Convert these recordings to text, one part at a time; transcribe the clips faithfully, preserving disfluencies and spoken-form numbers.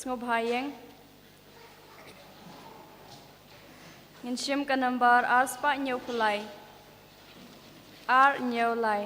Sngewbha ïeng. Ngin shim ka nambar ar spah hynñiew phew lai. Ar hynñiew lai.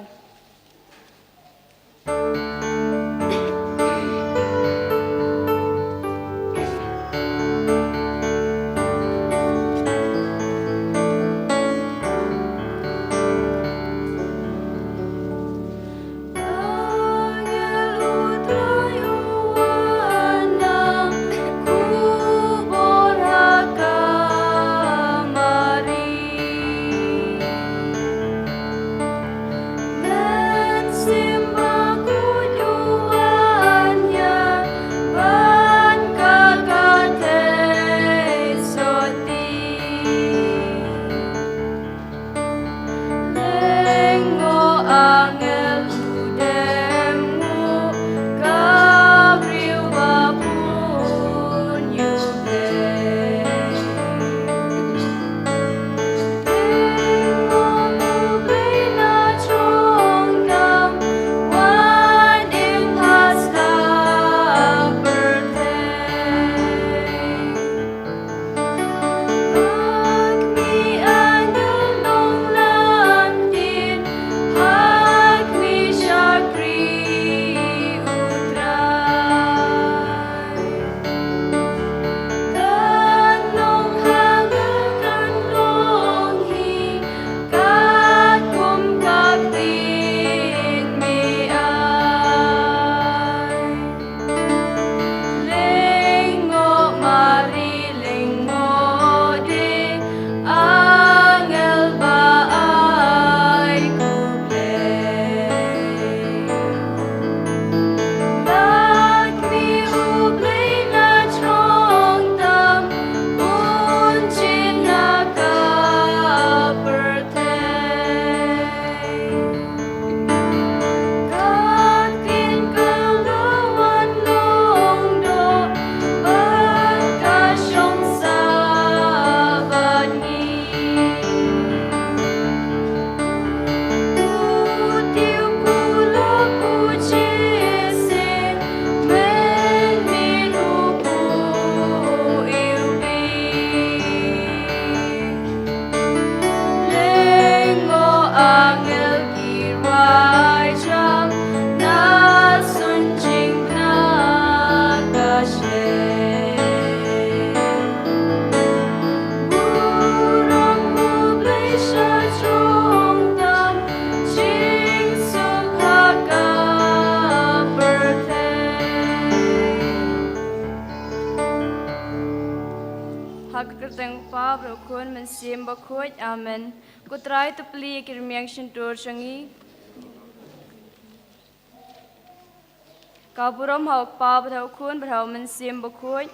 Ha ka kyrteng u Kpa bad u Khun Mynsiem Bakhuid. Amen. Ko Trai to plie ïa ki rmiang shyntur jong ngi. Ka burom ha u Kpa bad ha u Khun bad ha u Mynsiem Bakhuid.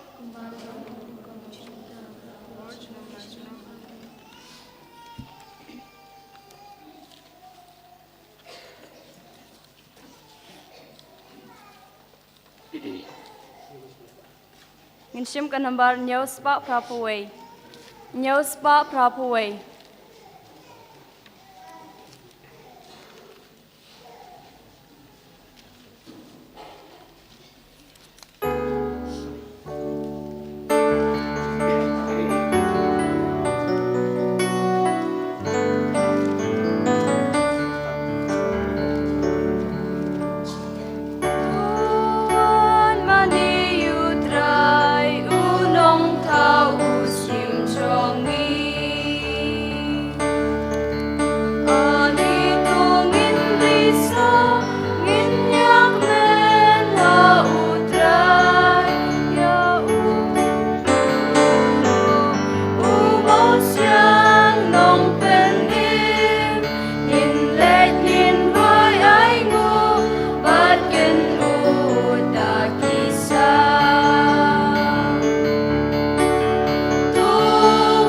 Ngin shim ka nambar hynñiew spah phra phew wei. Hynñiew spah phra phew wei. Wan mane ïa u Trai, u nongthaw u syiem jong ngi. Ani to ngin risa, ngin ïa kmen ha u Trai, ïa u, u Mynsiem Nongpynim. Ngin leit ngin roi ai nguh bad kynnoh da ki sang. To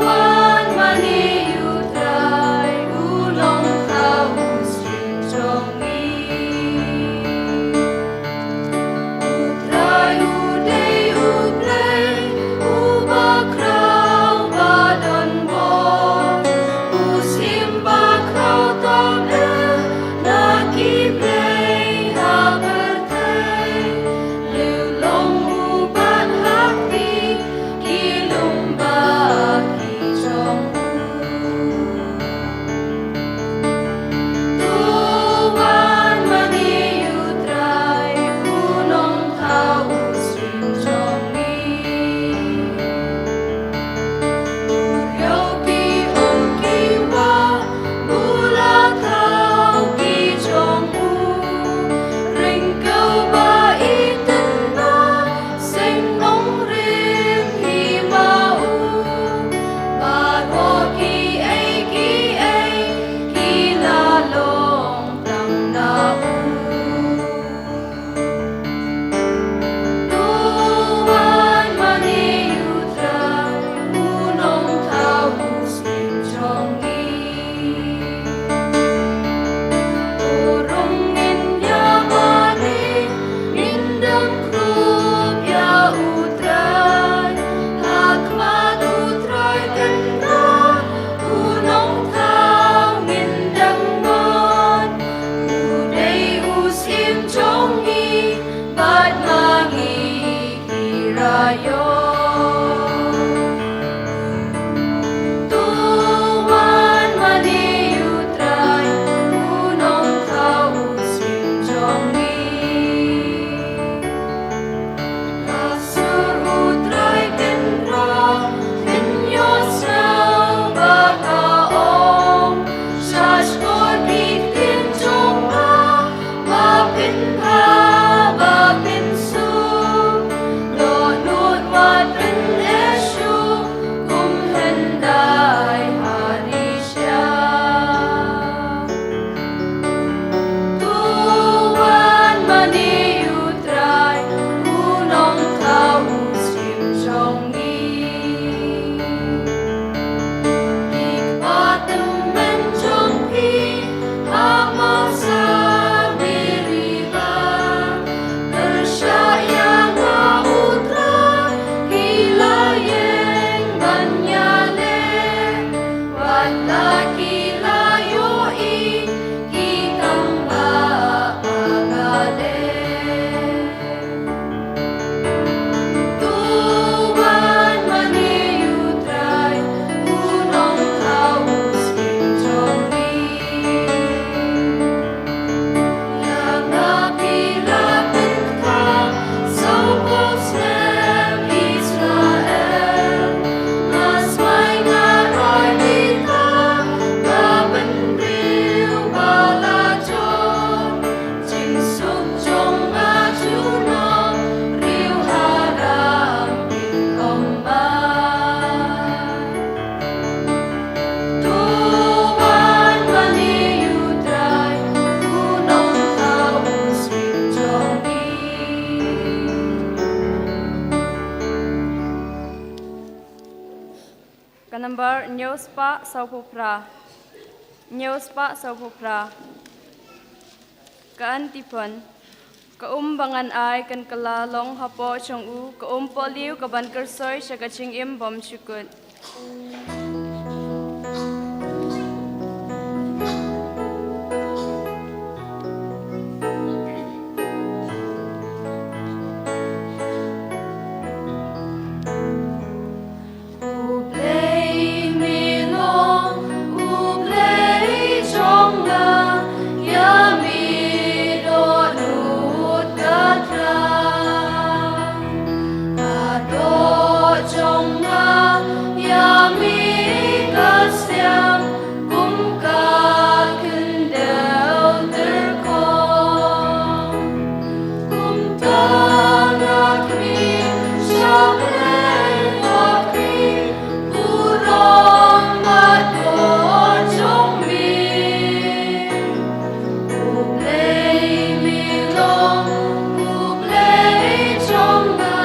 wan mane ïa u Trai, u nongthaw u syiem jong ngi. U Trai u dei U Blei uba khraw ba don bor, u syiem ba khraw tam eh na ki blei ha pyrthei. Leh long u bat ha kti ki lum ba ki jong u. To wan mane ïa u Trai, u nongthaw u syiem jong ngi. U riew ki um ki wah, u la thaw ki jong u. Ryngkew ba i tynba seng nongrim hi ma u. Baroh kiei kiei ki la long tang na u. To wan mane ïa u Trai, u nongthaw u syiem jong ngi. To rung ngin ïa mane, ngin dang krup ïa u Trai. Ha khmat u Trai kynrad, u nongthaw ngin dang wan. U dei u syiem jong ngi, bad ma ngi ki la ïoh. To wan mane ïa u Trai, u nongthaw u syiem jong ngi. Ka sur u Trai kynrad, ngin ïohsngew ba ka ong, sha shkor ki ktien jong nga, ba phin bha, ba phin suk, dohnud wat Ka nambar hynñiew spah sawphew phra. Hynñiew spah sawphew phra. Ka antiphon. Ka um ba ngan ai kan kylla long hapoh jong u, ka um pohliew ka ban kyrsoi sha ka jingim bymjukut. U Blei me long U Blei jong nga, ïa me dohnud ka thrang. Ka doh jong nga ïa me ka siang, kum ka khyndew tyrkhong. Kumta nga khmih sha Blei, u khmih burom bad doh jong me. U Blei me long U Blei jong nga,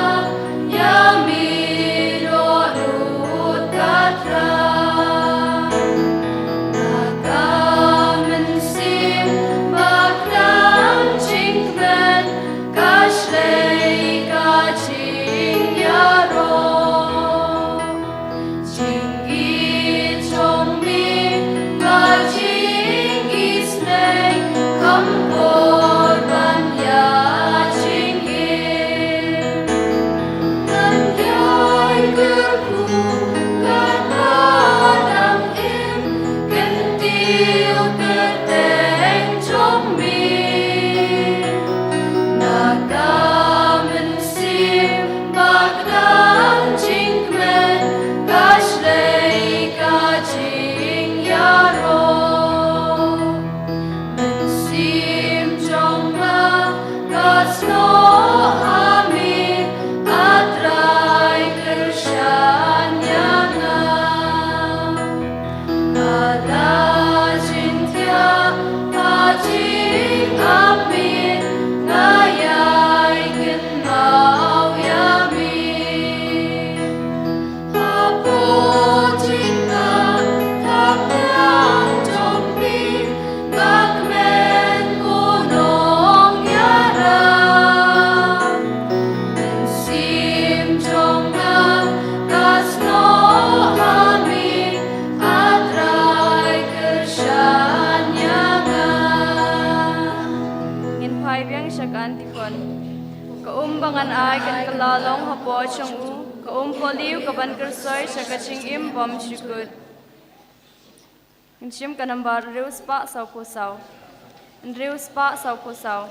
ïa me dohnud ka thrang. Na ka mynsiem ba kdang jingkmen, ka shlei ka jingïaroh. Jingïeit jong me bad jingisynei, kham bor ban ïa jingim. Ngan ïai kyrkhu katba dang im, kyntiew kyrteng jong me. Na ka mynsiem ba kdang jingkmen, ka shlei ka jingïaroh. Mynsiem jong nga ka snoh ha me, A Trai kyrshan ïa nga. Ka la jingthiah ka jingap me, nga ïai kynmaw ïa me. Hapoh jingkam ka plan jong me, nga kmen ko nongïarap. Mynsiem jong nga ka snoh ha me, A Trai kyrshan ïa nga. Ngin phai biang sha ka antiphon. Ka um ba ngan ai kan kylla long hapoh jong u, ka um pohliew ka ban kyrsoi sha ka jingim bymjukut. Ngin shim ka nambar hynriew spah sawphew saw. Hynriew spah sawphew saw.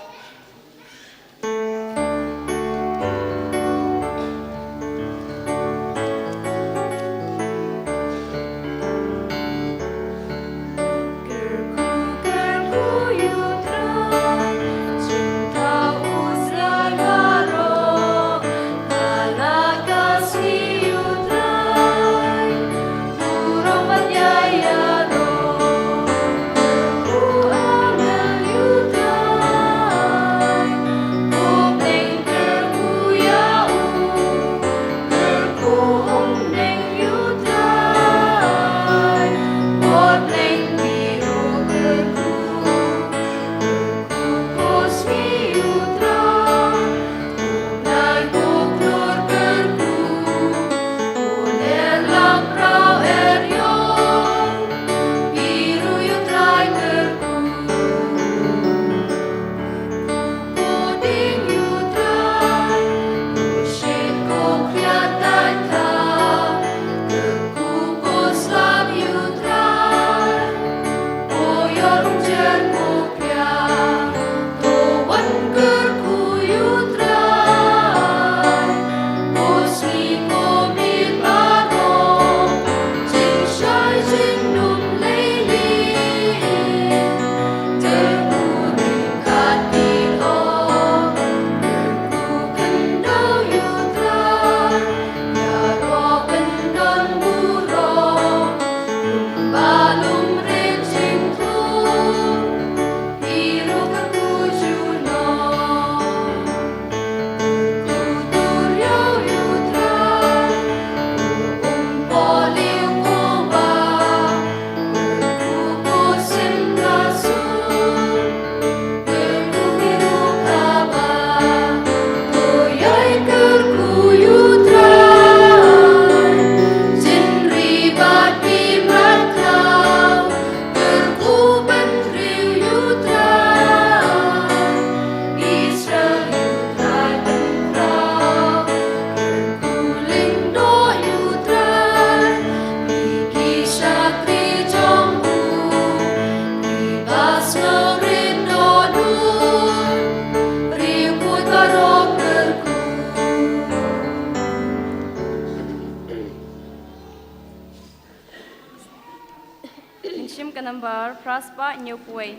Jim ka nambar phra spah hynñiew phew wei.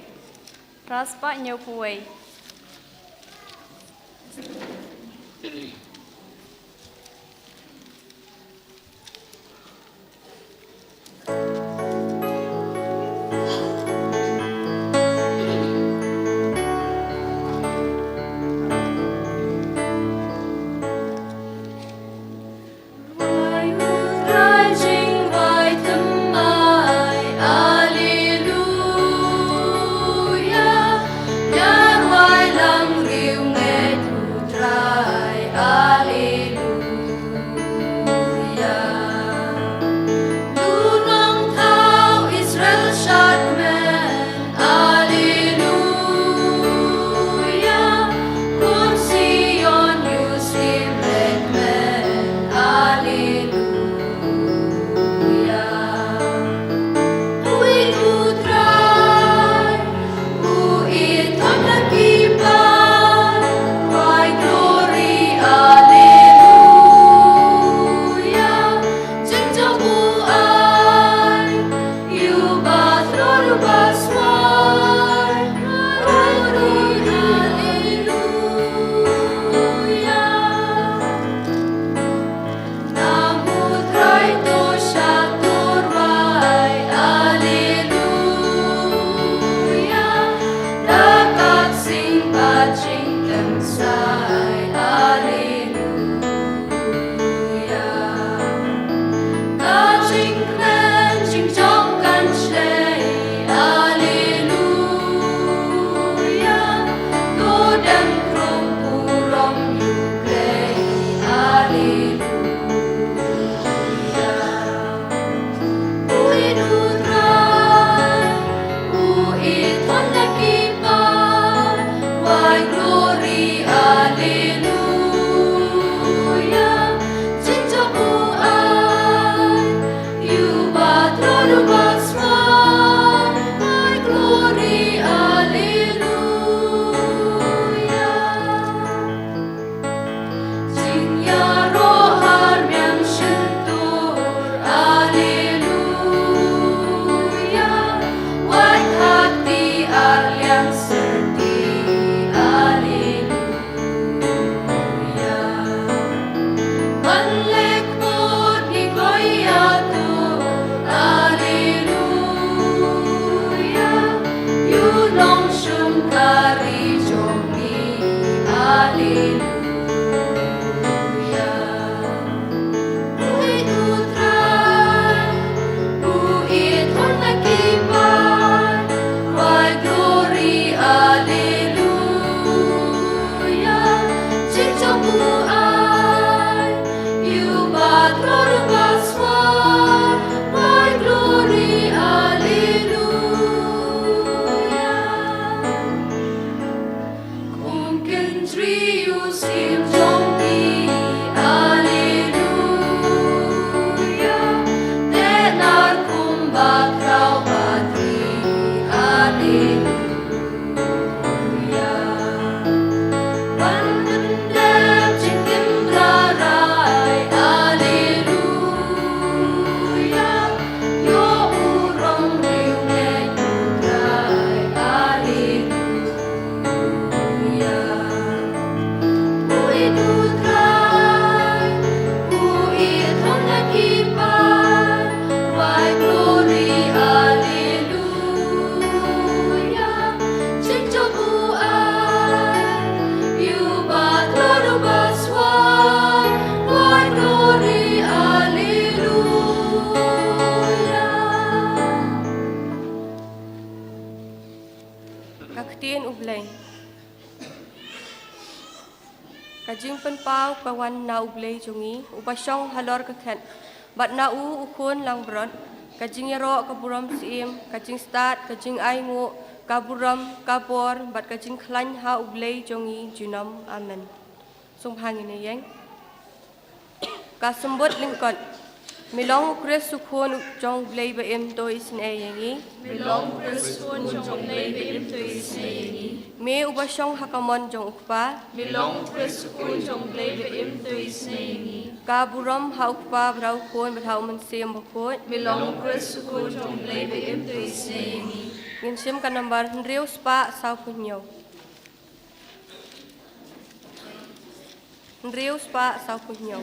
Phra spah hynñiew phew wei. Ka ktien U Blei. Ka jingpynpaw ka wan na U Blei jong ngi, uba shong halor ka khet, bad na u u khun langbrot. Ka jingïaroh ka burom syiem, ka jingstad, ka jingainguh, ka burom, ka bor, bad ka jingkhlaiñ ha U Blei jong ngi junom. Amen. Sngewbha ngin ïeng. Ka symbud lyngkot. Me long U Khrist U Khun jong U Blei ba im, to isynei ïa ngi. Me long U Khrist U Khun jong U Blei ba im, to isynei ïa ngi. Me uba shong ha ka mon jong U Kpa. Me long U Khrist U Khun jong U Blei ba im, to isynei ïa ngi. Ka burom ha U Kpa bad ha U Khun bad ha U Mynsiem Bakhuid. Me long U Khrist U Khun jong U Blei ba im, to isynei ïa ngi. Ngin shim ka nambar hynriew spah sawphew hynñiew. Hynriew spah sawphew hynñiew.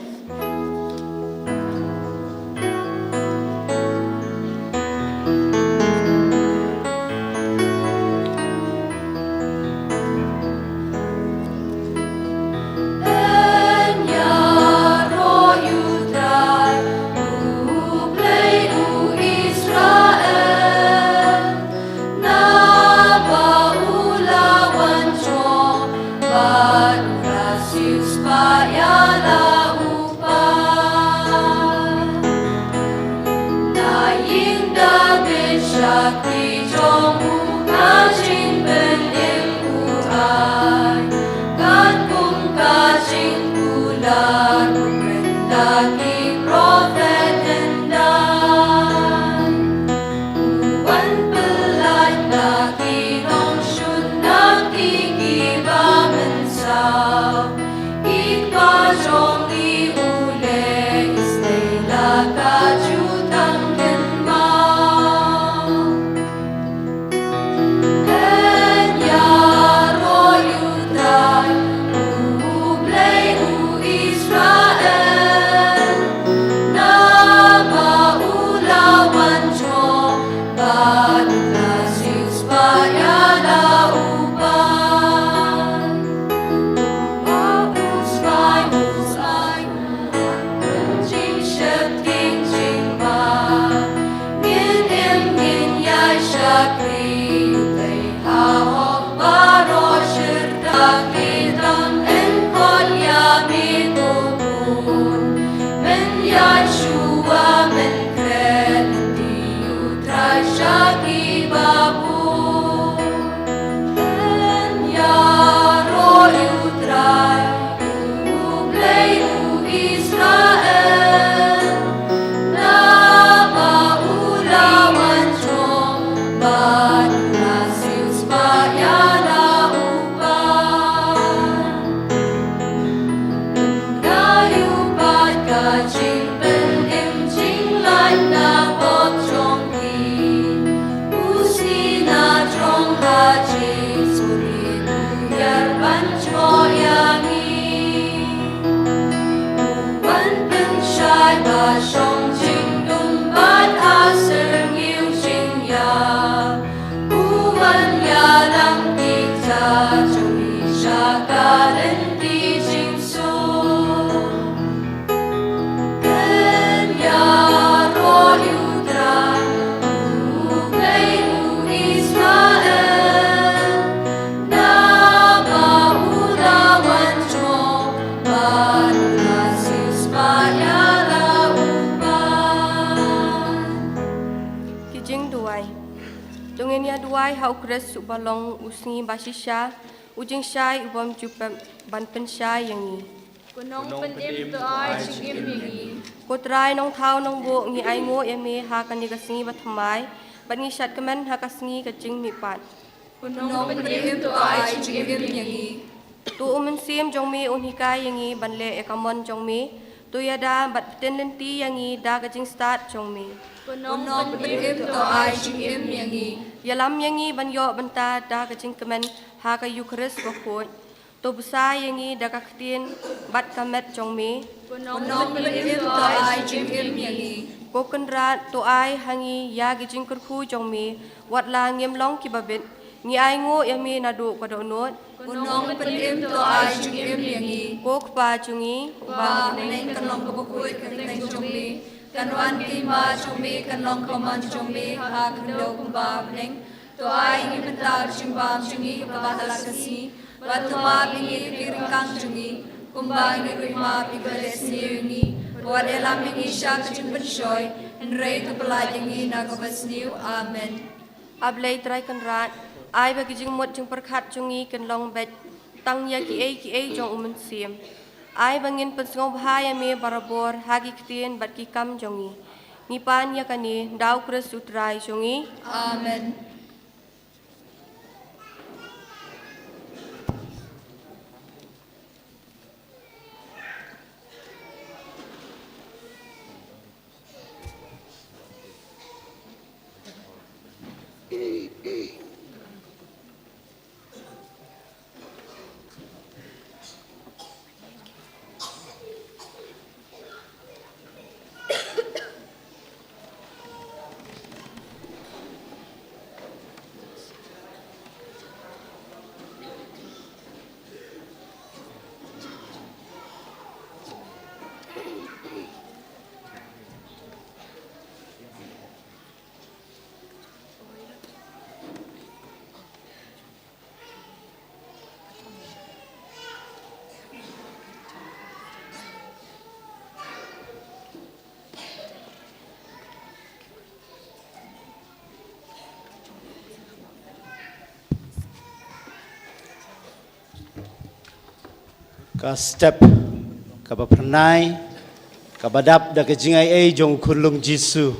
Ki jingduwai. To ngin ïa duwai ha U Khrist uba long u sngi bashisha, u jingshai u bym ju pep ban pynshai ïa ngi. Ko Nongpynim to ai jingim ïa ngi. Ko Trai Nongthaw Nongbuh, ngi ainguh ïa me ha kane ka sngi bathymmai, bad ngi shad kmen ha ka sngi ka jingmihpat. Ko Nongpynim to ai jingim ïa ngi. To U Mynsiem jong me un hikai ïa ngi ban leh ïa ka mon jong me. To ïada bad pynlynti ïa ngi da ka jingstad jong me. Ko Nongpynim to ai jingim ïa ngi. Ïalam ïa ngi ban ïoh bynta da ka jingkmen ha ka Eukharist bakhuid. To bsa ïa ngi da ka ktien bad ka met jong me. Ko Nongpynim to ai jingim ïa ngi. Ko Kynrad, to ai ha ngi ïa ki jingkyrkhu jong me, wat la ngim long kiba bit, ngi ainguh ïa me naduh ka dohnud. Ko Nongpynim to ai jingim ïa ngi. Ko Kpa jong ngi, uba ha bneng, kan long kaba khuid ka kyrteng jong me, kan wan ka hima jong me, kan long ka mon jong me ha ka khyndew kumba ha bneng. To ai ïa ngi mynta ka jingbam jong ngi kaba ha la ka sngi, bad to map ïa ngi ki ryngkang jong ngi, kumba ngi ruh ngi map ïa kiba leh sniew ïa ngi, bad wat ïalam ïa ngi sha ka jingpynshoi, hynrei to pyllait ïa ngi na kaba sniew. Amen. A Blei Trai Kynrad, ai ba ki jingmut jingpyrkhat jong ngi kin long beit tang ïa kiei kiei jong U Mynsiem. Ai ba ngin pynsngewbha ïa me barabor ha ki ktien bad ki kam jong ngi. Ngi pan ïa kane da U Khrist U Trai jong ngi. Amen. Ka step kaba phyrnai, kaba dap da ka jingai ei jong u khunlung Jisu.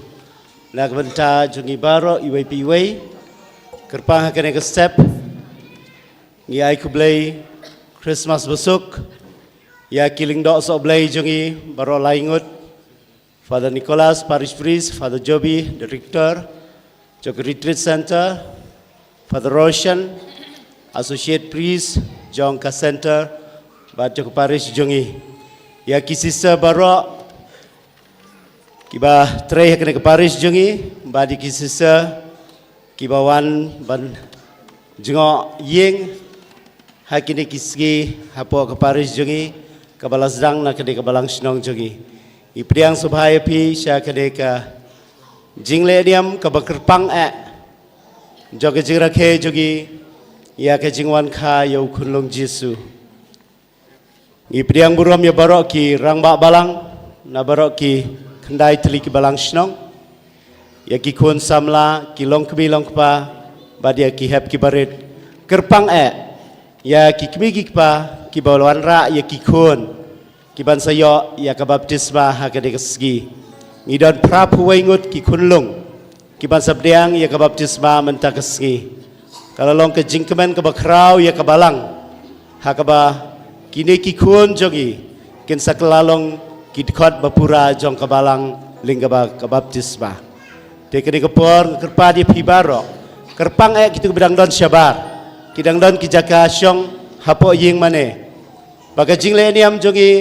Na ka bynta jong ngi baroh iwei pa iwei, kyrpang ha kane ka step, ngi ai khublei Christmas basuk ïa ki lyngdoh sohblei jong ngi baroh lai ngut. Father Nicholas, Parish Priest, Father Joby, Director jong ka Retreat Center, Father Roshan, Associate Priest jong ka Center bad jong ka Parish jong ngi. Ïa ki sister baroh kiba trei ha kane ka Parish jong ngi, bad ïa ki sister kiba wan ban jngoh ïing ha kine ki sngi hapoh ka Parish jong ngi kaba la sdang na kane ka Balang Shnong jong ngi. Ngi pdiang sngewbha ïa phi sha kane ka jingleh niam kaba kyrpang eh jong ka jingrakhe jong ngi ïa ka jingwan kha ïa u khunlung Jisu. Ngi pdiang burom ïa baroh ki rangbah balang na baroh ki khyndai tylli ki Balang Shnong, ïa ki khun samla, ki longkmie longkpa bad ïa ki hep ki barit. Kyrpang eh ïa ki kmie ki kpa kiba la wanrah ïa ki khun ki ban sa ïoh ïa ka baptisma ha kane ka sngi. Ngi don phra phew wei ngut ki khunlung ki ban sa pdiang ïa ka baptisma mynta ka sngi. Ka la long ka jingkmen kaba khraw ïa ka Balang ha kaba kine ki khun jong ngi kin sa kylla long ki dkhot ba pura jong ka Balang lyngba ka baptisma. Te kane ka por nga kyrpad ïa phi baroh, kyrpang eh kito kiba dang don shabar, ki dang don ki jaka shong hapoh ïing mane, ba ka jingleh niam jong ngi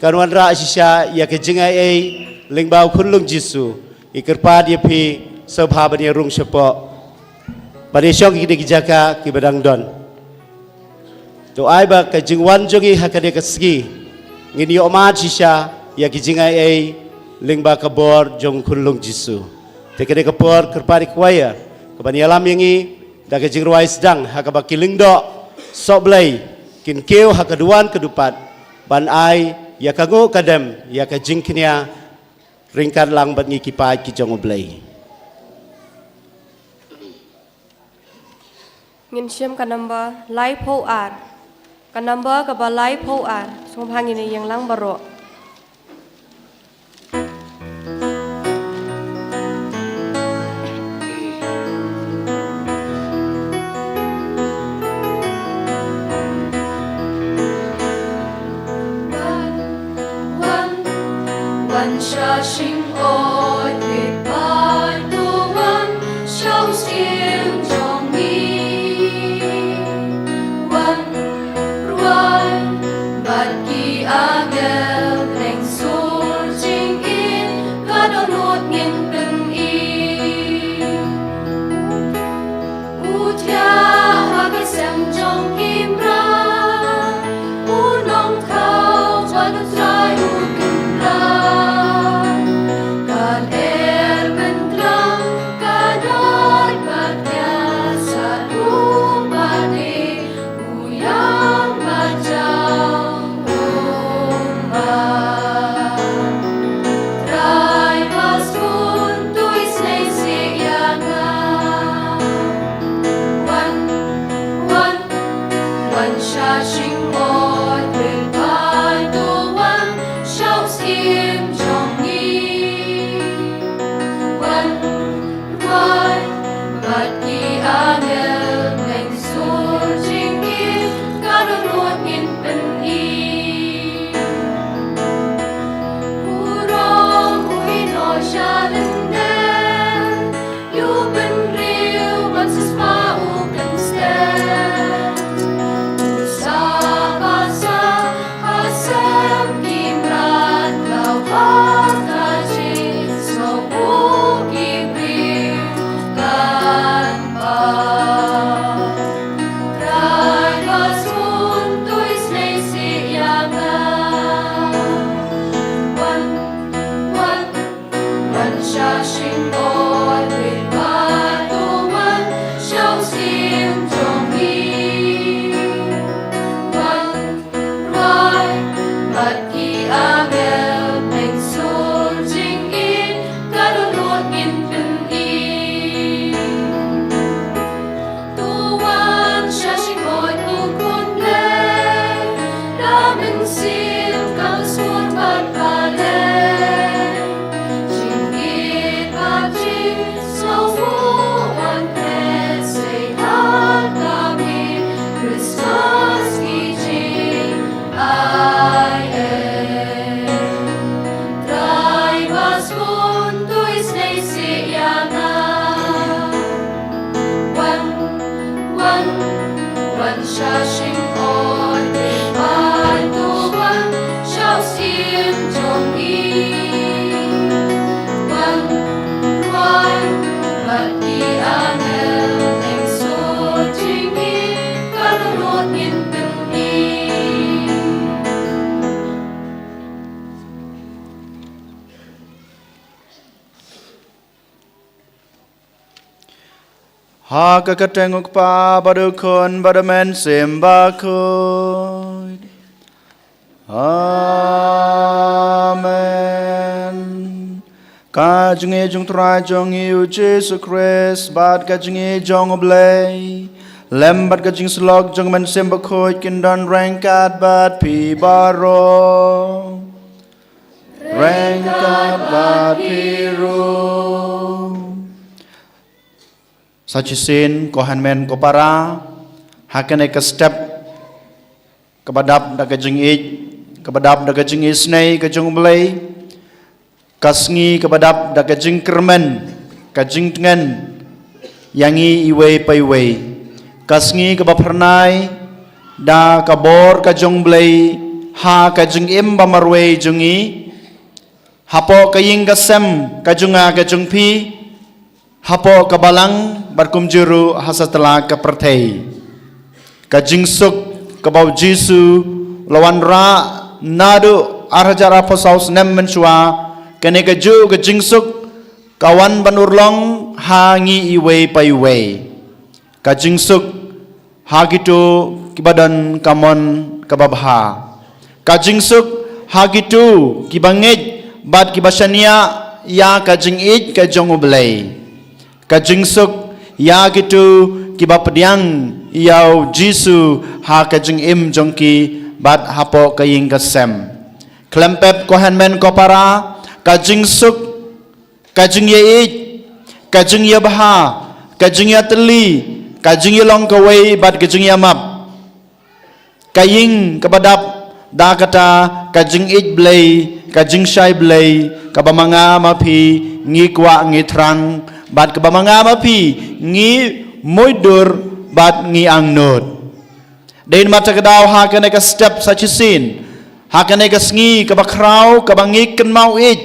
kan wanrah shisha ïa ka jingai ei lyngba u khunlung Jisu. Ngi kyrpad ïa phi sngewbha ban ïa rung shapoh ban ïa shong ha kine ki jaka kiba dang don. To ai ba ka jingwan jong ngi ha kane ka sngi ngin ïoh mad shisha ïa ki jingai ei lyngba ka bor jong u khunlung Jisu. Te kane ka por kyrpad ïa ka choir ka ban ïalam ïa ngi da ka jingrwai sdang ha kaba ki lyngdoh sohblei kin kiew ha ka duwan ka dupat ban ai ïa ka nguh ka dem ïa ka jingkñia ryngkat lang bad ngi ki paid ki jong U Blei. Ngin shim ka number laiphew ar. Ka number kaba laiphew ar. Sngewbha ngin ïeng lang baroh. Wan, wan sha shyngoid, rit paid to wan sha u syiem jong ngi. Wan, rwai bad ki angel, bneng sur jingim ka dohnud ngin pyni. U thiah ha ka sem jong ki mrad, u nongthaw jong U Trai u kynrad. Ka lyer myntla Sha shynroi bad to wan sha u syiem jong ngi. Wan rwai bad ki angel, mynsiem jong ngi ka dohnud ngin pyni. To wan sha shynroi u Khun Blei, da mynsiem ka sngewbha bad balei. Jingïeit bad jingsngew wan phet sei ha kane Christmas ki jing ai ei. Trai ba sbun to isynei sih ïa nga. Wan, wan, wan sha shynroi, wan to wan sha u syiem jong ngi. Wan, wan, bad ki angel, mynsiem jong ngi ka dohnud ngin pyni. Ha ka kyrteng u Kpa bad u Khun bad u Mynsiem Bakhuid. Amen. Ka jingïeit jong u Trai jong ngi u Jisu Khrist bad ka jingïeit jong u Blei, lem bad ka jingsyllok jong u Mynsiem Bakhuid kin don ryngkat bad phi baroh. Ryngkat bad phi ruh. Sa shisien, ko hynmen ko para, ha kane ka step kaba dap da ka jingïeit, kaba dap da ka jingisynei ka jong u Blei, ka sngi kaba dap da ka jingkyrmen, ka jingtngen ïa ngi iwei pa iwei, ka sngi kaba phyrnai da ka bor ka jong u Blei ha ka jingim ba marwei jong ngi, hapoh ka ïing ka sem ka jong nga ka jong phi, hapoh ka balang bad kumjuh ruh ha satlak ka pyrthei. Ka jingsuk kaba u Jisu u la wanrah naduh ar hajar arphew saw snem mynshuwa, kane kajuh ka jingsuk ka wan ban urlong ha ngi iwei pa iwei. Ka jingsuk ha kito kiba don ka mon kaba bha. Ka jingsuk ha kito kiba ngeit bad kiba shaniah ïa ka jingïeit ka jong u Blei. Ka jingsuk ïa kito kiba pdiang ïa u Jisu ha ka jingim jong ki bad hapoh ka ïing ka sem. Khlem pep ko hynmen ko para, ka jingsuk, ka jingïaieit, ka jingïabha, ka jingïatylli, ka jingïalong kawei bad ka jingïamap. Ka ïing kaba dap da kata ka jingïeit Blei, ka jingshai Blei, kaba ma nga ma phi ngi kwah ngi thrang, bad kaba ma nga ma phi ngi mutdur bad ngi angnud. Dei namar kata ka daw ha kane ka step sa shisien, ha kane ka sngi kaba khraw kaba ngi kynmaw ïeit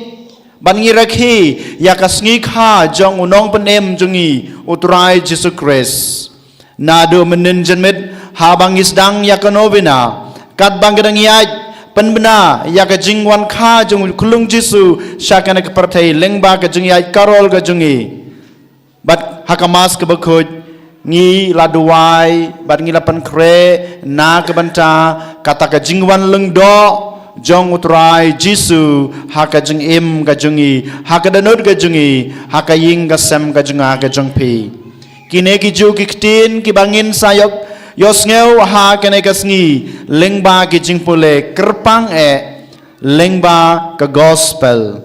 bad ngi rakhe ïa ka sngi kha jong u Nongpynim jong ngi u Trai Jisu Khrist. Naduh mynhynnin janmiet haba ngi sdang ïa ka novena, katba ngi dang ïaid pynbna ïa ka jingwan kha jong u khyllung Jisu sha kane ka pyrthei lyngba ka jingïaid karol ka jong ngi. Bad ha ka Mass kaba khuid ngi la duwai bad ngi la pynkhreh na ka bynta kata ka jingwan lyngdoh jong u Trai Jisu ha ka jingim ka jong ngi, ha ka dohnud ka jong ngi, ha ka ïing ka sem ka jong nga ka jong phi. Kine ki juh ki ktien kiba ngin sa ïoh, ïohsngew ha kane ka sngi lyngba ki jingpule kyrpang eh lyngba ka gospel.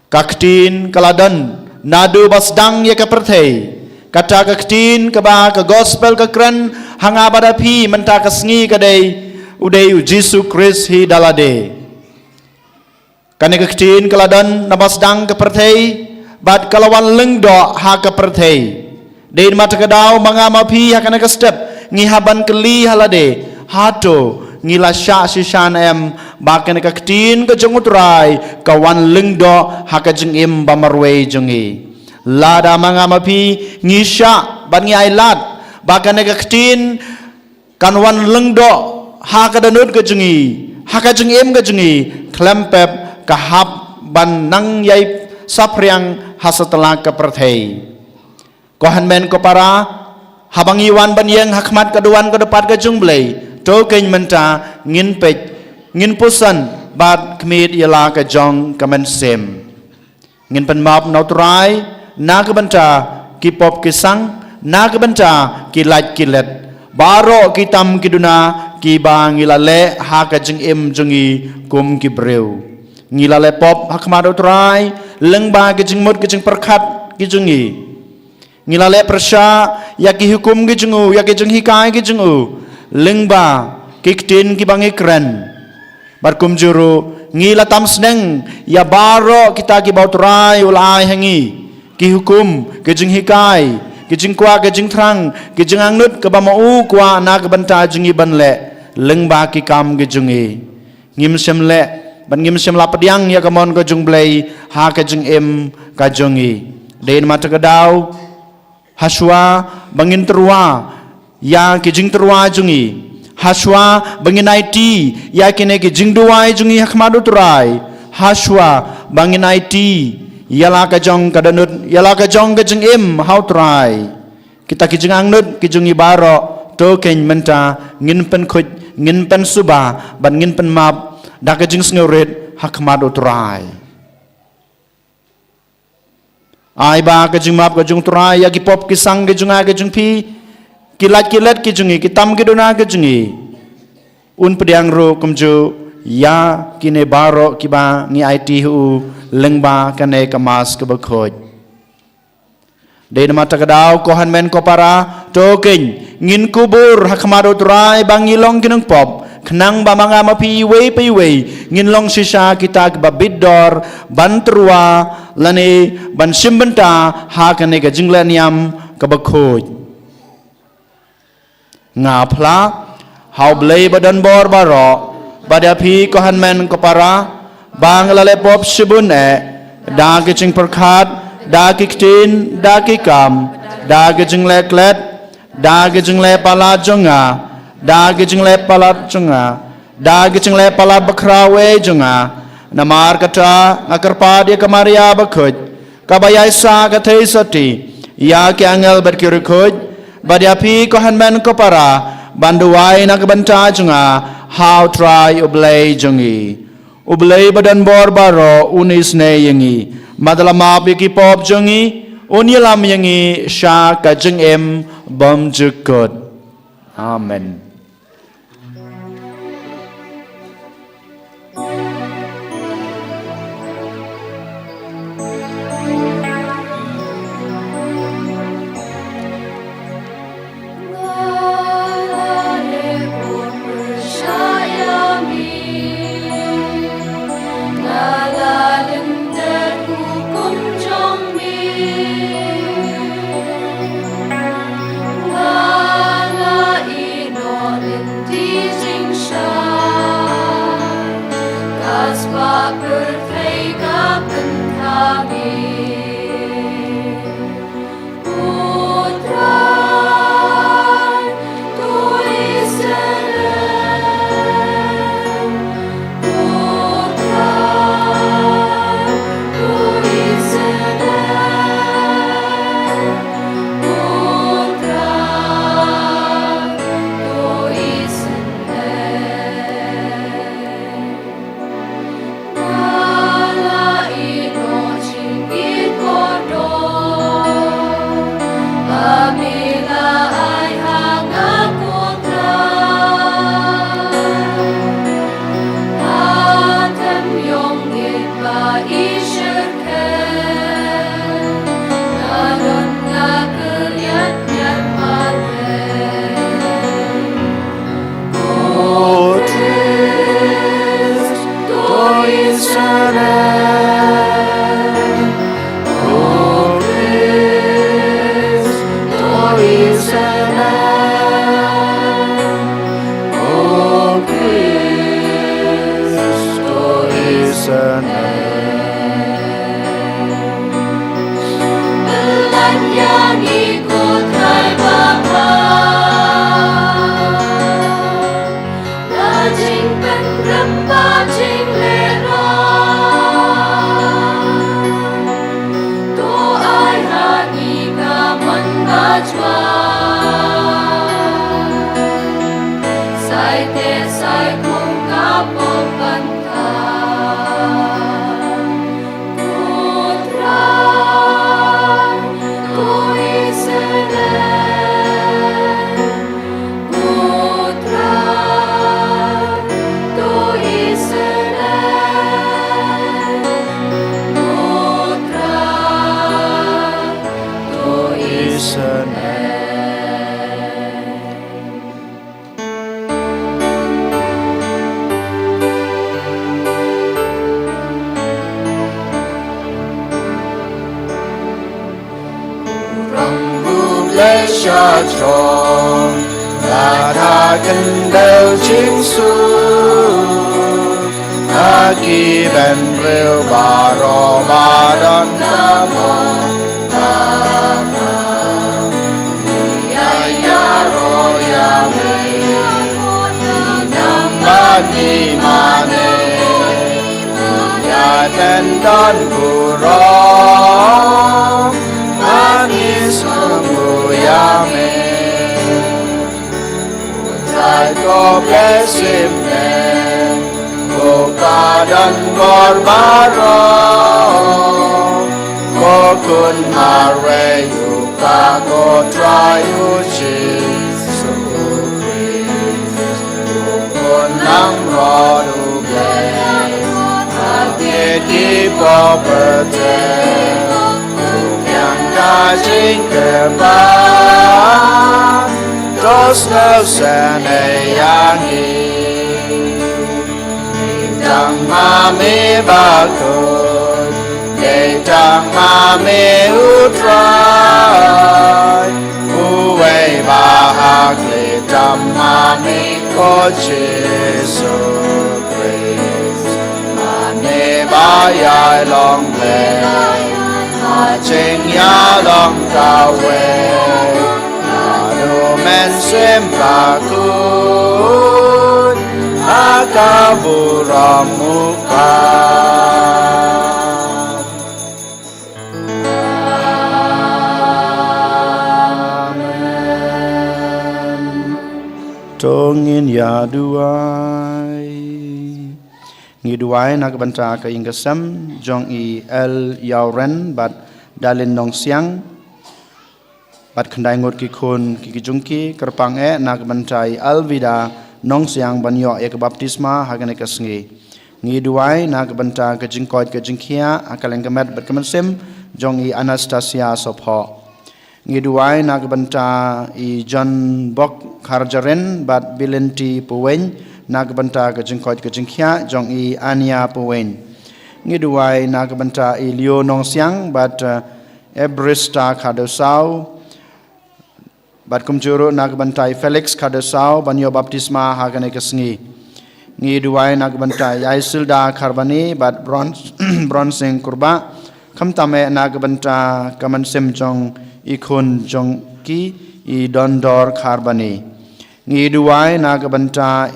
Ka ktien ka la don naduh ba sdang ïa ka pyrthei. Kata ka ktien kaba ka gospel ka kren ha nga bad ha phi mynta ka sngi ka dei, u dei u Jisu Khrist hi da lade. Kane ka ktien ka la don naba sdang ka pyrthei bad ka la wan lyngdoh ha ka pyrthei. Dei namar kata ka daw ma nga ma phi ha kane ka step ngi hap ban kylli ha lade, hato ngi la shah shisha em ba kane ka ktien ka jong u Trai ka wan lyngdoh ha ka jingim ba marwei jong ngi? Lada ma nga ma phi ngi shah bad ngi ailad ba kane ka ktien kan wan lyngdoh ha ka dohnud ka jong ngi, ha ka jingim ka jong ngi, khlem pep ka hap ban nang ïai saphriang ha satlak ka pyrthei. Ko hynmen ko para, haba ngi wan ban ïeng ha khmat ka duwan ka dupat ka jong U Blei, to keiñ mynta ngin peit, ngin puson bad khmih ïa la ka jong ka mynsiem. Ngin pynmap na U Trai na ka bynta ki pop ki sang, na ka bynta ki lait ki let, baroh ki tam ki duna kiba ngi la leh ha ka jingim jong ngi kum ki briew. Ngi la leh pop ha khmat U Trai lyngba ki jingmut ki jingpyrkhat ki jong ngi. Ngi la leh pyrshah ïa ki hukum ki jong u, ïa ki jinghikai ki jong u, lyngba ki ktien kiba ngi kren. Bad kumjuh ruh ngi la tam sneng ïa baroh kita kiba U Trai u la ai ha ngi, ki hukum, ki jinghikai, ki jingkwah, ki jingthrang, ki jingangnud kaba ma u kwah na ka bynta jong ngi ban leh lyngba ki kam ki jong ngi. Ngim shym leh bad ngim shym la pdiang ïa ka mon ka jong U Blei ha ka jingim ka jong ngi. Dei namar kata ka daw, hashwa ba ngin tyrwa ïa ki jingtyrwa jong ngi, hashwa ba ngin aiti ïa kine ki jingduwai jong ngi ha khmat U Trai, hashwa ba ngin aiti ïa la ka jong ka dohnud, ïa la ka jong ka jingim ha U Trai, kita ki jingangnud ki jong ngi baroh, to keiñ mynta ngin pynkhuid, ngin pynsuba bad ngin pynmap da ka jingsngewrit ha khmat U Trai. Ai ba ka jingmap ka jong U Trai ïa ki pop ki sang ki jong nga ki jong phi, ki lait ki let ki jong ngi, ki tam ki duna ki jong ngi, un pdiang ruh kumjuh ïa kine baroh kiba ngi aiti ha u lyngba kane ka Mass kaba khuid. Dei namar kata ka daw, ko hynmen ko para, to keiñ ngin kubur ha khmat U Trai ba ngi long ki nongpop, khnang ba ma nga ma phi iwei pa iwei ngin long shisha kita kiba bit dor ban tyrwa lane ban shim bynta ha kane ka jinglehniam kaba khuid. Nga phla ha U Blei ba don bor baroh, bad ïa phi ko hynmen ko para, ba nga la leh pop shibun eh, da ki jingpyrkhat, da ki ktien, da ki kam, da ki jingleh klet, da ki jingleh palat jong nga, da ki jingleh palat jong nga, da ki jingleh palat bakhraw eh jong nga. Namar kata nga kyrpad ïa ka Maria bakhuid, kaba ïaisah ka theisotti ïa ki angel bad ki riewkhuid, bad ïa phi ko hynmen ko para, ban duwai na ka bynta jong nga ha U Trai U Blei jong ngi. U Blei ba don bor baroh un isynei ïa ngi, bad la map ïa ki pop jong ngi, un ïalam ïa ngi sha ka jingim bymjukut. Amen. Leit sha jrong, lada kyndew jingsuk, ha ki bynriew baroh ba don ka bor. Ïa ïaroh ïa me, namar ngi mane. Ïa tang don burom, ma ngi sngewbha ïa me. U Trai ko bless ïa me, u ka don bor baroh, ko khun marwei u ka ko Trai u Jisu Khrist. U nang rot u Blei, ha ki property, u biang ka jingkyrpad, to sngewsynei ïa ngi. Dei tang ma me ba khuid, dei tang ma me u Trai, uwei ba hakli, tang ma me ko Jisu Khrist. Ma me ba ïai long Blei, ha jingïalong kawei, ha u Mynsiem Bakhuid, ha ka burom u Kpa. Amen. To ngin ïa duwai. Ngi duwai na ka bynta ka ïing ka sem jong i El Ïawren bad Dalin Nongsiang, bad khyndai ngut ki khun ki, ki jong ki, kyrpang eh na ka bynta i Alvida Nongsiang ban ïoh ïa ka baptisma ha kane ka sngi. Ngi duwai na ka bynta ka jingkoit ka jingkhiah ha ka liang ka met bad ka mynsiem jong i Anastasia Sophoh. Ngi duwai na ka bynta i John Bok Kharjaren bad Bilinti Puwein, na ka bynta ka jingkoit ka jingkhiah jong i Ania Puwein. Ngi duwai na ka bynta i Leo Nongsiang bad, eh, Ebrista Khardew Saw, bad kumjuh ruh na ka bynta i Felix Khardew Saw ban ïoh baptisma ha kane ka sngi. Ngi duwai na ka bynta i Isilda Kharbani bad Bron-, Bronsing Kurbah, khamtam eh na ka bynta ka mynsiem jong i khun jong ki i Dondor Kharbani. Ngi duwai na ka bynta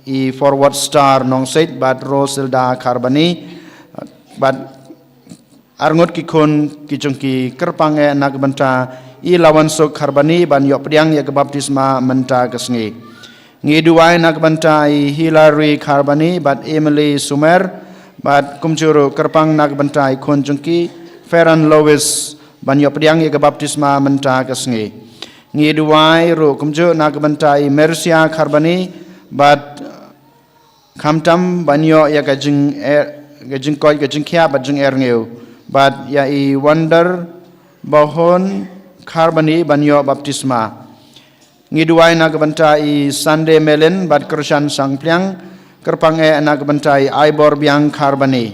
i Forward Star Nongsiej bad Rosilda Kharbani, bad arngut ki khun ki jong ki, kyrpang eh na ka bynta i Lawansuk Kharbani ban ïoh pdiang ïa ka baptisma mynta ka sngi. Ngi duwai na ka bynta i Hilary Kharbani bad Emily Sumer, bad kumjuh ruh kyrpang na ka bynta i khun jong ki Ferran Lewis ban ïoh pdiang ïa ka baptisma mynta ka sngi. Ngi duwai ruh kumjuh na ka bynta i Mercia Kharbani bad khamtam ban ïoh ïa ka jing, eh, ka jingkoit ka jingkhiah bad jingerngiew, bad ïa i Wonder Bahon Kharbani ban ïoh baptisma. Ngi duwai na ka bynta i Sunday Melin bad Krishan Sangpliang, kyrpang eh na ka bynta i Aibor Biang Kharbani.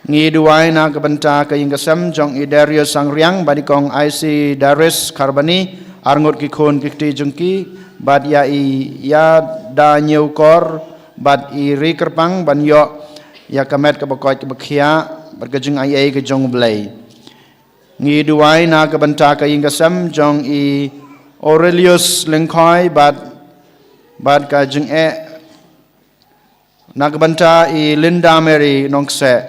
Ngi duwai na ka bynta ka ïing ka sem jong i Darius Sangriang bad i kong Aisi Darius Kharbani, arngut ki khun ki kti jong ki, bad ïa i Ïadañiewkor bad i Ri Kyrpang ban ïoh ïa ka met kaba koit kaba khiah bad ka jingaiei ka jong U Blei. Ngi duwai na ka bynta ka ïing ka sem jong i Aurelius Lyngkhoi bad, bad ka jingeh na ka bynta i Linda Mary Nongkseh.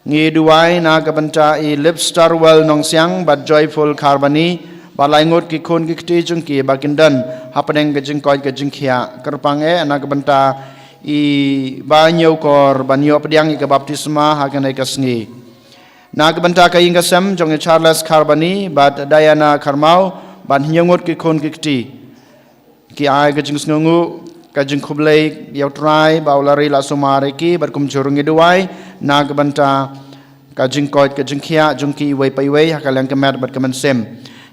Ngi duwai na ka bynta i Lipstarwell Nongsiang bad Joyful Kharbani, bad lai ngut ki khun ki kti jong ki ba kin don hapdeng ka jingkoit ka jingkhiah, kyrpang eh na ka bynta i Bañiewkor ban ïoh pdiang ïa ka baptisma ha kane ka sngi. Na ka bynta ka ïing ka sem jong i Charles Kharbani bad Diana Kharmau bad hynñiew ngut ki khun ki kti, ki ai ka jingsngewnguh, ka jingkhublei ïa U Trai ba u la ri la sumar ïa ki, bad kumjuh ruh ngi duwai na ka bynta ka jingkoit ka jingkhiah jong ki iwei pa iwei ha ka liang ka met bad ka mynsiem.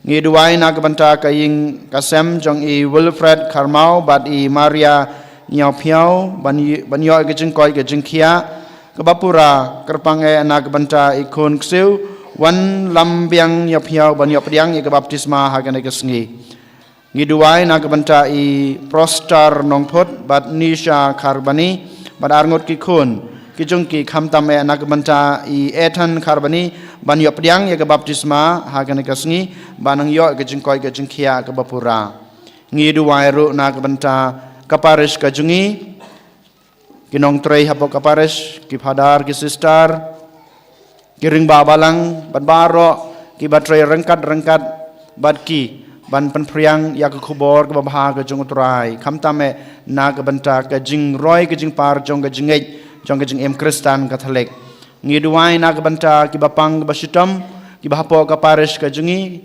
Ngi duwai na ka bynta ka ïing ka sem jong i Wilfred Kharmau bad i Maria Ñiawphiaw ban ï-, ban ïoh ka jingkoit ka jingkhiah kaba pura, kyrpang eh na ka bynta i khun ksiew Wan lam biang ïa phi ban ïoh pdiang ïa ka baptisma ha kane ka sngi. Ngi duwai na ka bynta i Prostar Nongphut bad Nisha Kharbani bad arngut ki khun ki jong ki, khamtam eh na ka bynta i Ethan Kharbani ban ïoh pdiang ïa ka baptisma ha kane ka sngi, ban nang ïoh ka jingkoit ka jingkhiah kaba pura. Ngi duwai ruh na ka bynta ka parish ka jong ngi, ki nongtrei hapoh ka parish, ki phadar, ki sister, ki rangbah balang bad baroh kiba trei ryngkat ryngkat bad ki ban pynphriang ïa ka khubor kaba bha ka jong U Trai, khamtam eh na ka bynta ka jingroi ka jingpar jong ka jingngeit jong ka jingim Khristan Katholik. Ngi duwai na ka bynta kiba pang kiba shitom kiba hapoh ka parish ka jong ngi.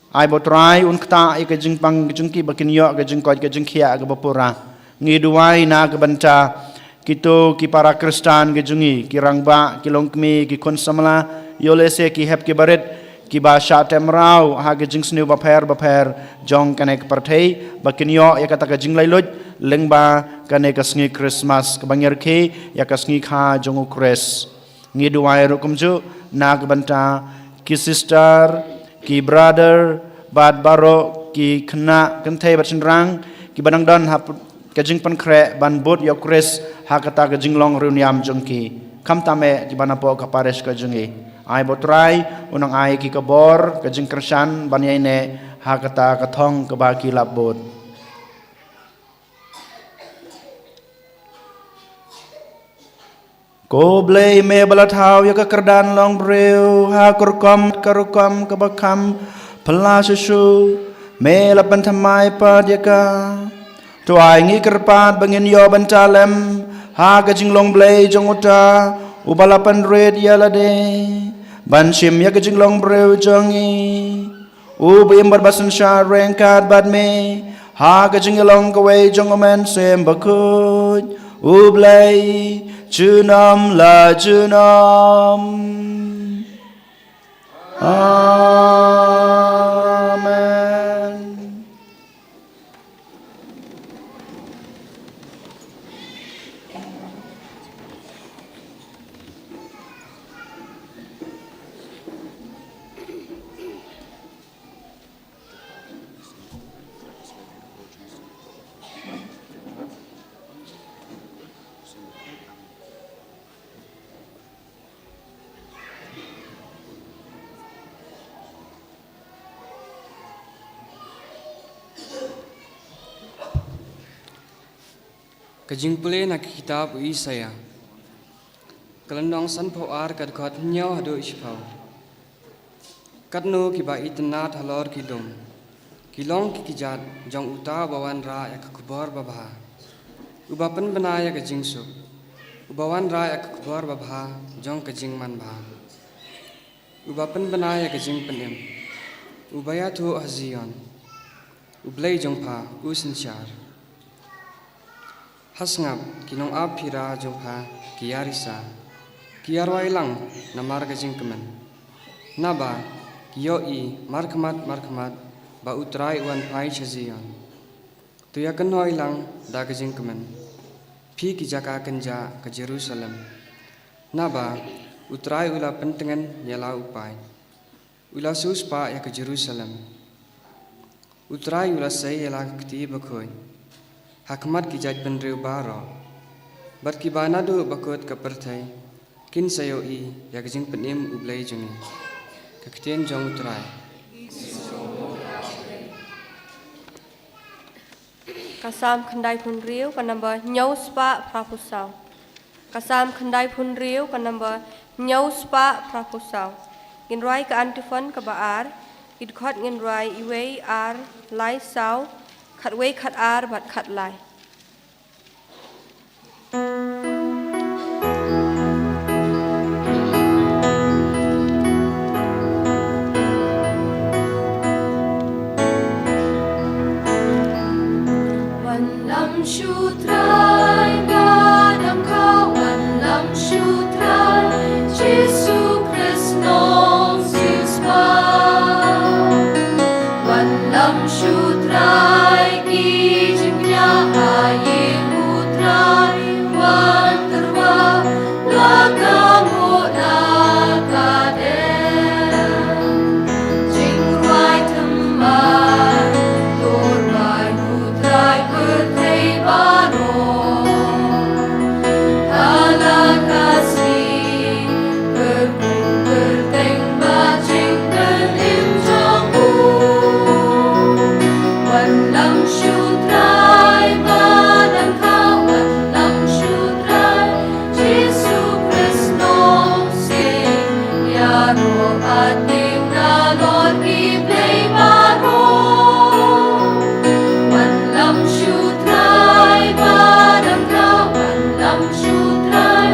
Ai ba U Trai un ktah ïa ka jingpang ka jong ki ba kin ïoh ka jingkoit ka jingkhiah kaba pura. Ngi duwai na ka bynta kito ki para Khristan ka jong ngi, ki rangbah, ki longkmie, ki khun samla, ïoh lehse ki hep ki barit, kiba shah teh mraw ha ka jingsniew bapher bapher jong kane ka pyrthei, ba kin ïoh ïa kata ka jinglaitluid lyngba kane ka sngi Christmas kaba ngi rakhe ïa ka sngi kha jong U Khrist. Ngi duwai ruh kumjuh na ka bynta ki sister, ki brother bad baroh ki khynnah kynthei bad shynrang kiba dang don ha p-, ka jingpynkhreh ban bud ïa U Khrist ha kata ka jinglong riewniam jong ki, khamtam eh kiba napoh ka parish ka jong ngi. Ai ba U Trai un nang ai ki ka bor ka jingkyrshan ban ïaineh ha kata ka thong kaba ki la bud. Ko Blei, me ba la thaw ïa ka kyrdan longbriew ha ka rukom ka rukom kaba kham phylla shuh shuh, me la pynthymmai pat ïa ka. To ai ngi kyrpad ba ngin ïoh bynta lem ha ka jinglong Blei jong uta uba la pynrit ïa lade ban shim ïa ka jinglong briew jong ngi. U ba im bad ba synshar ryngkat bad me ha ka jingïalong kawei jong U Mynsiem Bakhuid, U Blei, junom la junom. Amen. Ka jingpule na ka kitab u Isaïah. Ka lynnong sanphew ar, ka dkhot hynñiew haduh shiphew. Katno kiba itynnad halor ki lum ki long ki kjat jong uta uba wanrah ïa ka khubor babha, uba pynbna ïa ka jingsuk, uba wanrah ïa ka khubor babha jong ka jingmanbha, uba pynbna ïa ka jingpynim, uba ïathuh ha Zion, U Blei jong pha u synshar. Ha sngap ki nongap phira jong pha ki ïarisa, ki ïarwai lang namar ka jingkmen. Naba ki ïohi markhmat markhmat ba U Trai u wan phai sha Zion. To ïakynhoi lang da ka jingkmen, phi ki jaka kynjah ka Jerusalem. Naba U Trai u la pyntngen ïa la u paid, u la siewspah ïa ka Jerusalem. U Trai u la sei ïa la ka kti bakhuid ha khmat ki jaitbynriew baroh, bad kiba naduh ba kut ka pyrthei kin sa ïohi ïa ka jingpynim U Blei jong ngi. Ka ktien jong U Trai. Ka Salm khyndaiphew hynriew, ka number hynñiewspah phraphew saw. Ka Salm khyndaiphew hynriew, ka number hynñiewspah phraphew saw. Ngin rwai ka antiphon kaba ar. Ki dkhot ngin rwai iwei, ar, lai, saw, khatwei, khatar bad khatlai. Wanlam shu Trai, ba dang khaw, wanlam shu Trai, Jisu Khrist Nongsiewspah. Wanlam shu Trai, ki jingkñia Ading nalor ki blei baroh. Wan lam shu Trai ba dang kha, wan lam shu Trai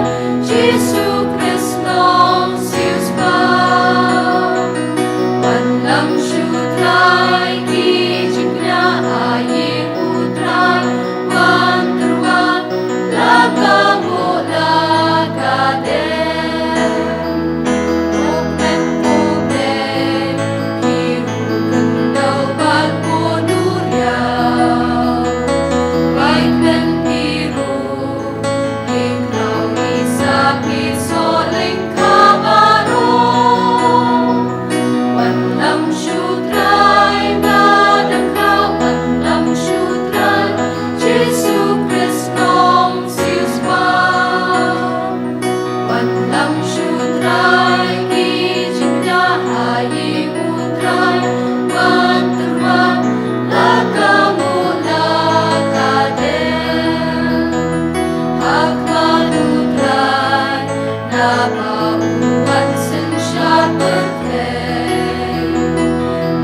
Jisu Khrist Nongsiewspah. Wan lam shu Trai ki jingkñia ha ïing u Trai, wan tyrwa la ka nguh la ka dem. Wan lam shu Trai ki jingkñia ha ïing u Trai, wan tyrwa la ka nguh la ka dem. Ha khmat u Trai naba u wan synshar pyrthei,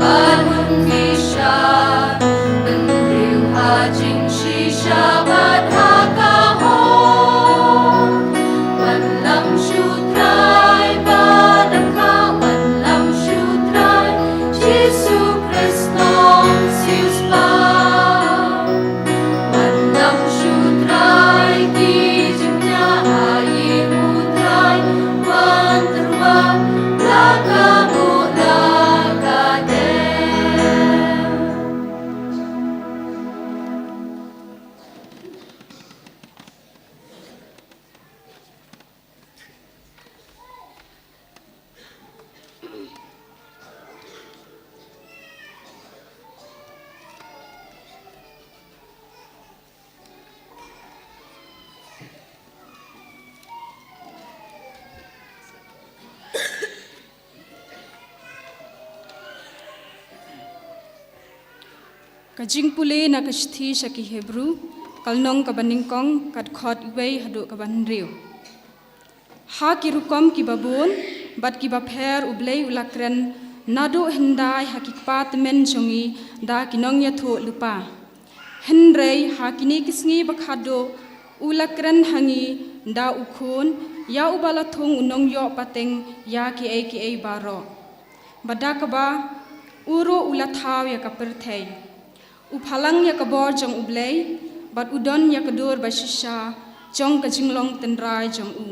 bad un bishar bynriew ha jingshisha bad ha ka hok. Wan lam shu Trai ba dang kha, wan lam shu Trai Jisu Khrist Nongsiewspah. Wan lam shu Trai ki jingkñia ha ïing u Trai, wan tyrwa la ka nguh la ka dem. Ka jingpule na ka shithi sha ki Hebru, ka lynnong kaba nyngkong, ka dkhot wei haduh kaba hynriew. Ha ki rukom kiba bun bad kiba pher U Blei u la kren naduh hyndai ha ki kpa tymmen jong ngi da ki nongïathuhlypa. Hynrei ha kine ki sngi ba khadduh u la kren ha ngi da u Khun, ïa uba la thung u nongïoh pateng ïa kiei kiei baroh. Bad da kaba u ruh u la thaw ïa ka pyrthei. U phalang ïa ka bor jong U Blei, bad u don ïa ka dur ba shisha jong ka jinglong tynrai jong u.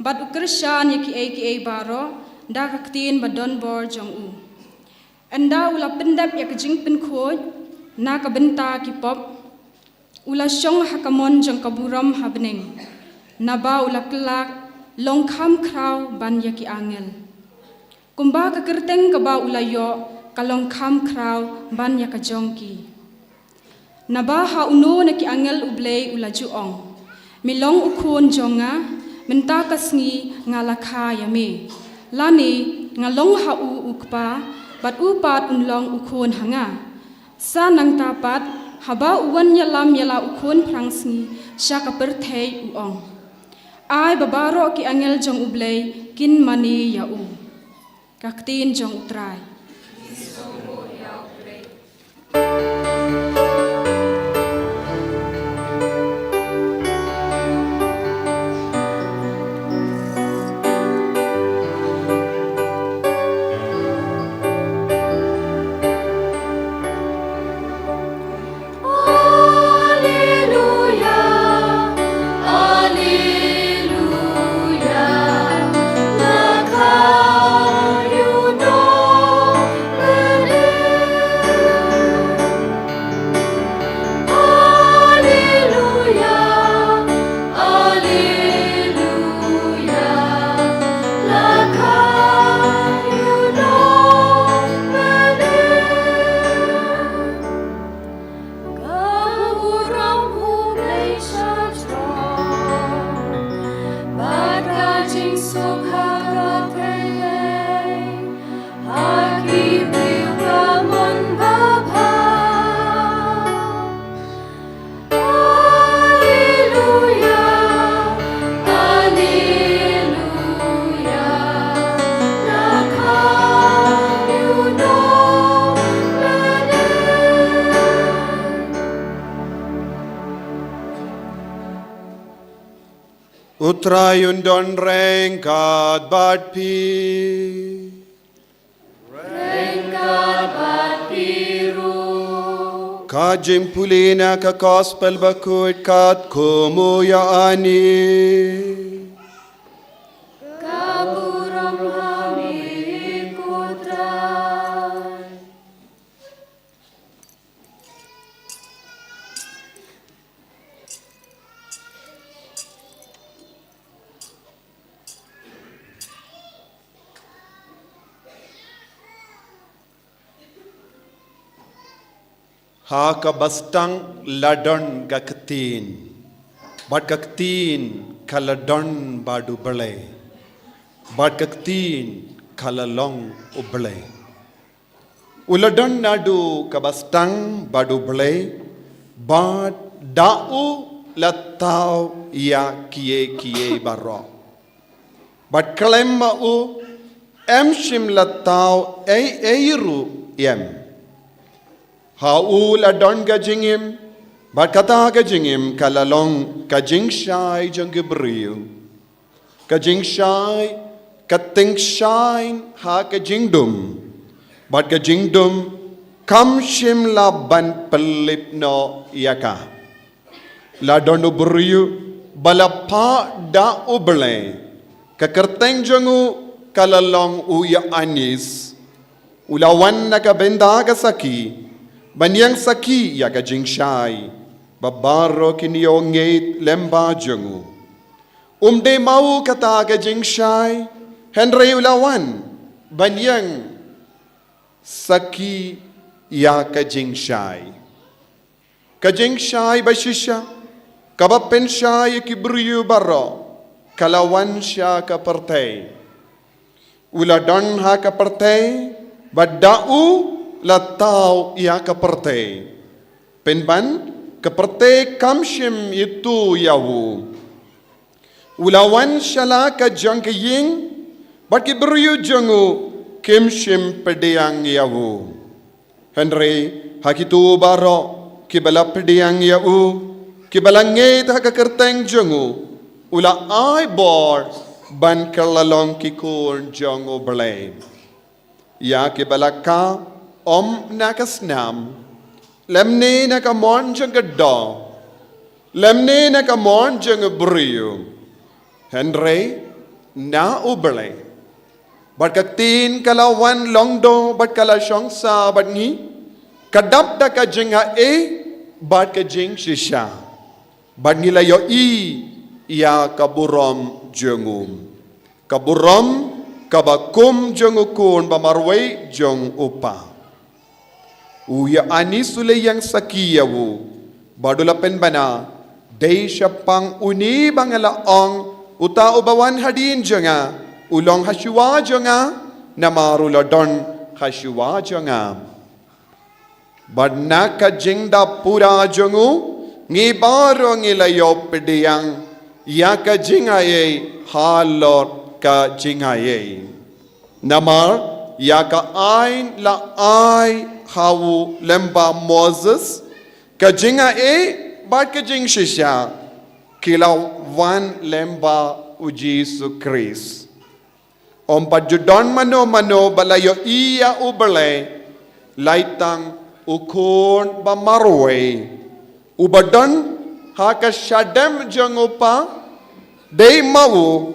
Bad u kyrshan ïa kiei kiei baroh da ka ktien ba don bor jong u. Ynda u la pyndep ïa ka jingpynkhuid na ka bynta ki pop, u la shong ha ka mon jong ka burom ha bneng, naba u la kylla long kham khraw ban ïa ki angel. Kumba ka kyrteng kaba u la ïoh ka long kham khraw ban ïa ka jong ki. Naba ha uno na ki angel U Blei u la ju ong, "Me long u Khun jong nga, mynta ka sngi nga la kha ïa me." Lane, "Nga long ha u u Kpa, bad u pat un long u Khun ha nga." Sa nangta pat, haba u wan ïalam ïa la u Khun phrangsngi sha ka pyrthei u ong, "Ai ba baroh ki angel jong U Blei kin mane ïa u." Ka ktien jong U Trai. Alleluia, alleluia, la kha ïa u nongpynim. U Trai un don ryngkat bad phi. Ryngkat bad phi ruh. Ka jingpule na ka Gospel Bakhuid katkum u Ïoannis. Ka burom ha me ko Trai. Ha kaba sdang la don ka ktien, bad ka ktien ka la don bad u Blei, bad ka ktien ka la long u Blei. U la don naduh kaba sdang bad u Blei, bad da u la thaw ïa kiei kiei baroh. Bad khlem ma u, em shym la thaw ei ei ruh em. Ha u la don ka jingim, bad kata ka jingim ka la long ka jingshai jong ki briew. Ka jingshai ka tyngshaiñ ha ka jingdum, bad ka jingdum kam shym la ban pynlip noh ïa ka. La don u briew ba la phah da u Blei, ka kyrteng jong u ka la long u Ïoannis. U la wan na ka bynta ka sakhi, ban ïeng sakhi ïa ka jingshai, ba baroh kin ïoh ngeit lem bad jong u. Um dei ma u kata ka jingshai, hynrei u la wan ban ïeng sakhi ïa ka jingshai. Ka jingshai ba shisha, kaba pynshai ïa ki briew baroh, ka la wan sha ka pyrthei. U la don ha ka pyrthei, bad da u la thaw ïa ka pyrthei. Pynban, ka pyrthei kam shym ithuh ïa u. U la wan sha la ka jong ka ïing, bad ki briew jong u kim shym pdiang ïa u. Hynrei ha kito baroh kiba la pdiang ïa u, kiba la ngeit ha ka kyrteng jong u, u la ai bor ban kylla long ki khun jong u Blei. Ïa kiba la kha, ym na ka snam, lymne na ka mon jong ka doh, lymne na ka mon jong u briew, hynrei na u Blei. Bad ka ktien ka la wan long doh, bad ka la shong sah bad ngi, ka dap da ka jingaiei bad ka jingshisha. Bad ngi la ïohi ïa ka burom jong u, ka burom kaba kum jong u Khun ba marwei jong u Kpa. U Ïoannis u la ïeng sakhi ïa u, bad u la pynbna, dei shaphang une ba nga la ong, uta uba wan hadien jong nga u long hashuwa jong nga, namar u la don hashuwa jong nga. Bad na ka jingdap pura jong u, ngi baroh ngi la ïoh pdiang ïa ka jingaiei halor ka jingaiei. Namar ïa ka aiñ la ai ha u lyngba Moses, ka jingaiei bad ka jingshisha ki la wan lyngba u Jisu Khrist. Ym pat ju don mano mano ba la ïohi ïa u Blei, lait tang u Khun ba marwei, uba don ha ka shadem jong u Kpa, dei ma u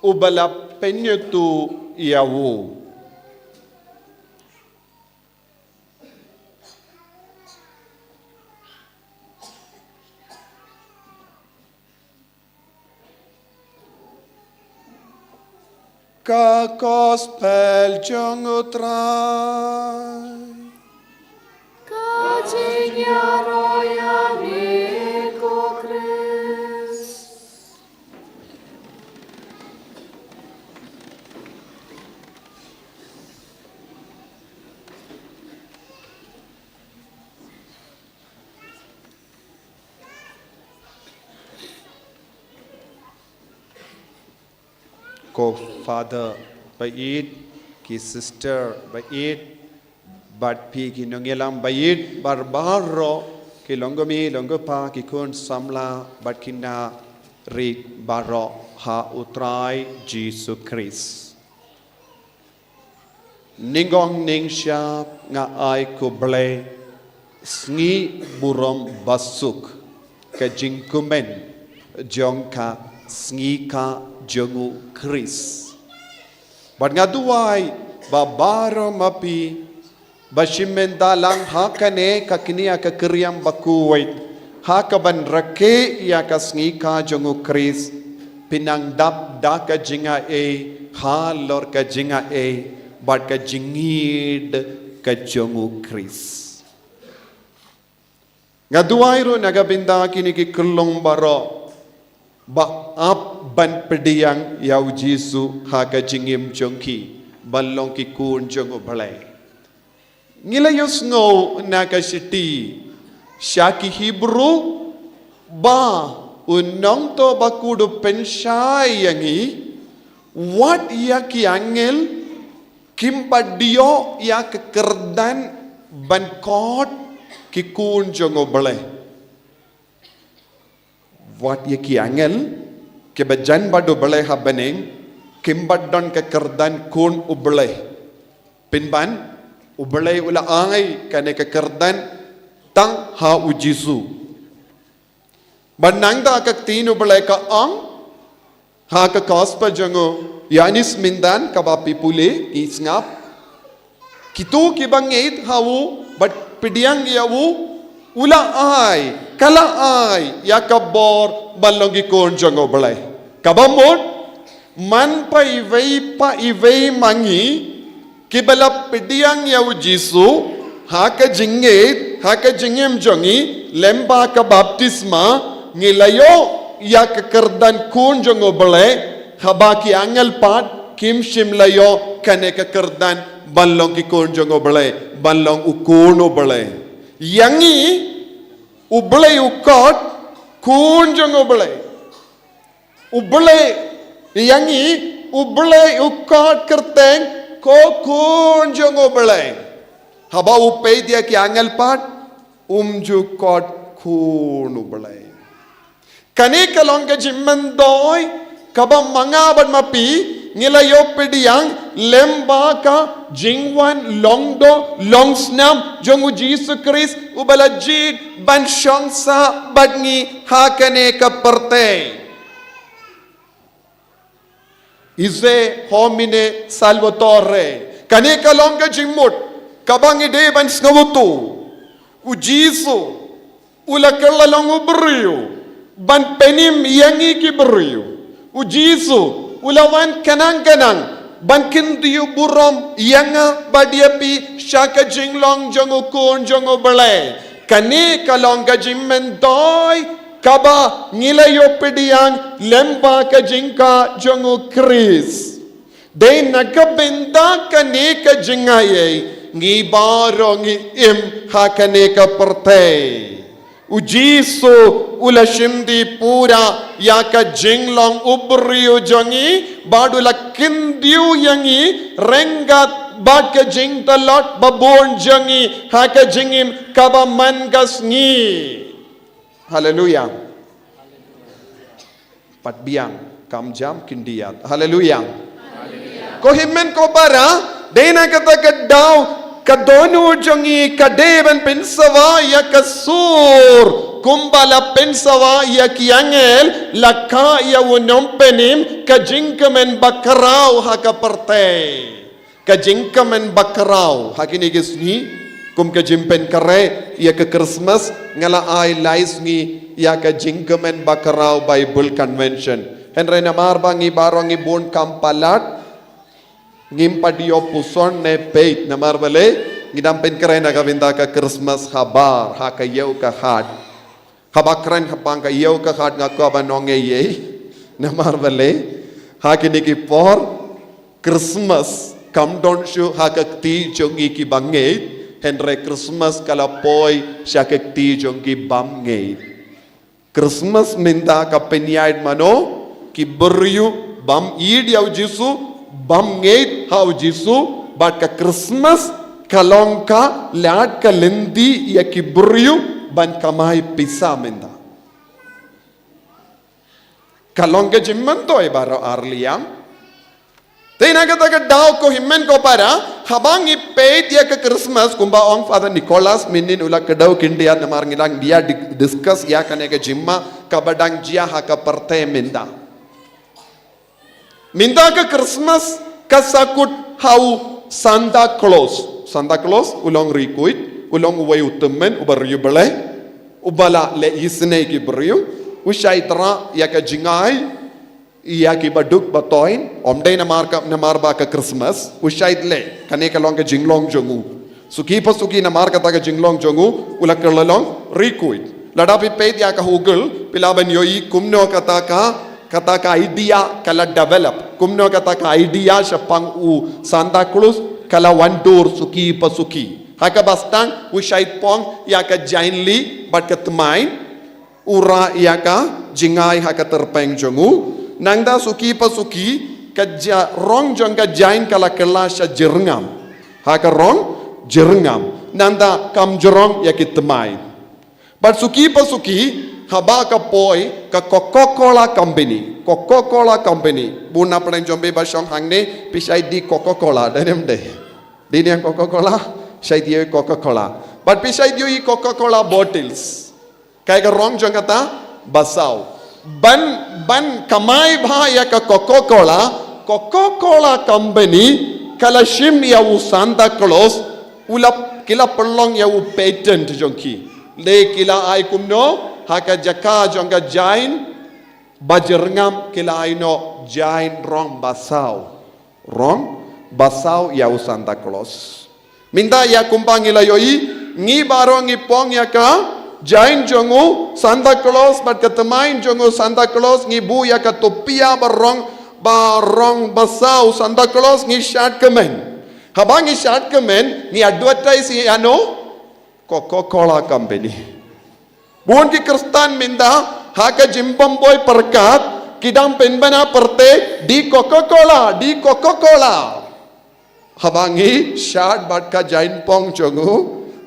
uba la pynïathuh ïa u. Ka Gospel jong u Trai. Ka jingïaroh ïa me ko Khrist. Ko Father ba ïeit, ki sister ba ïeit, bad phi ki nongïalam ba ïeit, bad baroh ki long kmie long kpa, ki khun samla bad ki nongrim baroh. ha U Trai Jisu Khrist. Nyngkong nyngshap nga ai khublei, sngi burom basuk, ka jingkmen jong ka sngi ka jong U Khrist. Bad nga duwai ba baroh ma phi ba shim bynta lang ha kane ka kñia ka kriam bakhuid, ha kaban rakhe ïa ka sngi ka jong U Khrist, pynang dap da ka jingaiei halor ka jingaiei bad ka jingïeid ka jong U Khrist. Nga duwai ruh na ka bynta kine ki khyllung baroh ba ap ban pdiang ïa U Jisu ha ka jingim jong ki ban long ki khun jong U Blei. Ngi la ïohsngew na ka shithi sha ki Hebru ba u nongthoh bakhuid u pynshai ïa ngi, wat ïa ki angel kim pat ïoh ïa ka kyrdan ban khot ki khun jong U Blei. Wat ïa ki angel kiba jan bad U Blei ha bneng kim pat don ka kyrdan khun U Blei. Pynban U Blei u la ai kane ka kyrdan tang ha U Jisu. Bad nangta ka ktien U Blei ka ong ha ka gospel jong u Ïoannis mynta kaba phi pule, phi sngap. Kito kiba ngeit ha u bad pdiang ïa u, u la ai, ka la ai ïa ka bor ban long ki khun jong U Blei. Kaba mut, man pa iwei pa iwei ma ngi kiba la pdiang ïa U Jisu ha ka jingngeit, ha ka jingim jong ngi lyngba ka baptisma, ngi la ïoh ïa ka kyrdan khun jong U Blei, haba ki angel pat kim shym la ïoh kane ka kyrdan ban long ki khun jong U Blei, ban long u khun U Blei. Ïa ngi U Blei u khot khun jong U Blei. U Blei, ïa ngi U Blei u khot kyrteng ko khun jong U Blei. Haba u peit ïa ki angel pat, um ju khot khun U Blei. Kane ka long ka jingmyntoi kaba ma nga bad ma phi ngi la ïoh pdiang lyngba ka jingwan long doh long snam jong U Jisu Khrist uba la jied ban shong sah bad ngi ha kane ka pyrthei. Ise homine Salvatore. Kane ka long ka jingmut kaba ngi dei ban sngewthuh. U Jisu u la kylla long u briew ban pynim ïa ngi ki briew. U Jisu u la wan khnang khnang ban kyntiew burom ïa nga bad ïa phi sha ka jinglong jong u khun jong U Blei. Kane ka long ka jingmyntoi kaba ngi la ïoh pdiang lyngba ka jingkah jong U Khrist. Dei na ka bynta kane ka jingaiei ngi baroh ngi im ha kane ka pyrthei. U Jisu u la shim dih pura ïa ka jinglong u briew jong ngi bad u la kyntiew ïa ngi ryngkat bad ka jingtlot babun jong ngi ha ka jingim kaba man ka sngi. Haleluya. Pat biang, kam jam khyndiat. Haleluya. Ko hynmen ko para, dei na kata ka daw ka dohnud jong ngi ka dei ban pynsawa ïa ka sur kumba la pynsawa ïa ki angel, la kha ïa u nongpynim ka jingkmen bakhraw ha ka pyrthei. Ka jingkmen bakhraw ha kine ki sngi, kum ka jingpynkhreh ïa ka Christmas, nga la ai lai sngi ïa ka jingkmen bakhraw Bible Convention. Hynrei namar ba ngi baroh ngi bun kam palat, ngim pat ïoh puson ne peit, namar balei, ngi dang pynkhreh na ka bynta ka Christmas habar ha ka ïew ka hat. Haba kren hapdeng ka ïew ka hat nga kwah ban ong ei ei. Namar balei, ha kine ki por Christmas kam don shuh ha ka kti jong ngi ki bangeit, hynrei Christmas ka la poi sha ka kti jong ki bymngeit. Christmas mynta ka pynïaid mano, ki briew bym ïeit ïa u Jisu, bym ngeit ha u Jisu, bad ka Christmas ka long ka lad ka lynti ïa ki briew ban kamai pisa mynta. Ka long ka jingmyntoi baroh arliang. Te na kata ka daw ko hynmen ko para, haba ngi peit ïa ka Christmas, kumba ong Father Nicholas mynnin u la kdew khyndiat namar ngi dang ïa di-, discuss ïa kane ka jingma kaba dang jia ha ka pyrthei mynta. Mynta ka Christmas ka sakut ha u Santa Claus. Santa Claus u long riewkhuid, u long uwei u tymmen uba riewblei, uba la leh isynei ki briew, u shait rah ïa ka jingai ïa ki baduk batoin, ym dei namar ka, namar ba ka Christmas, u shait leh, kane ka long ka jinglong jong u. Suki pa suki namar kata ka jinglong jong u, u la kylla long riewkhuid. Lada phi peit ïa ka Google, phi lah ban ïohi kumno kata ka, kata ka idea ka la develop. Kumno kata ka idea shaphang u Santa Claus ka la wan dur suki pa suki. Ha kaba sdang u shait pong ïa ka jaiñli bad ka tmier, u rah ïa ka jingai ha ka tyrpeng jong u. Nangta suki pa suki ka ja-, rong jong ka jaiñ ka la kylla sha jyrngam. Ha ka rong jyrngam. Nangta kam jrong ïa ki tmier. Bad suki pa suki, haba ka poi ka Coca-Cola Company. Coca-Cola Company. Bun na pdeng jong phi ba shong hangne, phi shait die Coca-Cola, dei ne ym dei? Die ne Coca-Cola, shait die Coca-Cola. Bad phi shait die Coca-Cola bottles. Kaei ka rong jong kata? Basaw. Ban, ban kamai bha ïa ka Coca-Cola, Coca-Cola Company ka la shim ïa u Santa Claus, u la, ki la pynlong ïa u patent jong ki. Te ki la ai kumno, ha ka jaka jong ka jaiñ ba jyrngam ki la ai noh jaiñ rong basaw. Rong basaw ïa u Santa Claus. Mynta ïa kumba ngi la ïohi, ngi baroh ngi pong ïa ka jaiñ jong u Santa Claus bad ka tmier jong u Santa Claus, ngi buh ïa ka tupia ba rong, ba rong basaw Santa Claus, ngi shad kmen. Haba ngi shad kmen, ngi advertise ïa no Coca-Cola Company. Bun ki Khristan mynta ha ka jingbym poi pyrkhat ki dang pynbna pyrthei die Coca-Cola, die Coca-Cola. Haba ngi shad bad ka jaiñpong jong u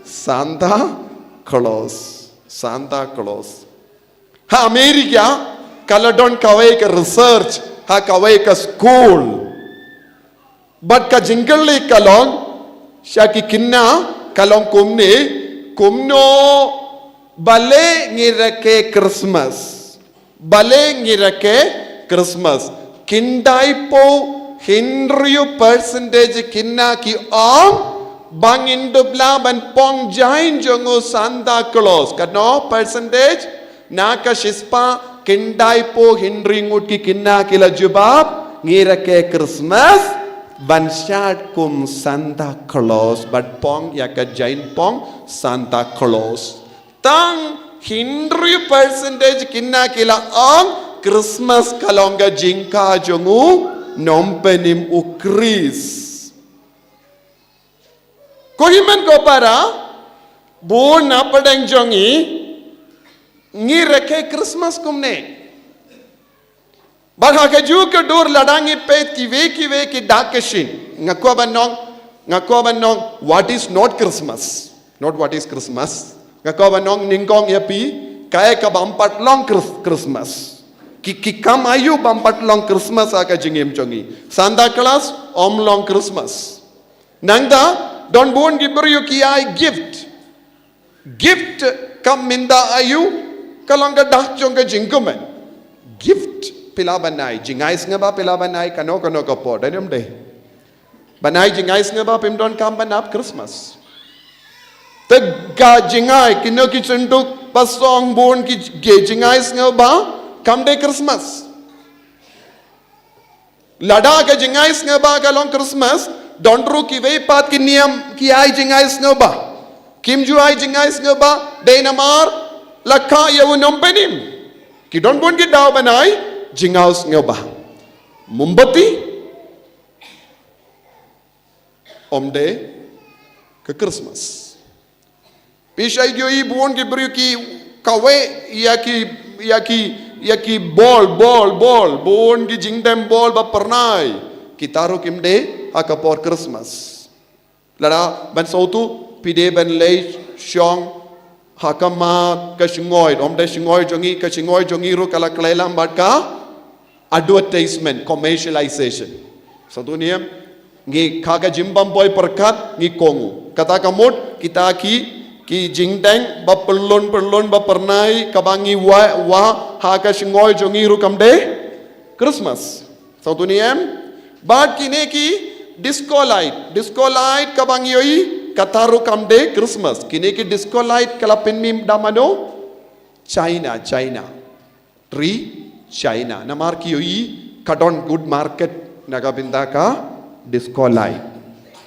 Santa Claus, Santa Claus. Ha America ka la don kawei ka research ha kawei ka school. Bad ka jingkylli ka long sha ki kynna ka long kumne, kumno balei ngi rakhe Christmas? Balei ngi rakhe Christmas? Khyndaiphew hynriew percentage kynna ki ong ba ngin dup lah ban pong jaiñ jong u Santa Claus. Katno percentage? Na ka shispah khyndaiphew hynriew ngut ki kynna ki la jubab, ngi rakhe Christmas ban shad kum Santa Claus, ban pong ïa ka jaiñpong Santa Claus. Tang hynriew percentage kynna ki la ong Christmas ka long ka jingkha jong u Nongpynim u Khrist. Ko hynmen ko para, bun na pdeng jong ngi, ngi rakhe Christmas kumne. Bad ha kajuh ka dur lada ngi peit kiwei kiwei ki dak ki shin. Nga kwah ban ong, nga kwah ban ong, what is not Christmas? Not what is Christmas. Nga kwah ban ong nyngkong ïa phi, kaei ka bym pat long Chris-, Christmas. Ki, ki kam aïu bym pat long Christmas ha ka jingim jong ngi. Santa Claus, ym long Christmas. Nangta, don bun ki briew ki ai gift. Gift ka mynta aïu, ka long ka dak jong ka jingkmen. Gift, phi lah ban ai, jingai sngewbha phi lah ban ai, kano kano ka por, dei ne ym dei? Ban ai jingai sngewbha phim donkam ban ap Christmas. Te ka jingai, kino ki synduk, ba song bun ki, ki jingai sngewbha, kam dei Christmas. Lada ka jingai sngewbha ka long Christmas, don ruh kiwei pat ki niam ki ai jingai sngewbha. Kim ju ai jingai sngewbha, dei namar la kha ïa u Nongpynim. Ki don bun ki daw ban ai jingai sngewbha. Mombati, ym dei ka Christmas. Phi shait ïohi bun ki briew ki kawei ïa ki, ïa ki, ïa ki bol, bol, bol, bun ki jingdem bol ba pyrnai. Kita ruh kim dei ha ka por Christmas. Lada ban sngewthuh, phi dei ban leit shong ha khmat ka shngoi, ym dei shngoi jong ngi, ka shngoi jong ngi ruh ka la khlaiñ lang bad ka advertisement, commercialization. Sngewthuh ne em? Ngi kha ka jingbam poi pyrkhat ngi kohnguh. Kata ka mut kita ki, ki jingdeng ba pynlong pynlong ba pyrnai kaba ngi wah wah ha ka shngoi jong ngi ruh kam dei Christmas. Sngewthuh ne em? Bad kine ki disco light, disco light kaba ngi ïohi, kata ruh kam dei Christmas. Kine ki disco light ka la pynmih da mano? China, China. Ri China. Namar ki ïohi ka don good market na ka bynta ka disco light.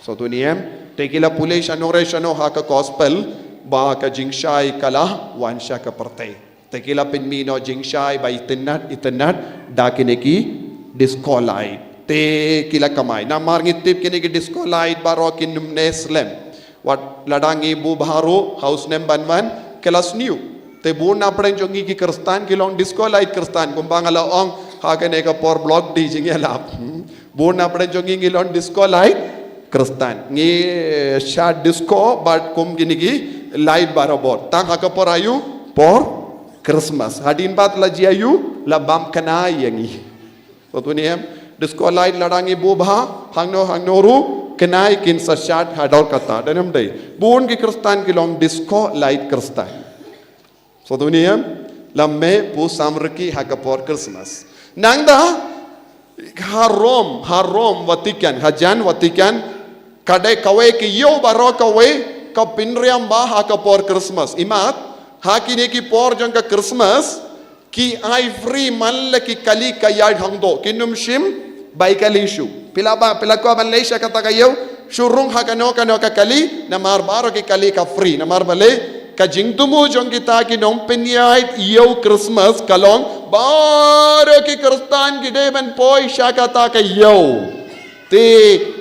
Sngewthuh ne em? Te ki la pule shano re shano ha ka gospel ba ka jingshai ka la wan sha ka pyrthei. Te ki la pynmih noh jingshai ba itynnad itynnad da kine ki disco light. Te ki la kamai. Namar ngi tip kine ki disco light baroh kin ym ne slem. Wat lada ngi buh bha ruh ha u snem ban wan, ki la sniew. Te bun na pdeng jong ngi ki Khristan ki long disco light Khristan, kumba nga la ong ha kane ka por blog di jingïalap. Hmm. Bun na pdeng jong ngi ngi long disco light Khristan. Ngi, eh, sha disco bad kum kine ki light barabor. Tang ha ka por aïu? Por Christmas. Hadien ba la jia aïu? La bam khnai ïa ngi. Sngewthuh ne em? Disco light lada ngi buh bha hangno hangno ruh khnai kin sa shad ha dor kata. Dei ne ym dei? Bun ki Khristan ki long disco light Khristan. Sngewthuh ne em? La mih pur samrkhie ha ka por Christmas. Nangta ha Rome, ha Rome Vatican, ha jan Vatican, ka dei kawei ka ïew baroh kawei ka pynriam bha ha ka por Christmas. Imat, ha kine ki por jong ka Christmas, ki ai free man la ki kali ka ïaid hangto, kin ym shim bai kali shuh. Phi lah ba, phi lah kwah ban leit sha kata ka ïew, shu rung ha kano kano ka kali, namar baroh ki kali ka free, namar balei? Ka jingthmu jong kita ki nongpynïaid ïew Christmas ka long baroh ki Khristan ki dei ban poi sha kata ka ïew. Te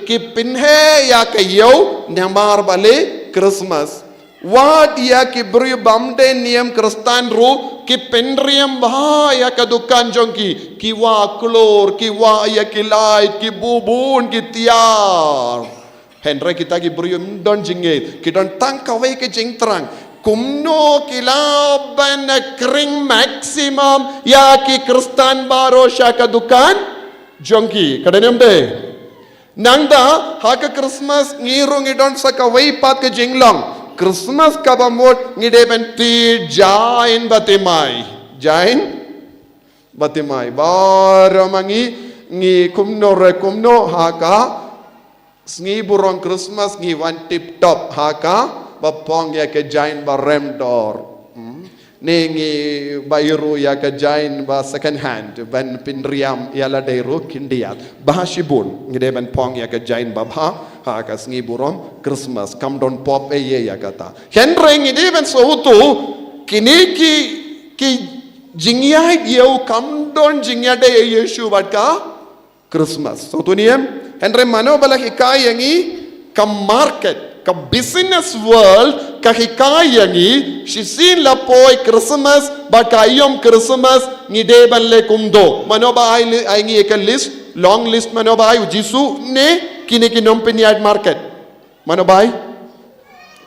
ki pynheh ïa ka ïew namar balei? Christmas. Wat ïa ki briew bym dei niam Khristan ruh ki pynriam bha ïa ka dukan jong ki, ki wah klur, ki wah ïa ki light, ki buh bun ki tiar. Hynrei kita ki briew ym don jingngeit, ki don tang kawei ka jingthrang. Kumno ki lah ban khring maximum ïa ki Khristan baroh sha ka dukan jong ki. Ka dei ne ym dei? Nangta ha ka Christmas ngi ruh ngi don sa kawei pat ka jinglong. Christmas kaba mut ngi dei ban thied jaiñ ba thymmai. Jaiñ ba thymmai. Baroh ma ngi, ngi kumno re kumno ha ka sngi burom Christmas ngi wan tip top ha kaba phong ïa ka jaiñ ba rem dor. Hmm. Ne ngi ba ïoh ruh ïa ka jaiñ ba second hand ban pynriam ïa lade ruh khyndiat. Bha shibun ngi dei ban phong ïa ka jaiñ babha ha ka sngi burom Christmas. Kam don pop ei ïa kata. Hynrei ngi dei ban sngewthuh kine ki, ki jingïaid ïew kam don jingïadei ei ei shuh bad ka Christmas. Sngewthuh ne em? Hynrei mano ba la hikai ïa ngi? Ka market, ka business world ka hikai ïa ngi shisien la poi Christmas bad ka aïom Christmas ngi dei ban leh kumto. Mano ba ai li-, ai ngi ïa ka list, long list, mano ba ai? U Jisu ne kine ki nongpynïaid market? Mano ba ai?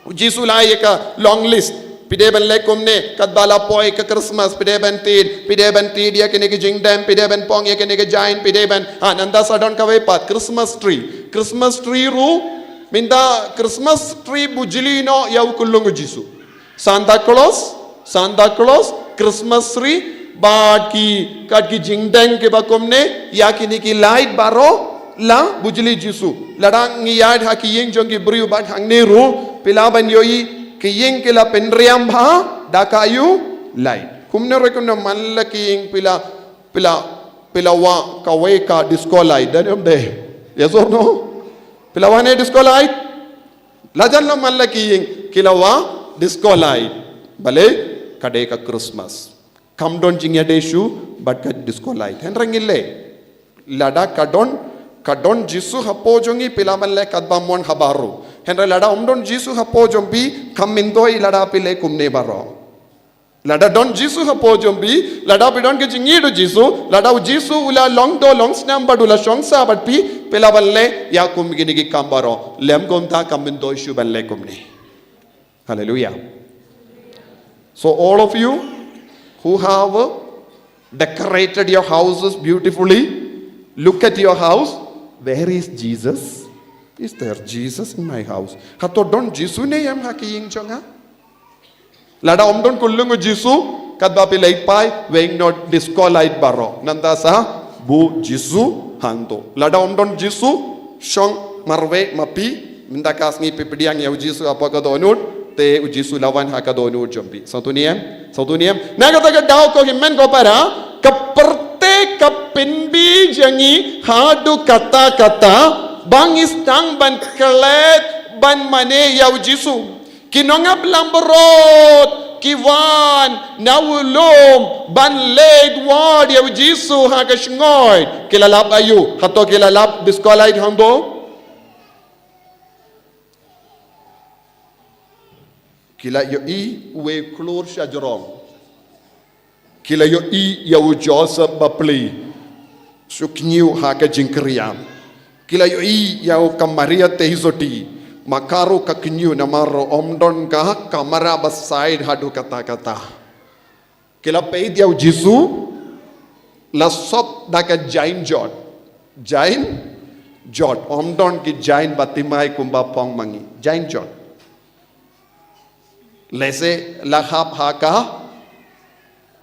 U Jisu la ai ïa ka long list. Phi dei ban leh kumne, katba la poi ka Christmas, phi dei ban thied, phi dei ban thied ïa kine ki jingdem, phi dei ban phong ïa kine ki jaiñ, phi dei ban, ha, nangta sa don kawei pat, Christmas tree. Christmas tree ruh mynta Christmas tree bujli noh ïa u khyllung u Jisu. Santa Claus, Santa Claus, Christmas tree, bad ki, kat ki jingdeng kiba kumne, ïa kine ki light baroh la bujli Jisu. Lada ngi ïaid ha ki ïing jong ki briew bad hangne ruh phi lah ban ïohi ki ïing ki la pynriam bha da ka aïu? Light. Kumno re kumno man la ki ïing phi lah, phi lah, phi lah wah kawei ka disco light, dei ne ym dei? Yes or no? Phi lah wah ne disco light? Lajan la man la ki ïing ki la wah disco light. Balei? Ka dei ka Christmas. Kam don jingïadei shuh bad ka disco light. Hynrei ngi leh, lada ka don, ka don Jisu hapoh jong ngi, phi lah ban leh katba mon ha baroh. Hynrei lada ym don Jisu hapoh jong phi, kam myntoi lada phi leh kumne baroh. Lada don Jisu hapoh jong phi, lada phi don ka jingïeit u Jisu, lada u Jisu u la long doh long snam bad u la shong sah bad phi, phi lah ban leh ïa kum kine ki kam baroh. Lym kumta kam myntoi shuh ban leh kumne. Hallelujah. So all of you who have a Decorated your houses beautifully. Look at your house. Where is Jesus? Is there Jesus in my house? Hato don Jisu ne em ha ki ïing jong nga? Lada ym don khullung u Jisu, katba phi leit phai, weng noh disco light baroh. Nangta sa buh Jisu hangto. Lada ym don Jisu shong marwei ma phi, mynta ka sngi phi pdiang ïa u Jisu hapoh ka dohnud, te u Jisu la wan ha ka dohnud jong phi. Sngewthuh ne em? Sngewthuh ne em? Na kata ka daw ko hynmen ko para, ka pyrthei ka pynbeit ïa ngi haduh katta katta, ba ngi sdang ban klet ban mane ïa u Jisu. Ki nongap langbrot ki wan na u lum ban leit wad ïa u Jisu ha ka shngoi. Ki la lap aïu? Hato ki la lap disco light hangto? Ki la ïohi uwei u khlur shajrong. Ki la ïohi ïa u Joseph bapli shu kñiew ha ka jingkyrïam. Ki la ïohi ïa u ka Maria Teisoti, ma ka ruh ka kñiew namar ym don ka kamra ba sait haduh katta katta. Ki la peit ïa u Jisu, la sop da ka jaiñ jot. Jaiñ jot, ym don ki jaiñ ba thymmai kumba phong ma ngi. Jaiñ jot. Lehse la hap ha ka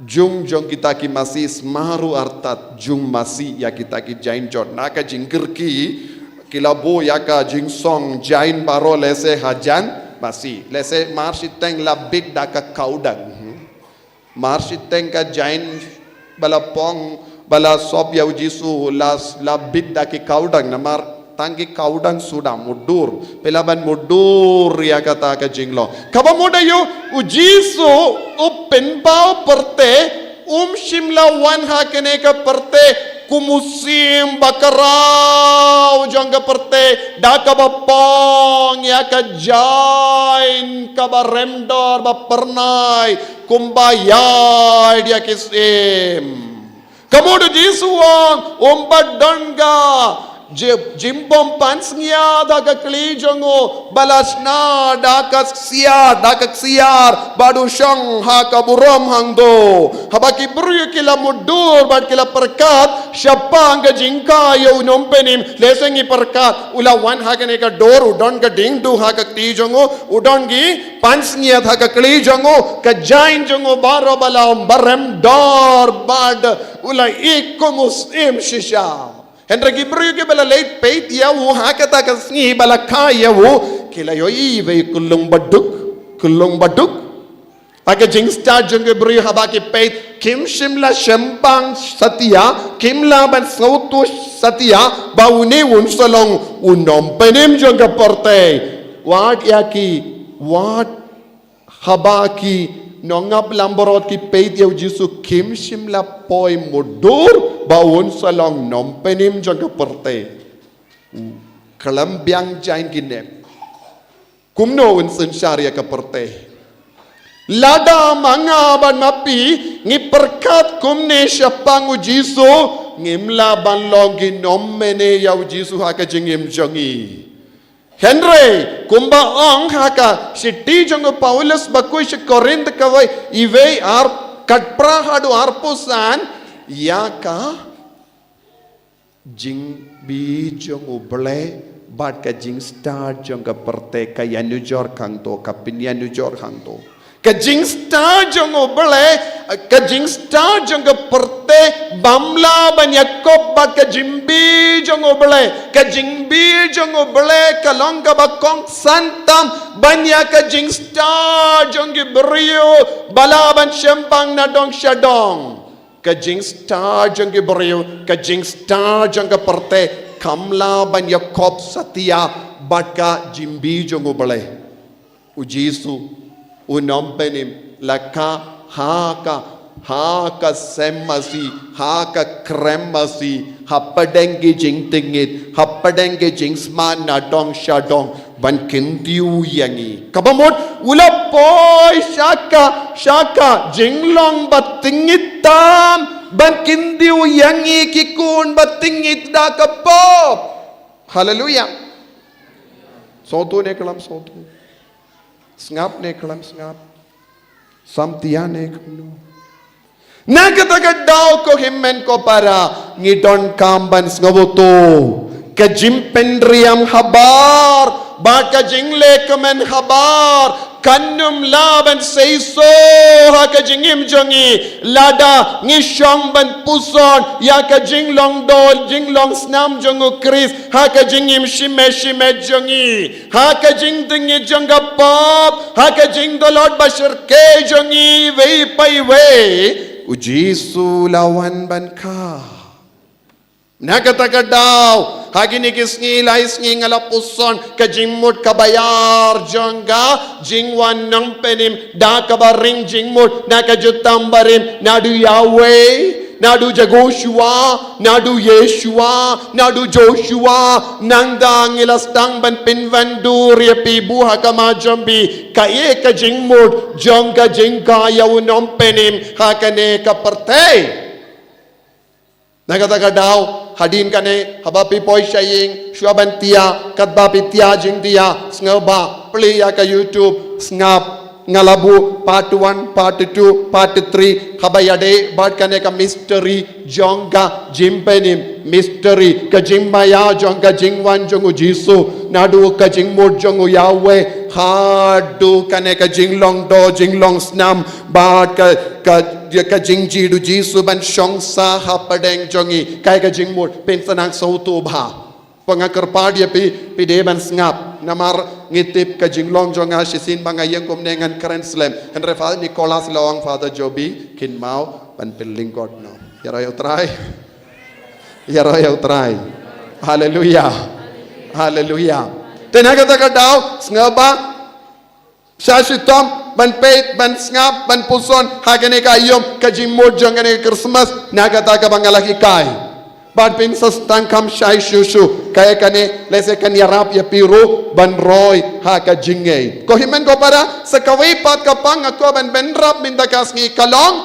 jung jong kita ki masi, sma ruh artat jung masi ïa kita ki jaiñ jot. Na ka jingkyrki ki la buh ïa ka jingsong jaiñ baroh lehse hajan masi. Lehse mar shiteng la bit da ka kawdang. Mar shiteng ka jaiñ ba la phong, ba la sop ïa u Jisu, la, la bit da ki kawdang, namar tang ki kawdang suda mutdur. Phi lah ban mutdur ïa kata ka jinglong. Kaba mut aïu, u Jisu u pynpaw pyrthei, um shym la wan ha kane ka pyrthei kum u syiem ba khraw jong ka pyrthei, da kaba phong ïa ka jaiñ kaba remdor ba phyrnai, kumba ïaid ïa ki syiem. Ka mut u Jisu u ong, um pat don ka ji-, jingbym pansngiat ha ka kli jong u, ba la shna da ka ksiar, da ka ksiar, bad u shong ha ka burom hangto. Haba ki briew ki la mutdur bad ki la pyrkhat shaphang ka jingkha ïa u nongpynim, lehse ngi pyrkhat, u la wan ha kane ka dur, u don ka diengduh ha ka kti jong u, u don ki pansngiat ha ka kli jong u, ka jaiñ jong u baroh ba la ym, ba remdor bad u la ïeit kum u syiem shisha. Hynrei ki briew kiba la leit peit ïa u ha kata ka sngi ba la kha ïa u, ki la ïohi iwei i khyllung baduk, khyllung baduk. Ha ka jingstad jong ki briew haba ki peit, kim shym la shemphang satia, kim lah ban sngewthuh satia ba une un sa long u nongpynim jong ka pyrthei. Wat ïa ki, wat haba ki nongap langbrot ki peit ïa u Jisu, kim shym la poi mutdur ba un sa long nongpynim jong ka pyrthei. Khlem biang jaiñ ki nep. Kumno un synshar ïa ka pyrthei? Lada ma nga bad ma phi ngi pyrkhat kumne shaphang u Jisu, ngim lah ban long ki nongmane ïa u Jisu ha ka jingim jong ngi. Hynrei kumba ong ha ka shithi jong u Paulus bakhuid sha Korinth kawei, iwei ar, khatphra haduh arphew san, ïa ka jingbi jong U Blei bad ka jingstad jong ka pyrthei ka ïanujor hangto, ka pynïanujor hangto. Ka jingstad jong U Blei, ka jingstad jong ka pyrthei bym lah ban ïakob bad ka jingbi jong U Blei. Ka jingbi jong U Blei ka long kaba kongsan tam ban ïa ka jingstad jong ki briew ba lah ban shemphang na dong sha dong. Ka jingstad jong ki briew, ka jingstad jong ka pyrthei kam lah ban ïakob satia bad ka jingbi jong U Blei. U Jisu, u nongpynim, la kha ha ka, ha ka sem masi, ha ka krem masi, hapdeng ki jingtngit, hapdeng ki jingsma na dong sha dong, ban kyntiew ïa ngi. Kaba mut, u la poi sha ka, sha ka jinglong ba tngit tam, ban kyntiew ïa ngi ki khun ba tngit da ka pop. Haleluia. Sngewthuh ne khlem sngewthuh? Sngap ne khlem sngap? Samtia ne khlem? Na kata ka daw ko hynmen ko para, ngi donkam ban sngewthuh ka jingpynriam habar bad ka jingleh kmen habar kan ym lah ban seisoh ha ka jingim jong ngi lada ngi shong ban puson ïa ka jinglong dor jinglong snam jong U Khrist ha ka jingim shimet shimet jong ngi. Ha ka jingding jong ka pop, ha ka jingdolot ba shyrkhei jong ngi iwei pa iwei, U Jisu la wan ban kha. Na kata ka daw, ha kine ki sngi lai sngi nga la puson ka jingmut kaba ïar jong ka jingwan Nongpynim da kaba ring jingmut na ka jutang barim naduh Yahweh. Naduh Jehoshua, naduh Yeshua, naduh Joshua, nangta ngi la sdang ban pynwandur ïa phi buh ha ka majumbi, kaei ka jingmut jong ka jingkha ïa u Nongpynim ha kane ka pyrthei. Na kata ka daw, hadien kane, haba phi poi sha ïing, shuwa ban thiah, katba phi thiah jingthiah, sngewbha plie ïa ka YouTube, sngap, nga la buh part one, part two, part three, haba ïadei bad kane ka mystery jong ka jingpynim, mystery ka jingmaïa jong ka jingwan jong U Jisu, naduh ka jingmut jong U Yahweh haduh kane ka jinglong dor jinglong snam bad ka, ka, ka jingjied U Jisu ban shong sah hapdeng jong ngi. Kaei ka jingmut? Phin sa nang sngewthuh bha. Pynban nga kyrpad ïa phi, phi dei ban sngap. Namar ngi tip ka jinglong jong nga shisien ba nga ïeng kumne ngan kren slem. Hynrei Father Nicholas la ong Father Joby, kynmaw ban pynlyngkot noh. Ïaroh ïa U Trai. Ïaroh ïa U Trai. Haleluya. Haleluya. Te na kata ka daw, sngewbha sa shitom ban peit, ban sngap, ban puson ha kane ka aïom, ka jingmut jong kane ka Christmas, na kata kaba nga la hikai. Bad phin sa sdang kham shai shuh shuh, kaei kane lehse kan ïarap ïa phi ruh ban roi ha ka jingngeit. Ko hynmen ko para, sa kawei pat ka pang nga kwah ban bynrap mynta ka sngi ka long,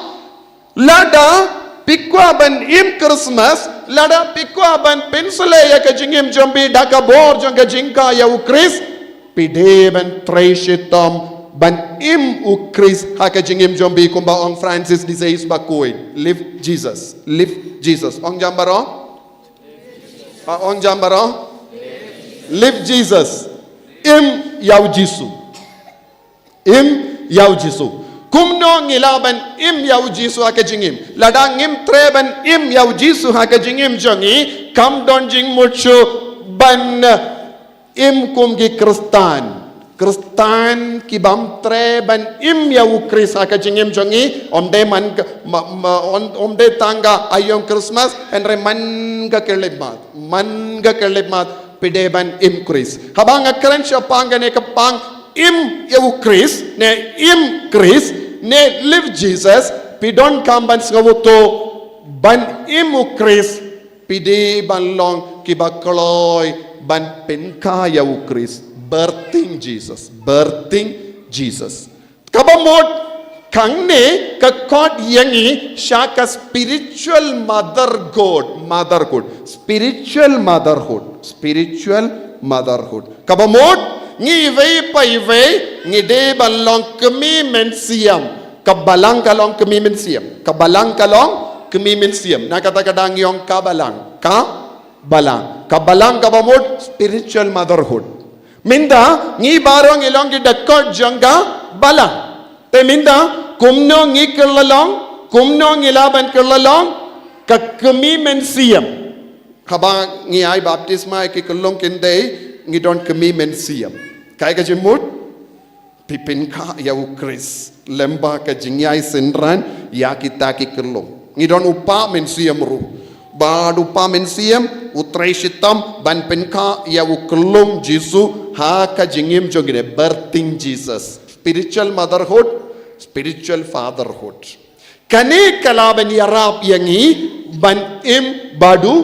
lada phi kwah ban im Christmas, lada phi kwah ban pynsleh ïa ka jingim jong phi da ka bor jong ka jingkha ïa U Khrist, phi dei ban trei shitom ban im U Khrist ha ka jingim jong phi, kumba ong Francis de Sales bakhuid. Live Jesus, live Jesus. Ong jam baroh? Ah, ong jam baroh? Live Jesus. Im ïa U Jisu. Im ïa U Jisu. Kumno ngi lah ban im ïa U Jisu ha ka jingim? Lada ngim treh ban im ïa U Jisu ha ka jingim jong ngi, kam don jingmut shuh ban, eh, im kum ki Khristan. Khristan ki bym treh ban im ïa U Khrist ha ka jingim jong ngi, ym dei man ka, ma, ma, ym, ym dei tang ka aïom Christmas, hynrei man ka khyllipmat. Man ka khyllipmat, phi dei ban im Khrist. Haba nga kren shaphang kane ka pang im ïa U Khrist, ne im Khrist, ne live Jesus, phi donkam ban sngewthuh ban im U Khrist, phi dei ban long kiba kloi ban pynkha ïa U Khrist. Birthing Jesus, birthing Jesus. Kaba mut, hangne ka khot ïa ngi sha ka spiritual motherhood, motherhood, spiritual motherhood, spiritual motherhood. Kaba mut, ngi iwei pa iwei, ngi dei ban long kmie mynsiem. Ka balang ka long kmie mynsiem. Ka balang ka long kmie mynsiem. Na kata ka daw ngi ong ka balang. Ka balang. Ka balang kaba mut spiritual motherhood. Mynta, ngi baroh ngi long ki dkhot jong ka balang. Te mynta, kumno ngi kylla long, kumno ngi lah ban kylla long ka kmie mynsiem. Haba ngi ai baptisma ïa ki khyllung kynthei, ngi don kmie mynsiem. Kaei ka jingmut? Phi pynkha ïa U Khrist lem bad ka jingïai synran ïa kita ki khyllung. Ngi don u kpa mynsiem ruh. Bad u kpa mynsiem u trei shitom ban pynkha ïa u khyllung Jisu ha ka jingim jong ngi, birthing Jesus. Spiritual motherhood, spiritual fatherhood. Kane ka lah ban ïarap ïa ngi ban im bad U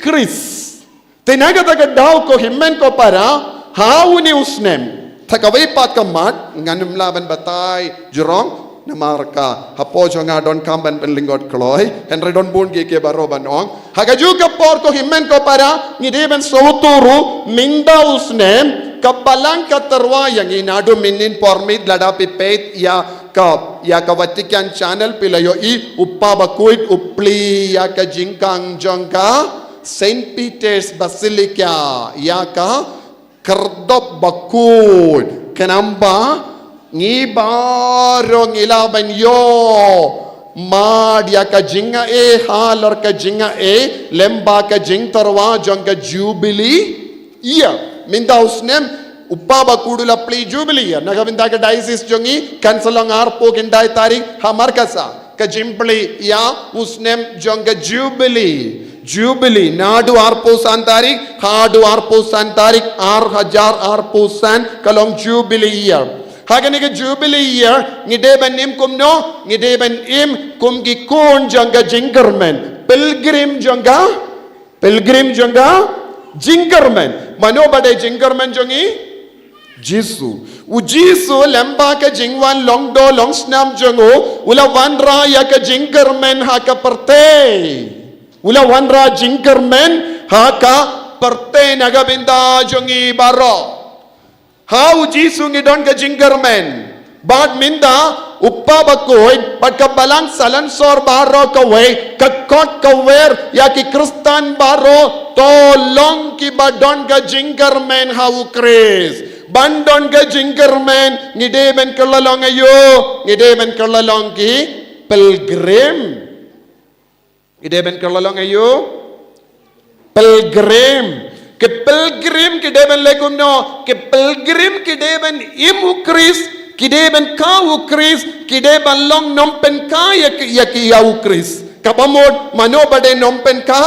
Khrist. Te na kata ka daw ko hynmen ko para, ha une u snem, ha kawei pat ka mat, ngan ym lah ban batai jrong, namar ka hapoh jong nga donkam ban pynlyngkot kloi, hynrei don bun kiei kiei baroh ban ong. Ha kajuh ka por ko hynmen ko para, ngi dei ban sngewthuh ruh, mynta u snem, ka balang ka tyrwa ïa ngi naduh mynnin por miet lada phi peit ïa Ka, ïa ka Vatican Channel phi la ïohi, u Kpa Bakhuid u plie ïa ka jingkhang jong ka Saint Peter's Basilica, ïa ka khyrdop bakhuid. Khnang ba ngi baroh ngi lah ban ïoh mad ïa ka jingai halor ka jingai lem bad ka jingtyrwa jong ka Jubilee ïa, mynta u snem u Kpa Bakhuid u la plie Jubilee ïa. Na ka bynta ka diocese jong ngi kan sa long arphew khyndai tarik ha Markasa. Ka jingplie ïa u snem jong ka Jubilee. Jubilee naduh arphew san tarik haduh arphew san tarik ar hajar arphew san ka long Jubilee ïa. Ha kane ka Jubilee ïa ngi dei ban im kumno? Ngi dei ban im kum ki khun jong ka jingkyrmen. Pilgrim jong ka Pilgrim jong ka jingkyrmen. Mano ba dei jingkyrmen jong ngi? Jisu. U Jisu lem bad ka jingwan long doh long snam jong u, u la wanrah ïa ka jingkyrmen ha ka pyrthei. U la wanrah jingkyrmen ha ka pyrthei na ka bynta jong ngi baroh. Ha u Jisu ngi don ka jingkyrmen. Bad mynta u Kpa Bakhuid bad ka Balang Salonsor baroh kawei, ka kot ka wer ïa ki Khristan baroh, to long kiba don ka jingkyrmen ha u Khrist. Ban don ka jingkyrmen ngi dei ban kylla long aïu? Ngi dei ban kylla long ki pilgrim. Ki dei ban kylla long aïu? Pilgrim. Ki pilgrim ki dei ban leh kumno? Ki pilgrim ki dei ban im u Khrist, ki dei ban kha u Khrist, ki dei ban long nongpynkha ïa ki, ïa ki, ïa u Khrist. Kaba mut mano ba dei nongpynkha?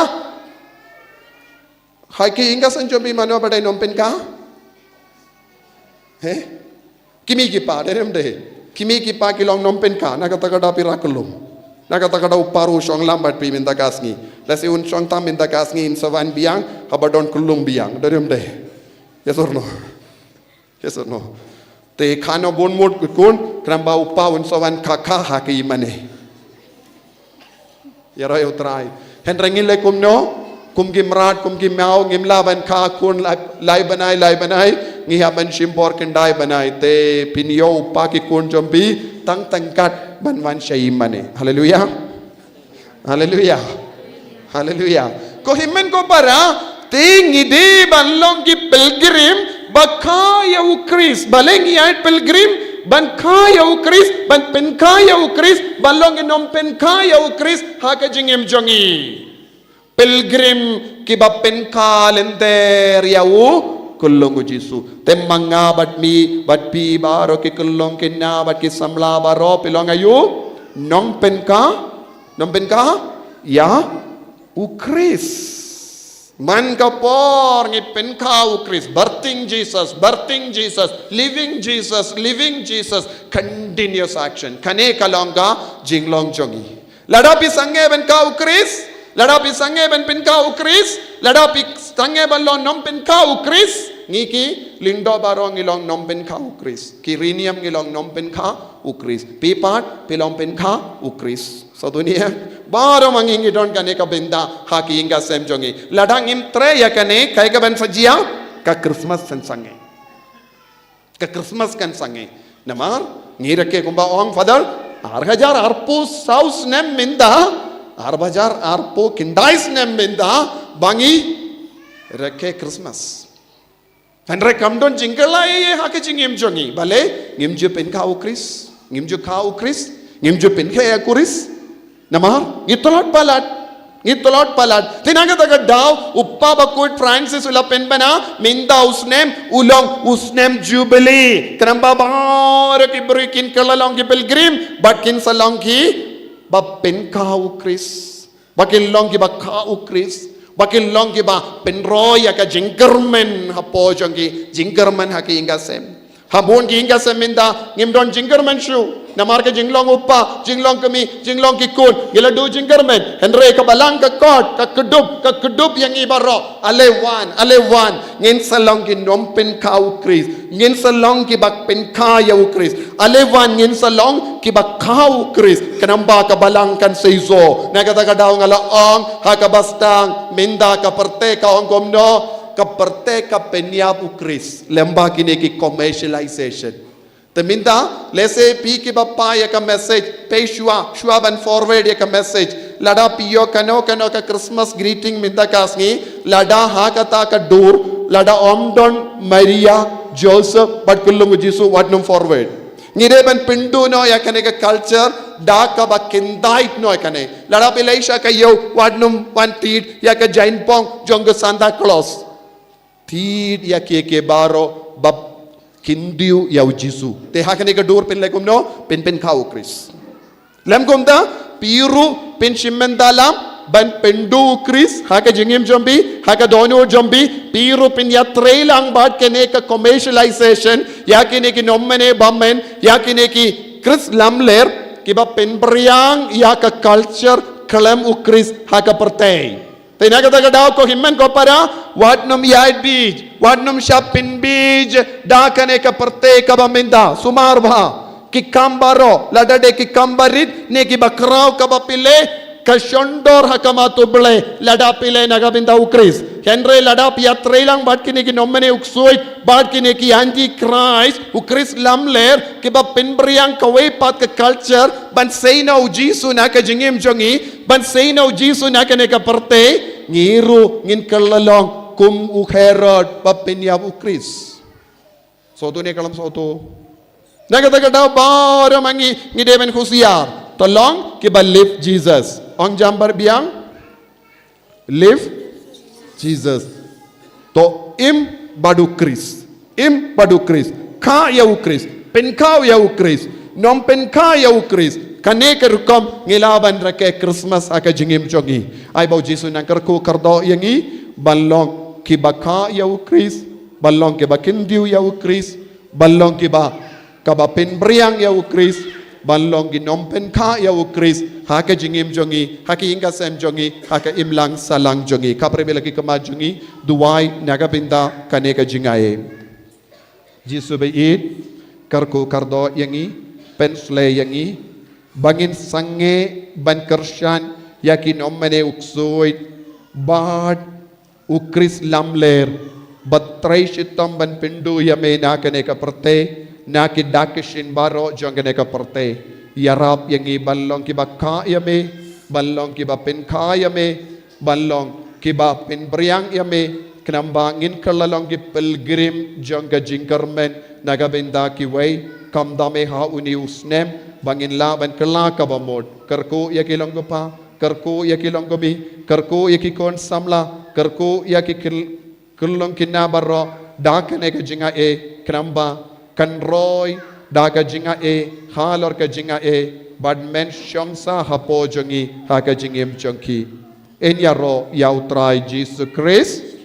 Ha ki ïing ka sem jong phi mano ba dei nongpynkha? He? Ki mei ki pa, dei ne em dei? Ki mei ki pa ki long nongpynkha, na kata ka daw phi rah kyllum. Na kata ka daw u pa ruh u shong lang bad phi mynta ka sngi. Lehse un shong tam mynta ka sngi, un sa wan biang haba don kyllum biang, dei ne em dei? Yes or no? Yes or no? Te kha noh bun mut ki khun, khnang ba u pa un sa wan kha kha ha ki ïingmane. Ïaroh ïa u Trai. Hynrei ngi leh kumno? Kum ki mrad, kum ki maw, ngim lah ban kha khun lai, lai bnai, lai bnai, ngi hap ban shim por khyndai bnai. Te phin ïoh u pa ki khun jong phi tang tang kat ban wan sha ïingmane. Haleluia. Haleluia. Haleluia. Ko hynmen ko para, te ngi dei ban long ki pilgrim ba kha ïa u Khrist. Balei ngi ïa pilgrim? Ban kha ïa u Khrist, ban pynkha ïa u Khrist, ban long ki nongpynkha ïa u Khrist ha ka jingim jong ngi. Pilgrim kiba pynkha lynter ïa u kyllung u Jisu. Te ma nga bad me bad phi baroh ki kyllung ki na bad ki samla baroh phi long aïu? Nongpynkha, nongpynkha ïa u Khrist. Man ka por ngi pynkha u Khrist, birthing Jesus, birthing Jesus, living Jesus, living Jesus, continuous action. Kane ka long ka jinglong jong ngi. Lada phi sangeh ban kha u Khrist, lada phi sangeh ban pynkha u Khrist, lada phi sangeh ban long nongpynkha u Khrist, ngi ki lyngdoh baroh ngi long nongpynkha u Khrist. Ki riewniam ngi long nongpynkha u Khrist. Phi pat phi long pynkha u Khrist. Sa dunia baroh ma ngi ngi don kane ka bynta ha ki ïing ka sem jong ngi. Lada ngim treh ïa kane, kaei kaban sa jia? Ka Christmas kan sangeh. Ka Christmas kan sangeh. Namar ngi rakhe kumba ong Father, ar hajar arphew saw snem mynta, ar hajar arphew khyndai snem mynta ba ngi rakhe Christmas. Hynrei kam don jingkylla ei ei ha ka jingim jong ngi. Balei? Ngim ju pynkha u Khrist. Ngim ju kha u Khrist. Ngim ju pynkha ïa u Khrist. Namar ngi tlot palat. Ngi tlot palat. Te na kata ka daw u Kpa Bakhuid Francis u la pynbna mynta u snem u long u snem Jubilee. Khnang ba baroh ki briew kin kylla long ki pilgrim bad kin sa long kiba pynkha u Khrist. Ba kin long kiba kha u Khrist. Ba kin long kiba pynroi ïa ka jingkyrmen hapoh jong ki, jingkyrmen ha ki ïing ka sem. Ha bun ki ïing ka sem mynta ngim don jingkyrmen shuh. Namar ka jinglong u pa, jinglong ka mei, jinglong ki khun, ngi la duh jingkyrmen. Hynrei ka Balang ka kot, ka kdup, ka kdup ïa ngi baroh. Ale wan, ale wan, ngin sa long ki nongpynkha u Khrist. Ngin sa long kiba pynkha ïa u Khrist. Ale wan ngin sa long kiba kha u Khrist. Khnang ba ka Balang kan seisoh. Na kata ka daw nga la ong ha kaba sdang, mynta ka pyrthei ka ong kumno? Ka pyrthei ka pynïap u Khrist lem bad kine ki commercialization. Te mynta, lehse phi kiba pha ïa ka message, phi shuwa, shuwa ban forward ïa ka message. Lada phi ïoh kano kano ka Christmas greeting mynta ka sngi, lada ha kata ka dur, lada ym don Maria, Joseph, bad khyllung u Jisu, wat nym forward. Ngi dei ban pynduh noh ïa kane ka culture, da kaba kyndait noh ïa kane. Lada phi leit sha ka ïew, wat nym wan thied ïa ka jaiñpong jong ka Santa Claus. Thied ïa ki, ki baroh ba kyndit ïa u Jisu. Te ha kane ka dur phin leh kumno, phin, phin pynkha u Khrist. Lym kumta, phi ruh phin shim bynta lem ban pynduh u Khrist ha ka jingim jong phi, ha ka dohnud jong phi, phi ruh phin ïatrei lang bad kane ka commercialization, ïa kine ki nongmane bymman, ïa kine ki Khrist lamler, kiba pynbiang ïa ka culture khlem u Khrist ha ka pyrthei. Te na kata ka daw ko hynmen ko para, wat nym ïaid bieit, wat nym shah pynbieit da kane ka pyrthei kaba mynta. Sumar bha, ki kam baroh, lada dei ki kam barit ne kiba khraw kaba phi leh, ka shon dor ha khmat u Blei lada phi leh na ka bynta u Khrist. Hynrei lada phi ïatrei lang bad kine ki nongmane u ksuid, bad kine ki antichrist, u Khrist lamler, kiba pynbiang kawei pat ka culture ban sei noh u Jisu na ka jingim jong ngi, ban sei noh u Jisu na kane ka pyrthei, ngi ruh ngin kylla long kum u Herod ba pynïap u Khrist. Sngewthuh ne khlem sngewthuh? Na kata ka daw baroh ma ngi, ngi dei ban husiar. To long kiba live Jesus. Ong jam babiang. Live Jesus. To im bad u Khrist. Im bad u Khrist. Kha ïa u Khrist. Pynkha ïa u Khrist. Nym pynkha ïa u Khrist. Kane ka rukom ngi lah ban rakhe Christmas ha ka jingim jong ngi. Ai ba u Jisu un nang kyrkhu kyrdoh ïa ngi ban long kiba kha ïa u Khrist, ban long kiba kyndit ïa u Khrist, ban long kiba, kaba pynbiang ïa u Khrist, ban long ki nongpynkha ïa u Khrist ha ka jingim jong ngi, ha ka ïing ka sem jong ngi, ha ka imlang sahlang jong ngi. Khapkhrei bad la ki khmat jong ngi, duwai na ka bynta kane ka jingai. Jisu ba ïeit, kyrkhu kyrdoh ïa ngi, pynshlei ïa ngi ba ngin sangeh ban kyrshan ïa ki nongmane u ksuid bad u Khrist lamler, bad trei shitom ban pynduh ïa me na kane ka pyrthei, na ki dak ki shin baroh jong kane ka pyrthei. Ïarap ïa ngi ban long kiba kha ïa me, ban long kiba pynkha ïa me, ban long kiba pynbiang ïa me, khnang ba ngin kylla long ki pilgrim jong ka jingkyrmen na ka bynta kiwei, kumta me ha une u snem, ba ngin lah ban kylla kaba mut. Kyrkhu ïa ki long kpa, kyrkhu ïa ki long kmie, kyrkhu ïa ki khun samla, kyrkhu ïa ki khyl-, khyllung khynnah baroh, da kane ka jingai, khnang ba kan roi da ka jingai halor ka jingai, bad men shong sah hapoh jong ngi ha ka jingim jong ki. Yn ïaroh ïa u Trai Jisu Khrist.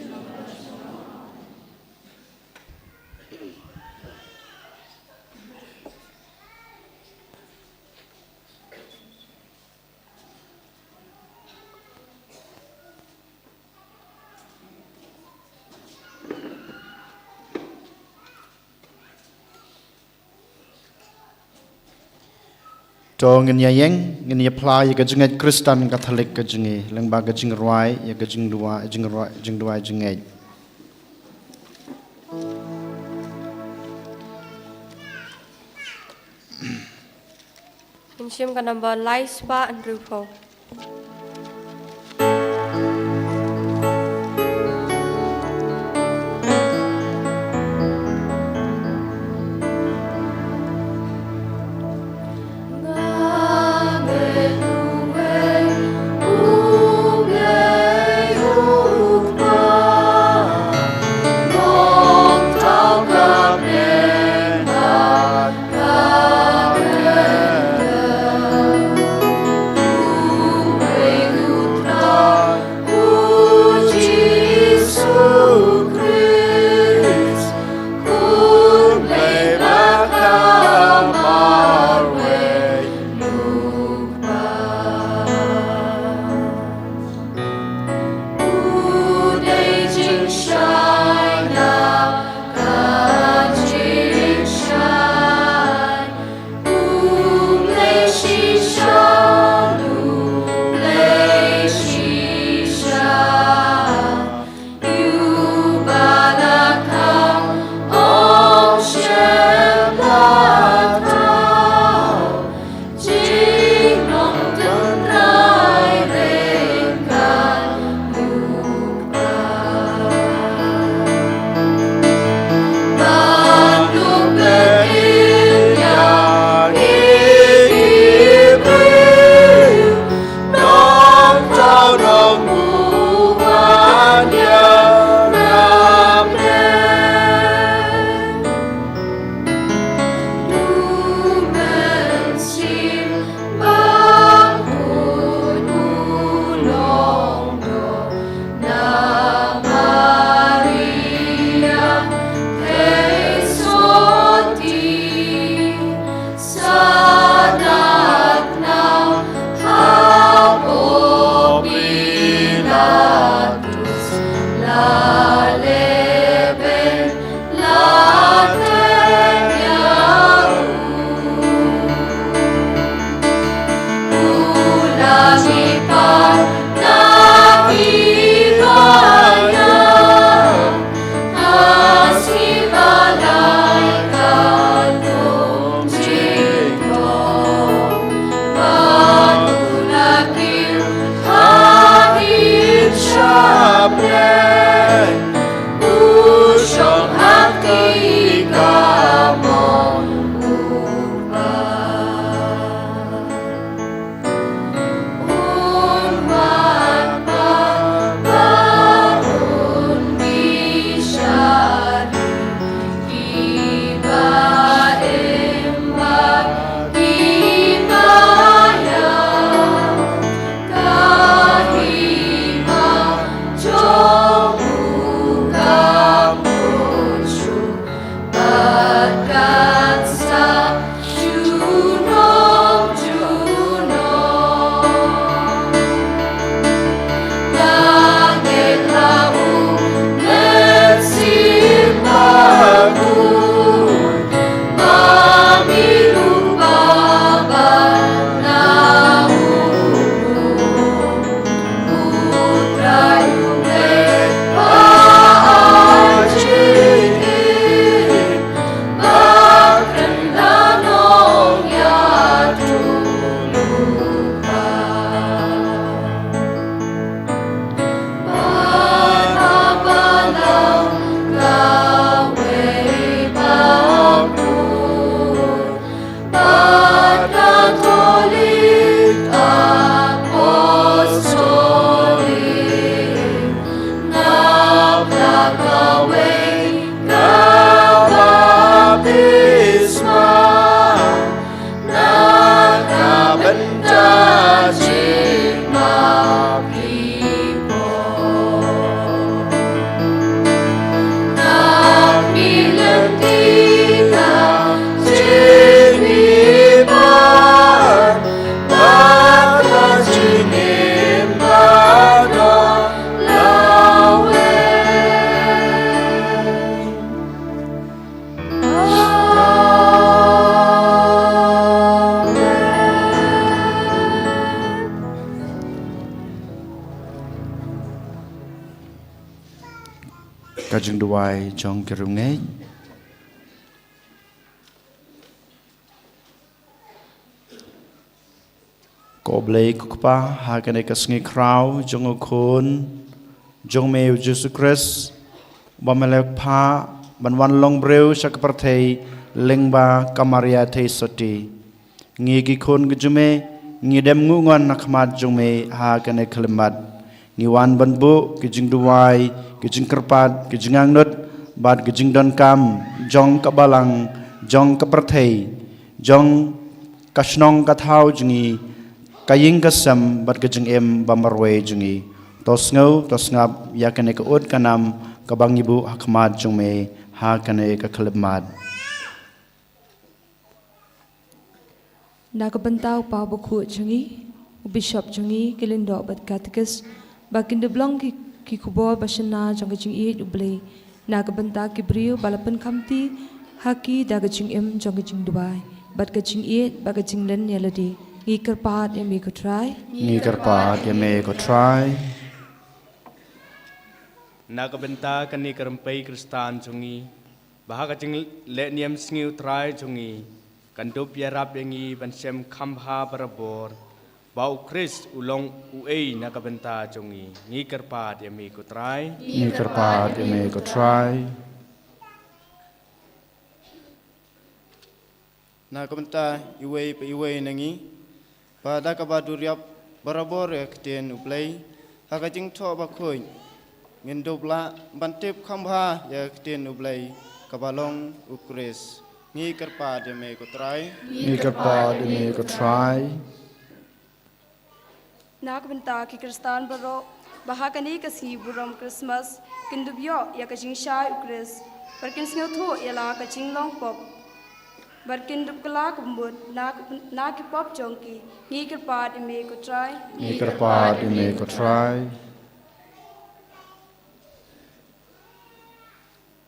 To ngin ïa ïeng, ngin ïa phla ïa ka jingngeit Khristan Katholik ka jong ngi, lyngba ka jingrwai, ïa ka jingduwai, jingrwai, jingduwai jingngeit. Ngin shim ka number lai spah hynriew phew. Jingduwai jong ki riewngeit. Ko Blei ko Kpa, ha kane ka sngi khraw jong u Khun jong me u Jisu Khrist, ba me la phah ban wan long briew sha ka pyrthei lyngba ka Maria Theisotti. Ngi ki khun ki jong me, ngi dem nguh ngon ha khmat jong me ha kane ka khyllipmat. Ngi wan ban buh ki jingduwai, ki jingkyrpad, ki jingangnud, bad ki jingdonkam jong ka balang, jong ka pyrthei, jong ka shnong ka thaw jong ngi, ka ïing ka sem bad ka jingim ba marwei jong ngi. To sngew, to sngap ïa kane ka ut ka nam kaba ngi buh ha khmat jong me ha kane ka khyllipmat. Na ka bynta u Paw Bakhuid jong ngi, u Bishop jong ngi, ki lyngdoh bad katekist, ba kin da long ki, ki khubor ba shynna jong ka jingïeit U Blei na ka bynta ki briew ba la pynkhamti ha ki da ka jingim jong ka jingduwai bad ka jingïeit bad ka jinglen ïa lade. Ngi kyrpad ïa me ko Trai. Ngi kyrpad ïa me ko Trai. Na ka bynta kane ka rympei Khristan jong ngi, ba ha ka jingleh niam sngi U Trai jong ngi, kan dup ïarap ïa ngi ban shem kham bha barabor, ba U Khrist u long uei na ka bynta jong ngi. Ngi kyrpad ïa me ko Trai. Ngi kyrpad ïa me ko Trai. Na ka bynta iwei pa iwei na ngi, ba da kaba duriap barabor ïa ka ktien U Blei ha ka jingthoh bakhuid, ngin dup lah ban tip kham bha ïa ka ktien U Blei kaba long U Khrist. Ngi kyrpad ïa me ko Trai. Ngi kyrpad ïa me ko Trai. Na ka bynta ki Khristan baroh, ba ha kane ka sngi burom Christmas, kin dup ïoh ïa ka jingshai U Khrist, bad kin sngewthuh ïa la ka jinglong pop, bad kin dup kylla ka mut na, na ki pop jong ki. Ngi kyrpad ïa me ko Trai. Ngi kyrpad ïa me ko Trai.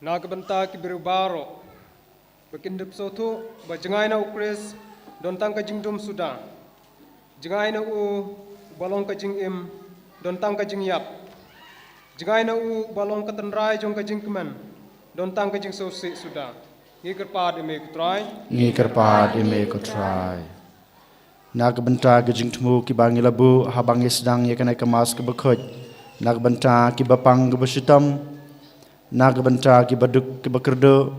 Na ka bynta ki briew baroh, ba kin dup sngewthuh ba jngai na U Khrist don tang ka jingdum suda. Jngai na u ba long ka jingim don tang ka jingïap. Jngai na u ba long ka tynrai jong ka jingkmen don tang ka jingsngewsih suda. Ngi kyrpad ïa me ko Trai. Ngi kyrpad ïa me ko Trai. Na ka bynta ki jingthmu kiba ngi la buh haba ngi sdang ïa kane ka Mass kaba khuid, na ka bynta kiba pang kaba shitom, na ka bynta kiba duk kiba kyrduh,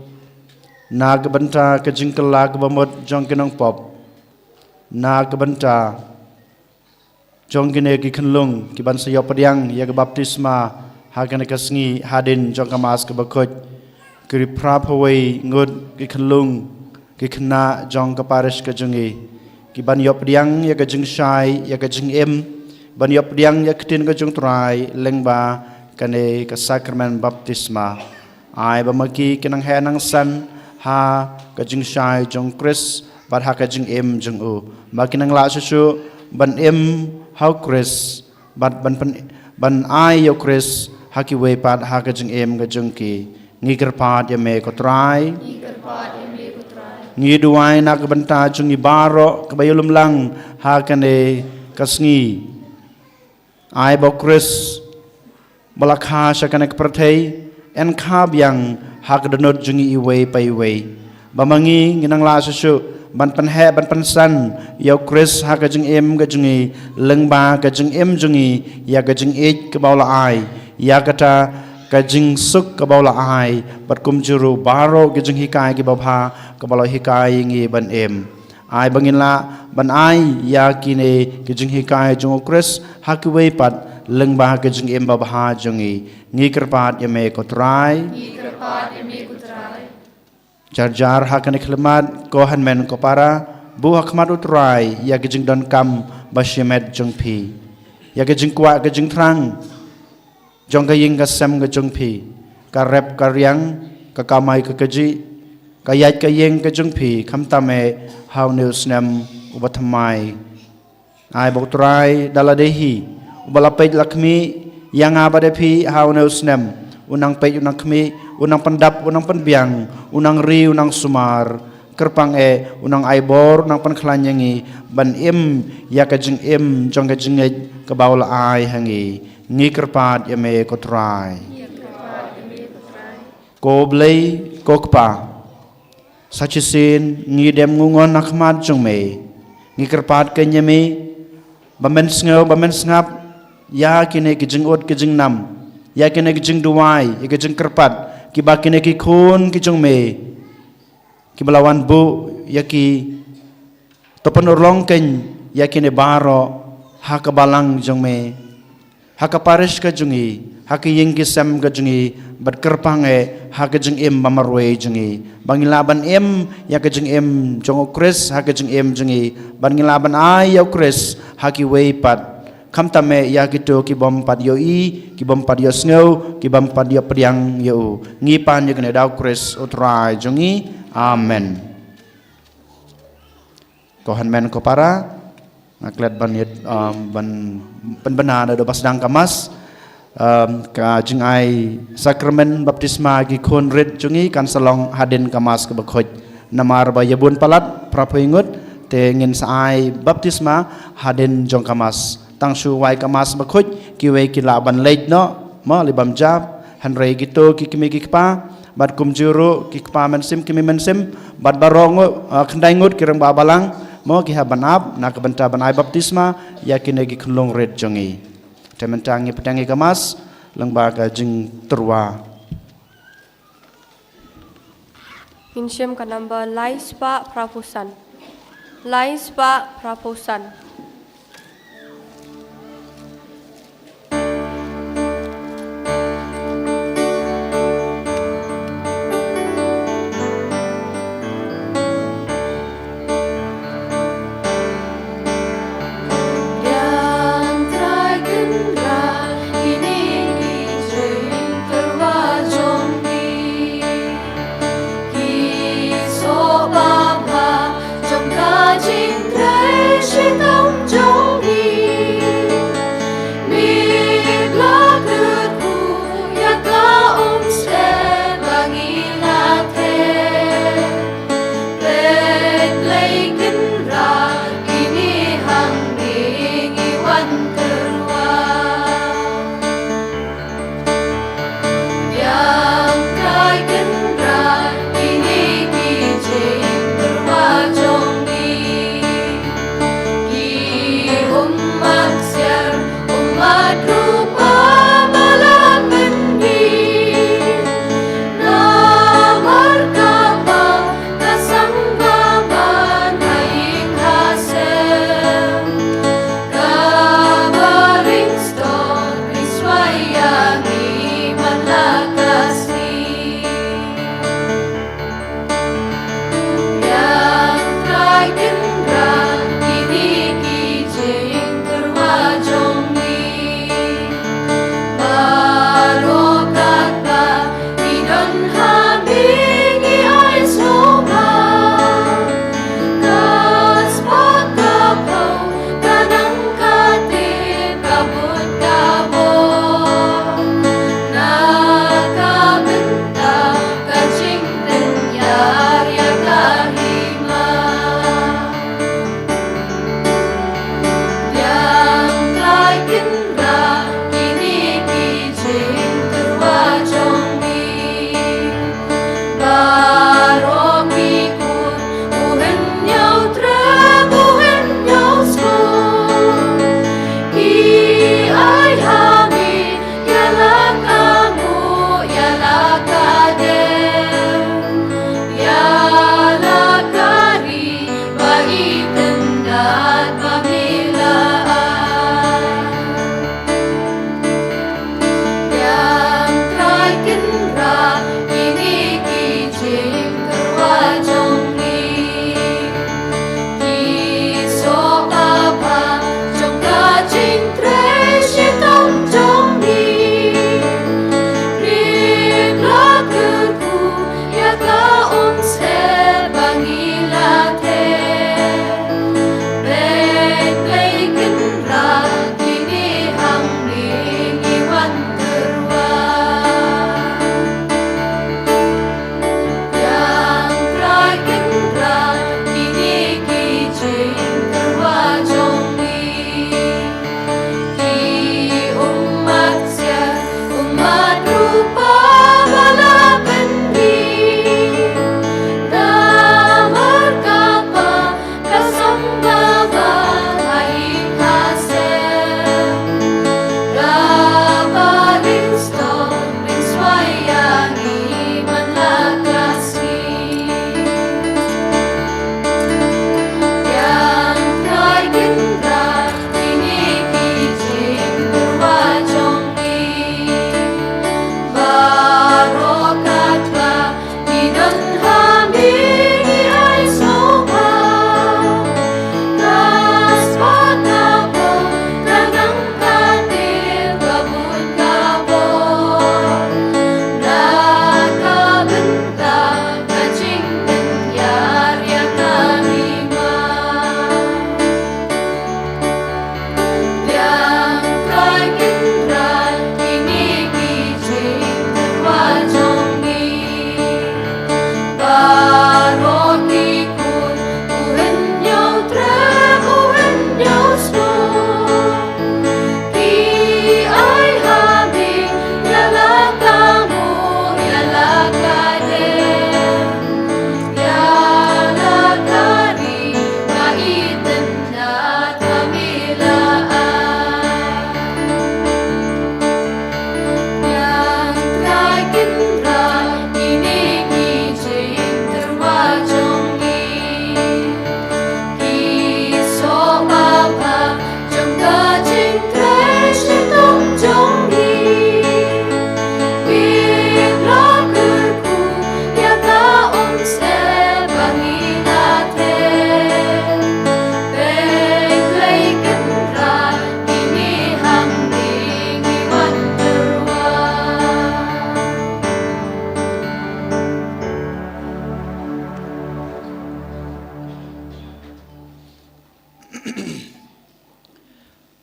na ka bynta ka jingkylla kaba mut jong ki nongpop, na ka bynta jong kine ki khyllung kiban sa ïoh pdiang ïa ka baptisma ha kane ka sngi hadien jong ka Mass kaba khuid. Ki ri phra phew wei ngut ki khyllung, ki khynnah jong ka parish ka jong ngi, kiban ïoh pdiang ïa ka jingshai, ïa ka jingim, ban ïoh pdiang ïa ka ktien ka jong U Trai lyngba kane ka sakramen baptisma. Ai ba ma ki kin nang heh nang san ha ka jingshai jong U Khrist bad ha ka jingim jong u. Ma ki nang lah shuh shuh ban im ha U Khrist bad ban pyn-, ban ai ïa U Khrist ha kiwei pat ha ka jingim ka jong ki. Ngi kyrpad ïa me ko Trai. Ngi kyrpad ïa me ko Trai. Ngi duwai na ka bynta jong ngi baroh kiba ïalum lang ha kane ka sngi. Ai ba U Khrist ba la kha sha kane ka pyrthei un kha biang ha ka dohnud jong ngi iwei pa iwei. Ba ma ngi ngin nang lah shuh shuh ban pynheh ban pynsan ïa U Khrist ha ka jingim ka jong ngi, lyngba ka jingim jong ngi ïa ka jingïeit kaba u la ai, ïa kata ka jingsuk kaba u la ai, bad kumjuh ruh baroh ki jinghikai kiba bha kaba la hikai ïa ngi ban im. Ai ba ngin lah ban ai ïa kine ki jinghikai jong U Khrist ha kiwei pat lyngba ka jingim babha jong ngi. Ngi kyrpad ïa me ko Trai. Ngi kyrpad ïa me ko Trai. Jar jar ha kane ka khyllipmat, ko hynmen ko para, buh ha khmat U Trai ïa ka jingdonkam ba shimet jong phi, ïa ka jingkwah ka jingthrang jong ka ïing ka sem ka jong phi, ka rep ka riang, ka kamai ka kajih, ka ïaid ka ïeng ka jong phi, khamtam eh ha une u snem uba thymmai. Ai ba U Trai da lade hi uba la peit la khmih ïa nga bad ïa phi ha une u snem, un nang peit, un nang khmih, un nang pyndap, un nang pynbiang, un nang ri, un nang sumar. Kyrpang eh un nang ai bor, un nang pynkhlaiñ ïa ngi ban im ïa ka jingim jong ka jingngeit kaba u la ai ha ngi. Ngi kyrpad ïa me ko Trai. Ko Blei, ko Kpa, sa shisien ngi dem ngun ha khmat jong me. Ngi kyrpad keiñ ïa me ba men sngew, ba men sngap ïa kine ki jingud ki jingnam, ïa kine ki jingduwai, ïa ki jingkyrpad kiba kine ki khun ki jong me kiba la wan buh ïa ki. To pynurlong keiñ ïa kine baroh ha ka balang jong me, ha ka parish ka jong ngi, ha ka ïing ki sem ka jong ngi, bad kyrpang eh ha ka jingim ba marwei jong ngi, ba ngi lah ban im ïa ka jingim jong U Khrist ha ka jingim jong ngi, bad ngi lah ban ai ïa U Khrist ha kiwei pat. Khamtam eh ïa kito ki bym pat ïohi, ki bym pat ïohsngew, ki bym pat ïohpdiang ïa u. Ngi pan ïa kane da U Khrist U Trai jong ngi. Amen. Ko hynmen ko para, nga klet ban ïa, um, ban pynbna da ba sdang ka Mass, um, ka jingai sakramen baptisma ki khun rit jong ngi kan sa long hadien ka Mass kaba khuid. Namar ba ïa bun palat phra phew ngut, te ngin sa ai baptisma hadien jong ka Mass. Tang shu wai ka Mass ba khuid, kiwei ki lah ban leit noh, mo, leit bam jab, hynrei kito ki kmie ki kpa bad kumjuh ruh ki kpa mynsiem, kmie mynsiem, bad baroh ngut, ah, khyndai ngut ki rangbah balang, mo, ki hap ban ap na ka bynta ban ai baptisma ïa kine ki khunlung rit jong ngi. Te mynta ngi pdiang ïa ka Mass lyngba ka jingtyrwa. Ngin shim ka number lai spah phra phew san. Lai spah phra phew san.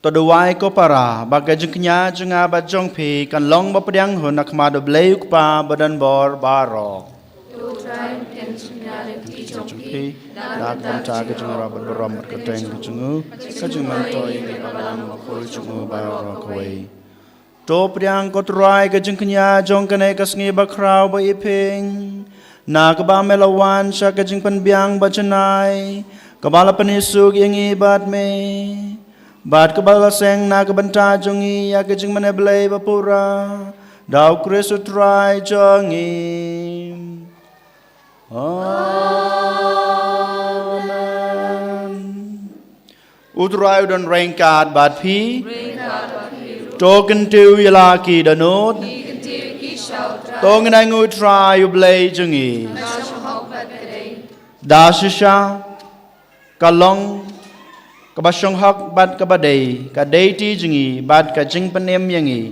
To duwai ko para, ba ka jingkñia jong nga bad jong phi kan long ba pdiang hun ha khmat U Blei U Kpa badonbor baroh. Phi, da ka bynta ka jingïarap bad burom bad ka kyrteng ka jong u, ka jingmyntoi ïa ka balang bakhuid jong u baroh kawei. To pdiang ko Trai ka jingkñia jong kane ka sngi bakhraw ba iphieng, na kaba me la wan sha ka jingpynbiang ba janai, kaba la pynsuk ïa ngi bad me. Bad kaba la seng na ka bynta jong ngi ïa ka jingmane Blei ba pura, da U Khrist U Trai jong ngi. Amen. U Trai u don ryngkat bad phi. To kyntiew ïa la ki dohnud. To ngin ainguh ïa U Trai U Blei jong ngi. Da shisha ka long kaba shong hok bad kaba dei, ka dei ti jong ngi bad ka jingpynim ïa ngi,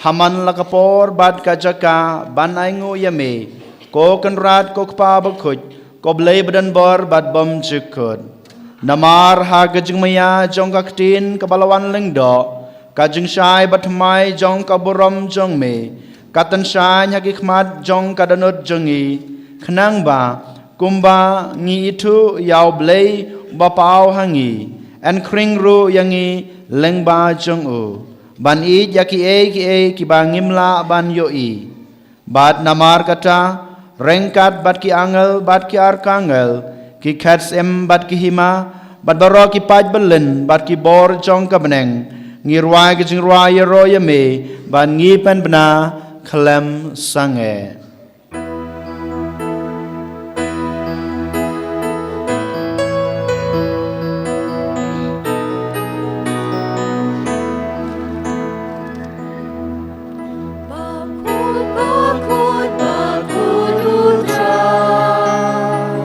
ha man la ka por bad ka jaka ban ainguh ïa me, ko Kynrad ko Kpa bakhuid, ko Blei badonbor bad bymjukut. Namar ha ka jingmaïa jong ka Ktien kaba la wan lyngdoh, ka jingshai bathymmai jong ka burom jong me, ka tynshaiñ ha ki khmat jong ka dohnud jong ngi, khnang ba kumba ngi ithuh ïa U Blei ba paw ha ngi, yn khring ruh ïa ngi lyngba jong u, ban ïeit ïa kiei kiei kiba ngim lah ban ïohi. Bad namar kata, ryngkat bad ki angel bad ki arkangel, ki khet syiem bad ki hima, bad baroh ki paid byllien bad ki bor jong ka bneng, ngi rwai ka jingrwai ïaroh ïa me, bad ngi pynbna khlem sangeh. Bakhuid, bakhuid, bakhuid U Trai,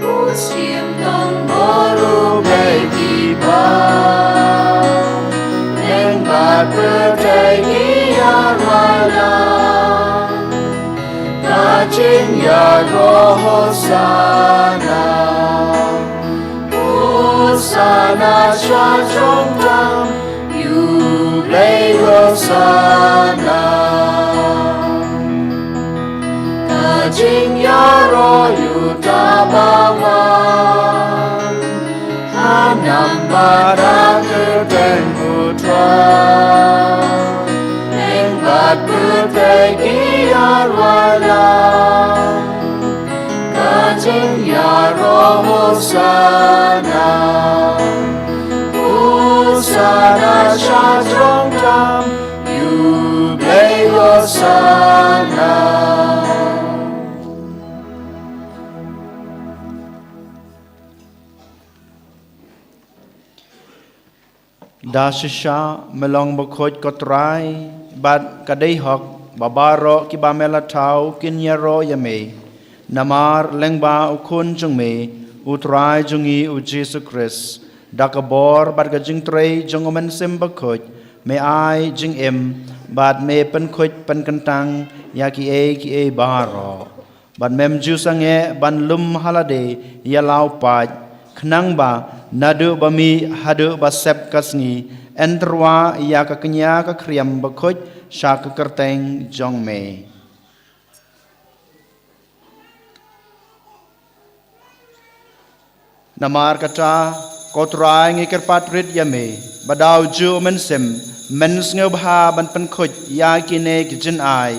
u shim don bor U Blei ki paid, bneng bad pyrthei ki ïaroh ïa la. Ka jingïaroh Hosana. Hosana sha jrong tam, ïa U Blei Hosana. Ka jingïaroh ïa uta uba wan ha namar ka kyrteng U Trai. Bneng bad pyrthei ki ïaroh ïa la. Ka jingïaroh Hosana. Hosana sha jrong tam, ïa U Blei Hosana. Da shisha me long bakhuid ko Trai, bad ka dei hok ba baroh kiba me la thaw kin ïaroh ïa me. Namar lyngba U Khun jong me, U Trai jong ngi U Jisu Khrist, da ka bor bad ka jingtrei jong U Mynsiem Bakhuid, me ai jingim, bad me pynkhuid pynkyntang ïa kiei kiei baroh. Bad mem ju sangeh ban lum ha lade ïa la u paid, khnang ba naduh ba mih haduh ba sep ka sngi, yn tyrwa ïa ka kñia ka khriam bakhuid sha ka kyrteng jong me. Namar kata, ko Trai ngi kyrpad rit ïa me, ba da u juh U Mynsiem, men sngewbha ban pynkhuid ïa kine ki jingai,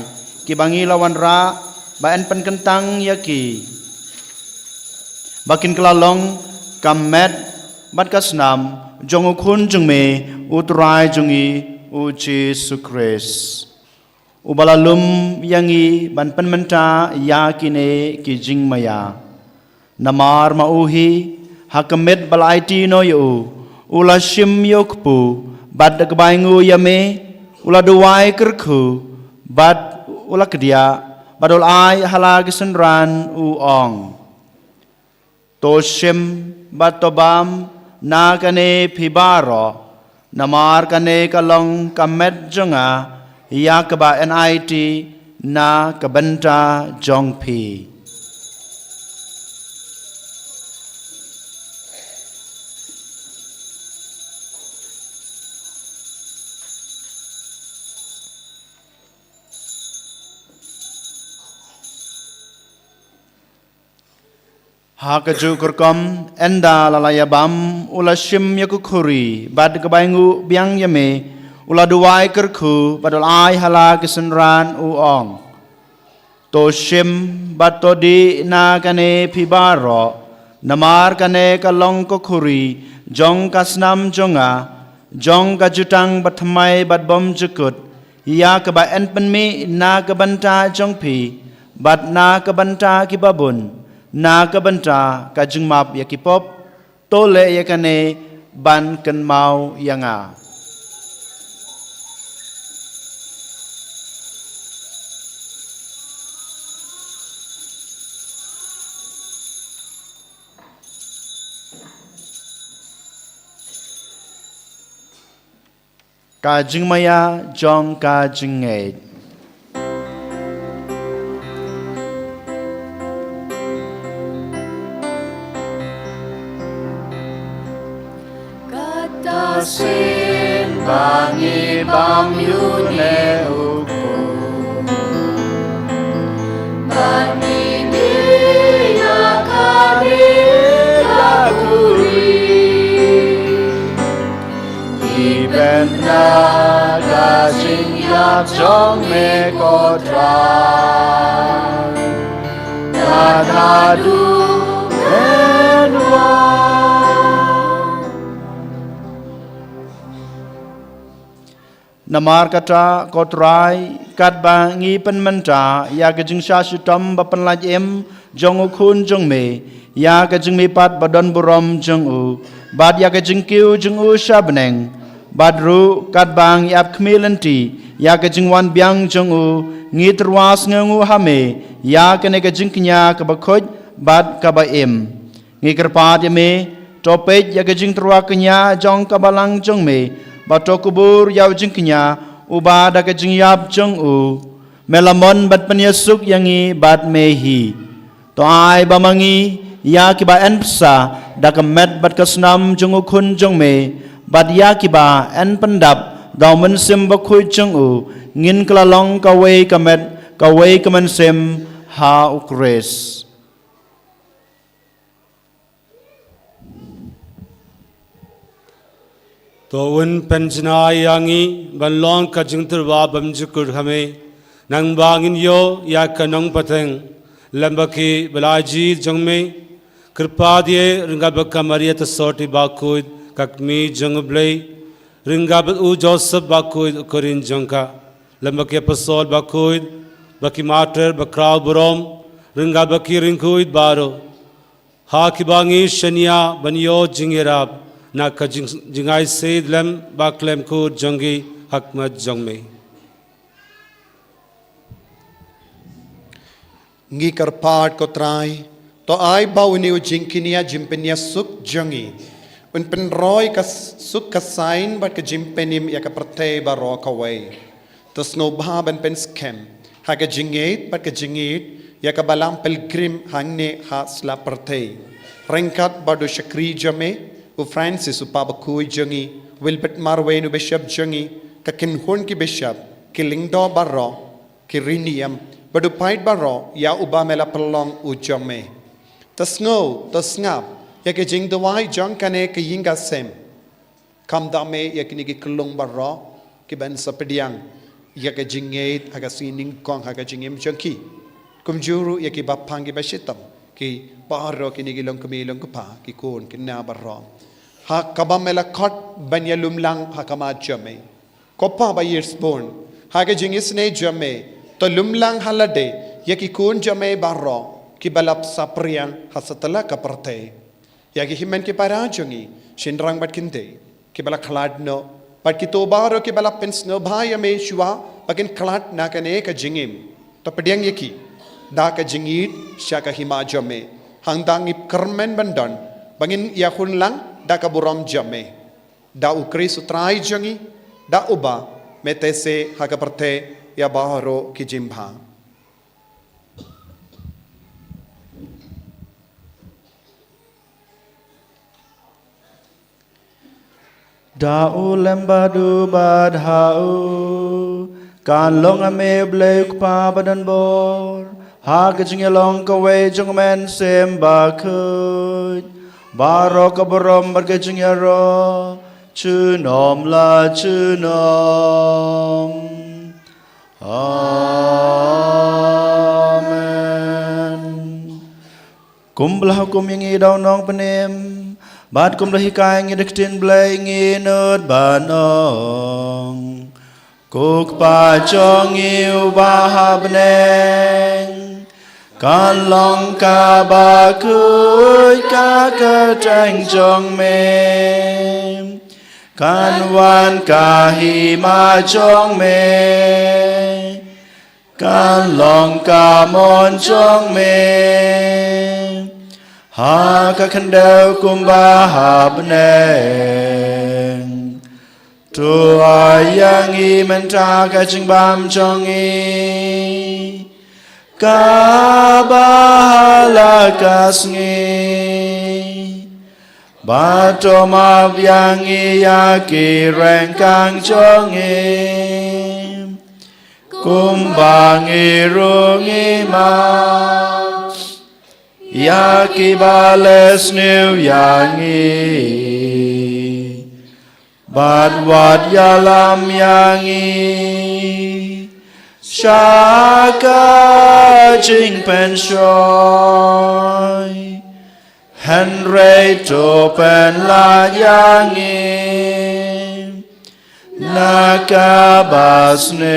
kiba ngi la wanrah, ba yn pynkyntang ïa ki. Ba kin kylla long ka met bad ka snam jong U Khun jong me, U Trai jong ngi, U Jisu Khrist. Uba la lum ïa ngi ban pynmynta ïa kine ki jingmaïa. Namar ma u hi, ha ka miet ba la aiti noh ïa u, u la shim ïa u kpu, bad da kaba ainguh ïa me, u la duwai kyrkhu, bad u la kdiah, bad u la ai ha la ki synran u ong. To shim bad to bam na kane phi baroh, namar kane ka long ka met jong nga, ïa kaba yn aiti na ka bynta jong phi. Ha kajuh ka rukom, ynda la la ïabam, u la shim ïa ka khuri, bad ka bai nguh biang ïa me, u la duwai kyrkhu, bad u la ai ha la ki synran, u ong: To shim, bad to dih na kane phi baroh, namar kane ka long ka khuri jong ka snam jong nga, jong ka jutang bathymmai bad bymjukut, ïa kaba yn pynmih na ka bynta jong phi, bad na ka bynta kiba bun, na ka bynta ka jingmap ïa ki pop. To leh ïa kane ban kynmaw ïa nga. Ka jingmaïa jong ka jingngeit. Kata sien ba ngi bam ïa une u khun, ba ngi dih na kane ka khuri, ngi pynda ka jingïap jong me, ko Trai. Kata duh men wan. Namar kata, ko Trai, katba ngi pynmynta ïa ka jingshah shitom ba pynlait im jong u Khun jong me, ïa ka jingmihpat ba don burom jong u, bad ïa ka jingkiew jong u sha bneng, bad ruh katba ngi ap khmih lynti ïa ka jingwan biang jong u, ngi tyrwa sngewnguh ha me ïa kane ka jingkñia kaba khuid bad kaba im. Ngi kyrpad ïa me, to peit ïa ka jingtyrwa kñia jong ka balang jong me, bad to kubur ïa u jingkñia uba da ka jingïap jong u me la mon ban pynïasuk ïa ngi bad me hi. To ai ba ma ngi, ïa kiba yn bsa da ka met bad ka snam jong u Khun jong me, bad ïa kiba yn pyndap da u Mynsiem Bakhuid jong u, ngin kylla long kawei ka met, kawei ka mynsiem ha u Khrist. To un pynjngai ïa ngi ban long ka jingtyrwa bymjukut ha me, nangba ngin ïoh ïa ka nongpateng lem bad ki blei jong me. Kyrpad ïa, ryngkat bad ka Maria Theisotti Bakhuid, ka Kmie jong u Blei, ryngkat bad u Joseph Bakhuid u kurim jong ka, lem bad ki apostol bakhuid, bad ki martyr bakhraw burom, ryngkat bad ki riewkhuid baroh, ha kiba ngi shaniah ban ïoh jingïarap na ka jing-, jingai sih lem bad khlem kut jong ki ha khmat jong me. Ngi kyrpad, ko Trai, to ai ba une u jingkñia jingpynïasuk jong ngi un pynroi ka s-, suk ka saiñ bad ka jingpynim ïa ka pyrthei baroh kawei. To sngewbha ban pynskhem ha ka jingngeit bad ka jingïeit ïa ka Balang Pilgrim hangne ha slap pyrthei, ryngkat bad u shakri jong me u Francis u Papa Bakhuid jong ngi, Wilbert Marwein u Bishop jong ngi, ka kynhun ki Bishop, ki lyngdoh baroh, ki riewniam, bad u paid baroh ïa uba me la pynlong u jong me. To sngew, to sngap ïa ka jingduwai jong kane ka ïing ka sem. Kham da me ïa kine ki khyllung baroh kiban sa pdiang ïa ka jingngeit ha ka sngi nyngkong ha ka jingim jong ki. Kumjuh ruh ïa ki baphang ki bashitom, ki baroh kine ki longkmie longkpa, ki khun ki kñia baroh, ha kaba me la khot ban ïalumlang ha khmat jong me. Ko Pa ba ïeit sbun, ha ka jingisynei jong me, to lumlang ha lade ïa ki khun jong me baroh kiba la saphriang ha satlak ka pyrthei. Ïa ki hynmen ki para jong ngi, shynrang bad kynthei, kiba la khlad noh, bad kito baroh kiba la pynsngewbha ïa me shuwa ba kin khlad na kane ka jingim. To pdiang ïa ki da ka jingïeit sha ka hima jong me. Hangta ngi kyrmen ban don ba ngin ïakhun lang da ka burom jong me. Da u Khrist u Trai jong ngi, da uba me teh seh ha ka pyrthei ïa baroh ki jingbha. Da u lem bad u bad ha u, kan long ha me u Blei u Kpa badonbor, Ha ka jingïalong kawei jong u Mynsiem Bakhuid, baroh ka burom bad ka jingïaroh junom la junom. Amen. Kumba la hukum ïa ngi da u Nongpynim, bad kumba la hikai ïa ngi da ka ktien Blei, ngi nud ban ong: Ko Kpa jong ngi uba ha bneng, kan long kaba khuid ka kyrteng jong me. Kan wan ka hima jong me. Kan long ka mon jong me ha ka khyndew kumba ha bneng. To ai ïa ngi mynta ka jingbam jong ngi kaba ha la ka sngi. Bad to map ïa ngi ïa ki ryngkang jong ngi, kumba ngi ruh ngi map ïa kiba leh sniew ïa ngi. Bad wat ïalam ïa ngi sha ka jingpynshoi, hynrei to pynlait ïa ngi na kaba sniew.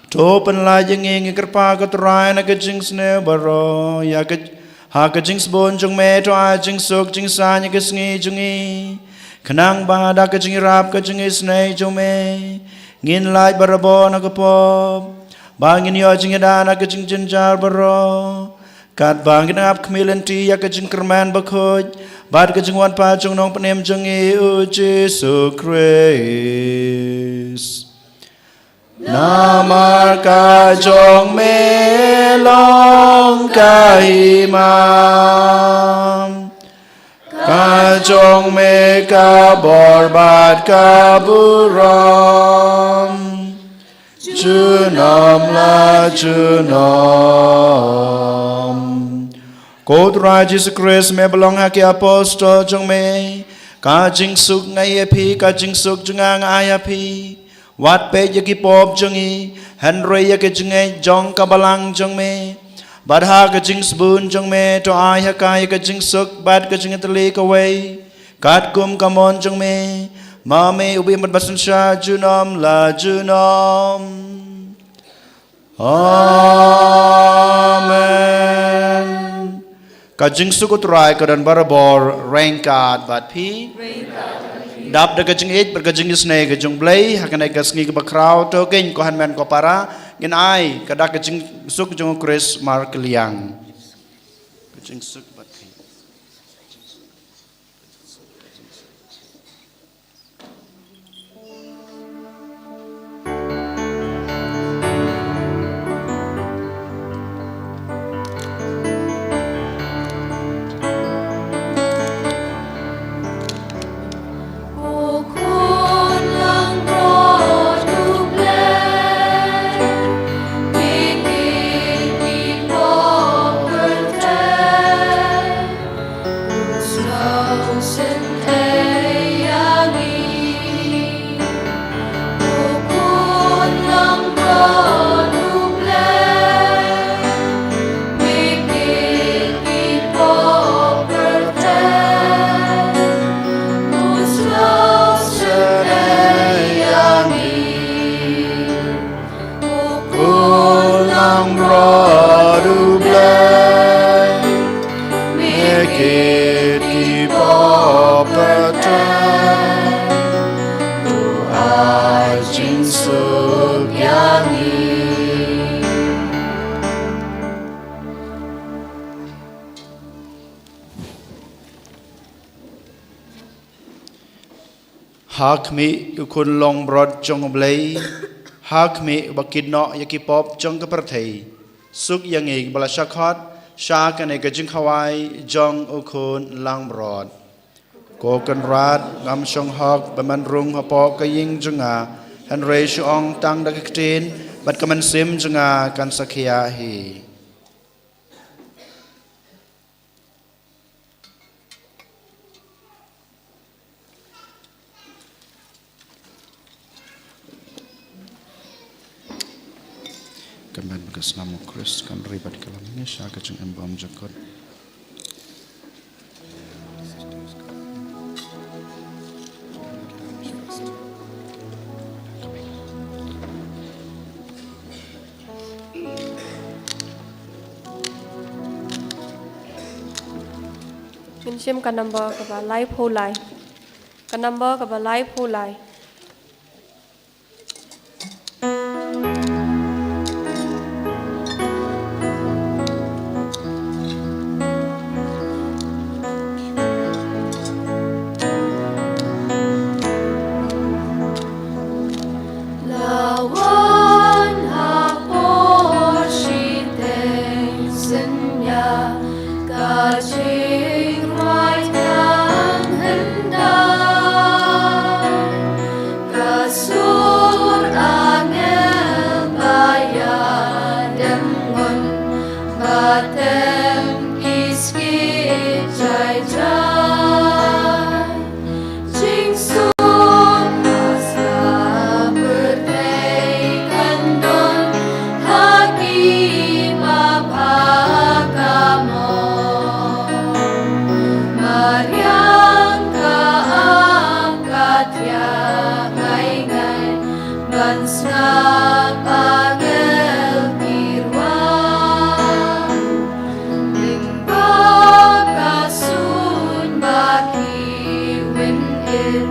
To pynlait ïa ngi, ngi kyrpad, ko Trai, na ka jingsniew baroh, ïa ka, ha ka jingsbun jong me to ai jingsuk jingsaiñ ïa ka sngi jong ngi, khnang ba da ka jingïarap ka jingisynei jong me ngin lait barabor na ka pop, ba ngin ïoh jingïada na ka jingjynjar baroh, katba ngin ap khmih lynti ïa ka jingkyrmen bakhuid bad ka jingwan pat jong u Nongpynim jong ngi, u Jisu Khrist. Namar ka jong me long ka hima, ka jong me ka bor bad ka burom junom la junom. Ko Trai Jisu Khrist, me ba long ha ki apostol jong me: Ka jingsuk nga ai ïa phi, ka jingsuk jong nga nga ai ïa phi. Wat peit ïa ki pop jong ngi, hynrei ïa ka jingngeit jong ka balang jong me. Bad ha ka jingsbun jong me to ai ha ka ïa ka jingsuk bad ka jingïatylli kawei, katkum ka mon jong me, ma me uba im bad ba synshar junom la junom. Amen. Ka jingsuk u Trai ka don barabor ryngkat bad phi. Dap da ka jingïeit bad ka jingisynei ka jong u Blei, ha kane ka sngi kaba khraw, to keiñ ko hynmen ko para, ngin ai ka dak ka jingsuk jong u Khrist markylliang. Ka jingsuk bad phi. U Khun Langbrot U Blei, me kit ki pop pateng, to ai jingsuk ïa ngi. Ha khmih, U Khun Langbrot jong U Blei, ha khmih uba kit noh ïa ki pop jong ka pyrthei, suk ïa ngi kiba la shah khot sha kane ka jingkhawai jong U Khun Langbrot. Ko Kynrad, ngam shong hok ba men rung hapoh ka ïing jong nga, hynrei shu ong tang da ka ktien, Bad ka mynsiem jong nga kan sa khia hi. Kan ban ka snam u Khrist kan ri bad ka lam ngi sha ka jingim bymjukut. Ngin shim ka number kaba laiphew lai. Ka number kaba laiphew lai. Lawan ha por shiteng synñia, ka jingrwai tang hynda, ka sur angel ba ïadem ngon, ba tem ki skit jai jai. Jingsuk ha sla pyrthei kan don ha ki ba bha ka mon. Mariang ka ap ka thiah ngai ngai ban sngap angel ki rwai. Lyngba ka suiñ ba ki win ir,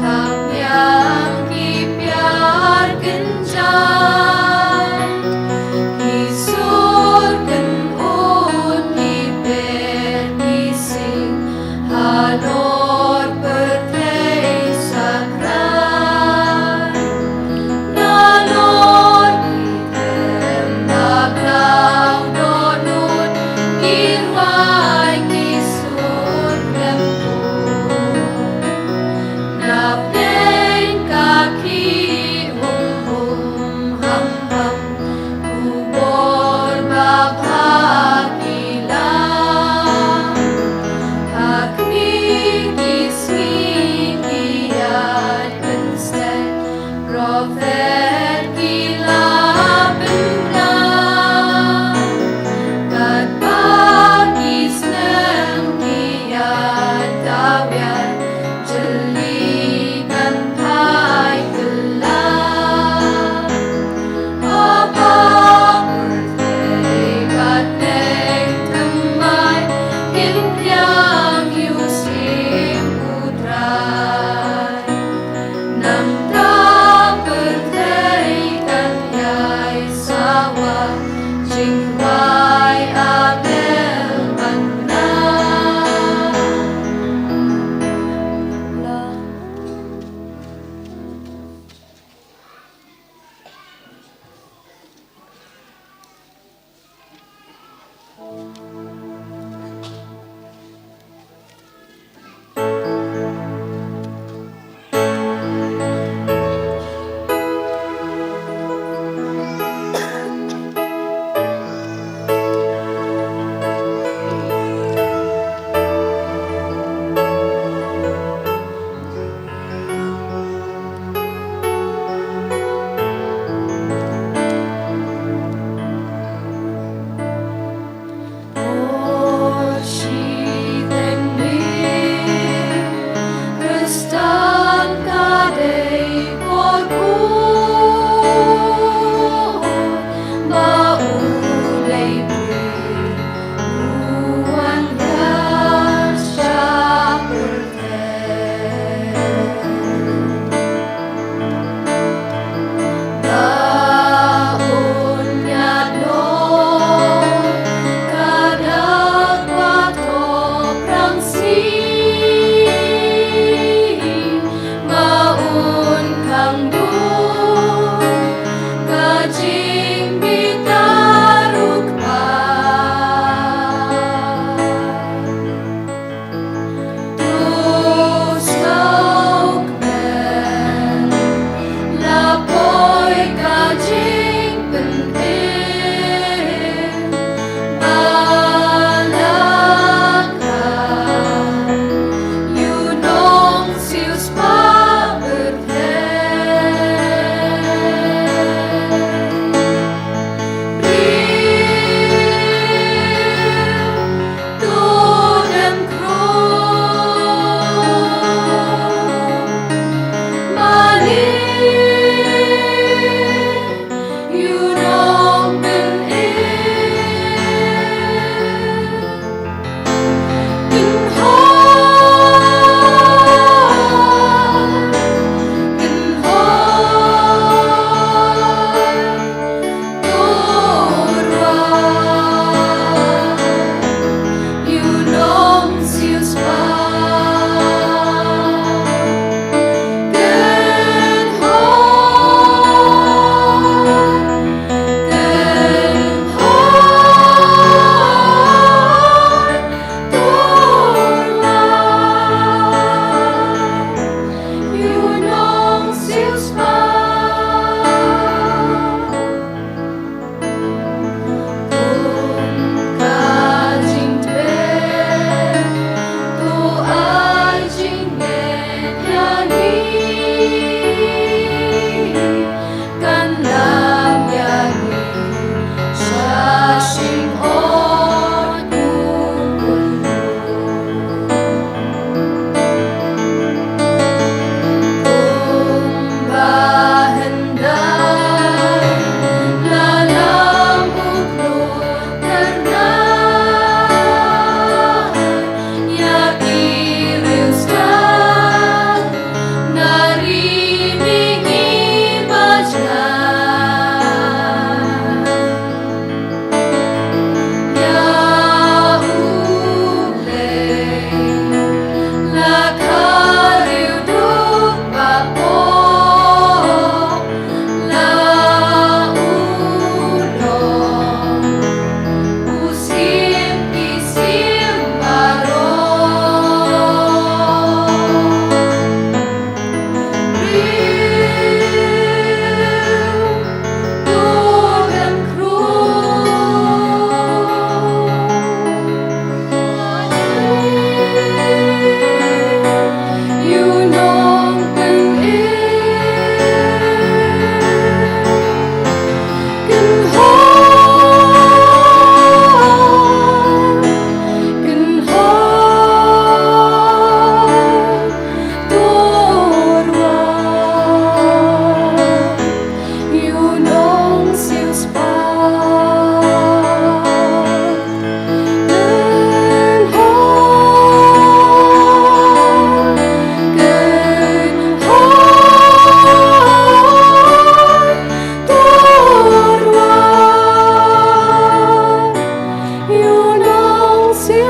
thap niang ki piar kynjai. Ki sur kynut ki pet ki sing halor pyrthei sakrai. Nalor ki tem ba khraw dohnud, ki rwai ki sur khlem pur. Na pdeng ka khih hum hum ham ham, u bor ba bha ki la. Ha khmih ki sngi ki ïaid pynstep, prophet ki la pynbna. Katba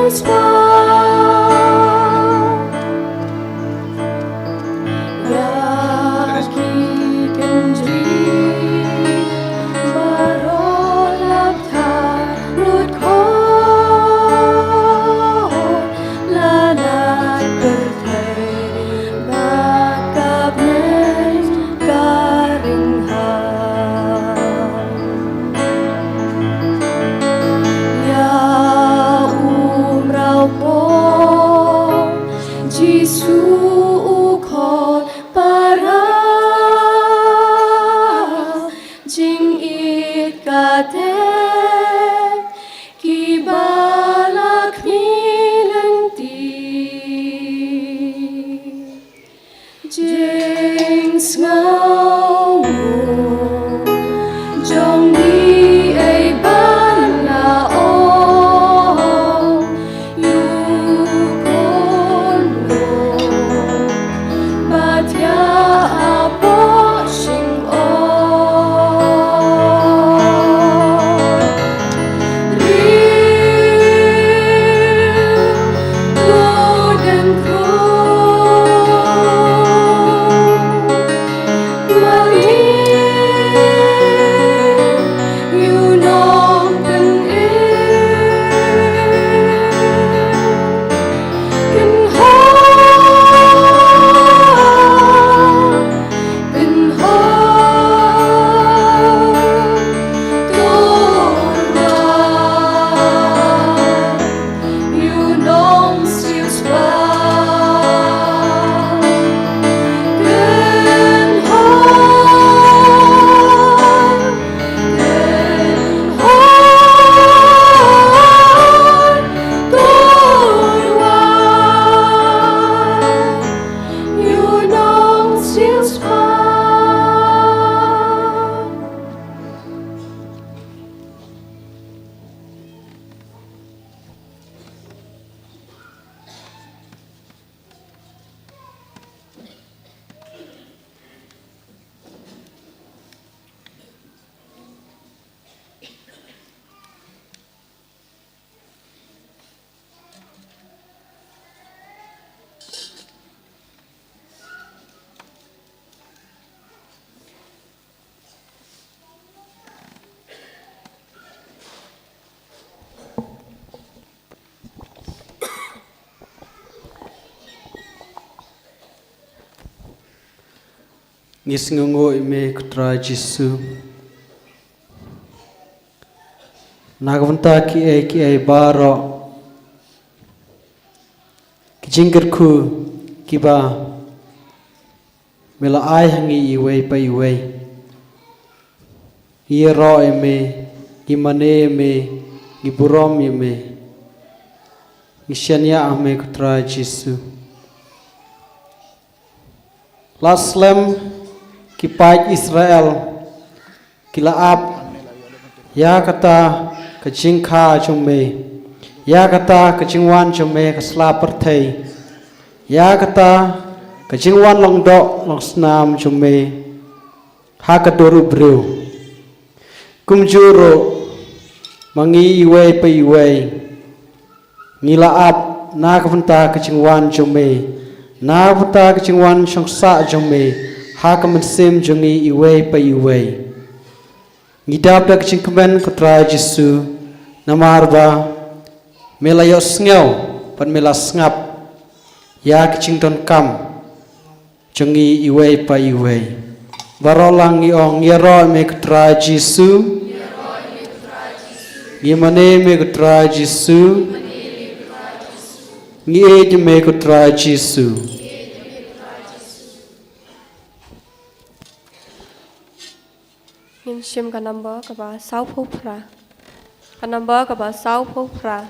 Ïa ki kynjri baroh la ptah lut khor, la lait pyrthei bad ka bneng ka ring ha. Ïa u mraw por Jisu u khot para, jingit kata kiba la khmih lynti. Jingsngew jong ngi ei ban la ong, ïa u khun lung ba thiah hapoh shyngon. Ngi sngewnguh ïa me ko Trai Jisu. Na ka bynta kiei kiei baroh ki jingkyrkhu kiba me la ai ha ngi iwei pa iwei. Ngi ïaroh ïa me, ngi mane ïa me, ngi burom ïa me. Ngi shaniah ha me ko Trai Jisu. La slem ki paid Israel ki la ap ïa kata ka jingkha jong me, ïa kata ka jingwan jong me ha ka sla pyrthei, ïa kata ka jingwan long doh long snam jong me ha ka dur u briew. Kumjuh ruh ma ngi iwei pa iwei ngi la ap na ka bynta ka jingwan jong me, na ka bynta ka jingwan shong sah jong me ha ka mynsiem jong ngi iwei pa iwei. Ngi dap da ka jingkmen ko Trai Jisu, namar ba me la ïohsngew bad me la sngap ïa ka jingdonkam jong ngi iwei pa iwei. Baroh lang ngi ong, ngi ïaroh ïa me ko Trai Jisu. Ngi mane ïa me ko Trai Jisu. Ngi ïeit ïa me ko Trai Jisu. Ngin shim ka number kaba sawphew phra. Ka number kaba sawphew phra.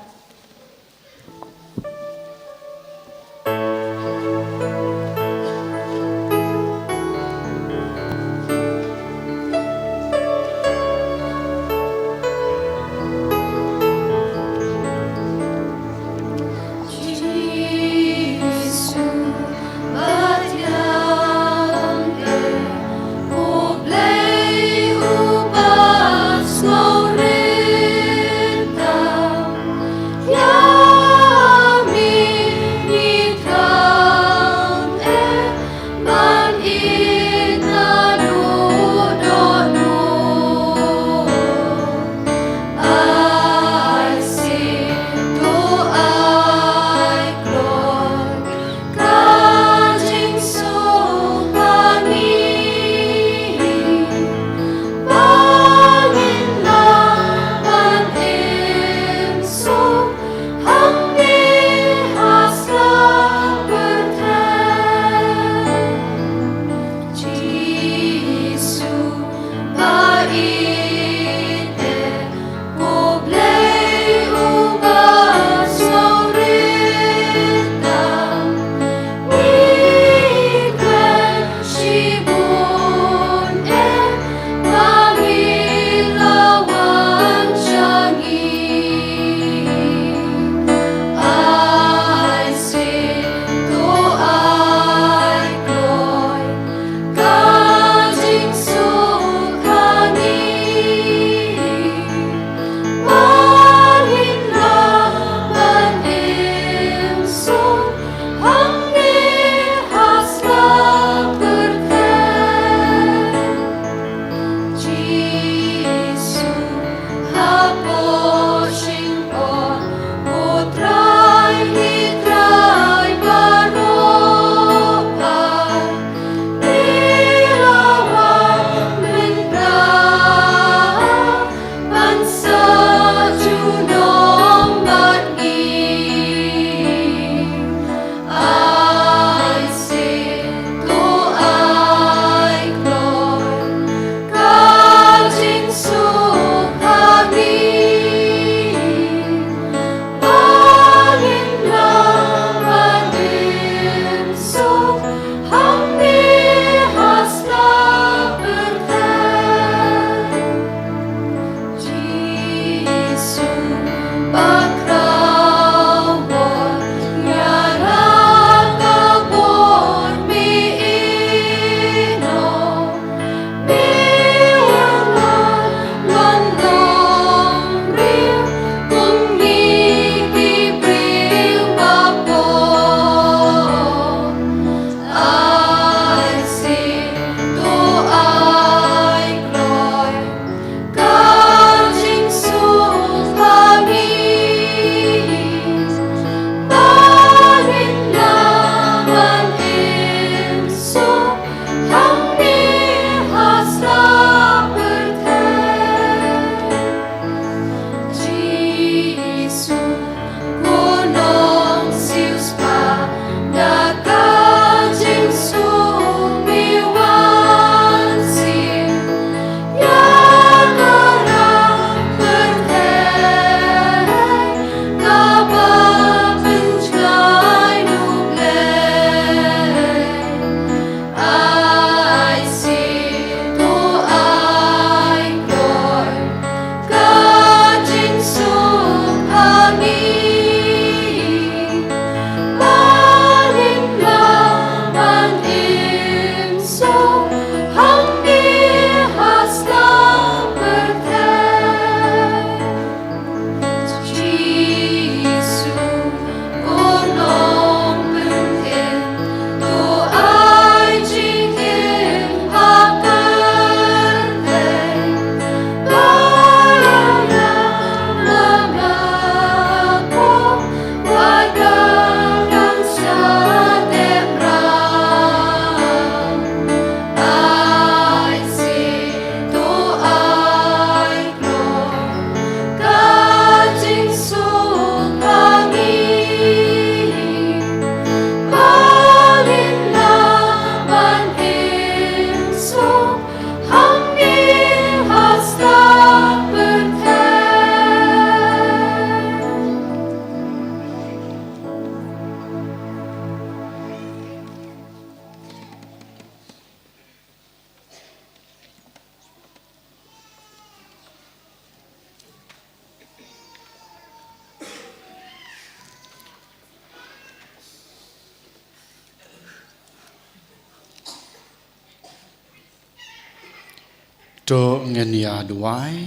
To ngin ïa duwai.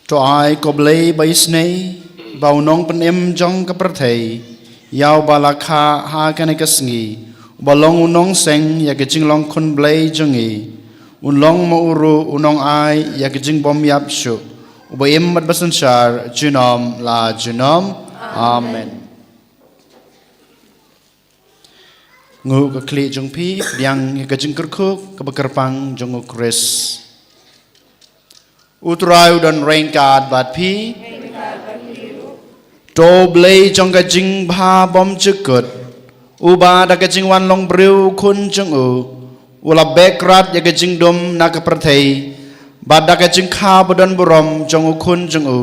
To ai ko Blei ba isnei ba u nongpynim jong ka pyrthei ïa uba la kha ha kane ka sngi, uba long u nongseng ïa ka jinglong khun Blei jong ngi, un long ma u ruh u nongai ïa ka jingbym ïap shuh, uba im bad ba synshar junom la junom. Amen. Nguh ka khlieh jong phi, pdiang ïa ka jingkyrkhu kaba kyrpang jong u Khrist. U Trai u don ryngkat bad phi. To Blei jong ka jingbha bymjukut, uba da ka jingwan long briew u khun jong u, u la beh krad ïa ka jingdum na ka pyrthei, bad da ka jingkha ba don burom jong u khun jong u,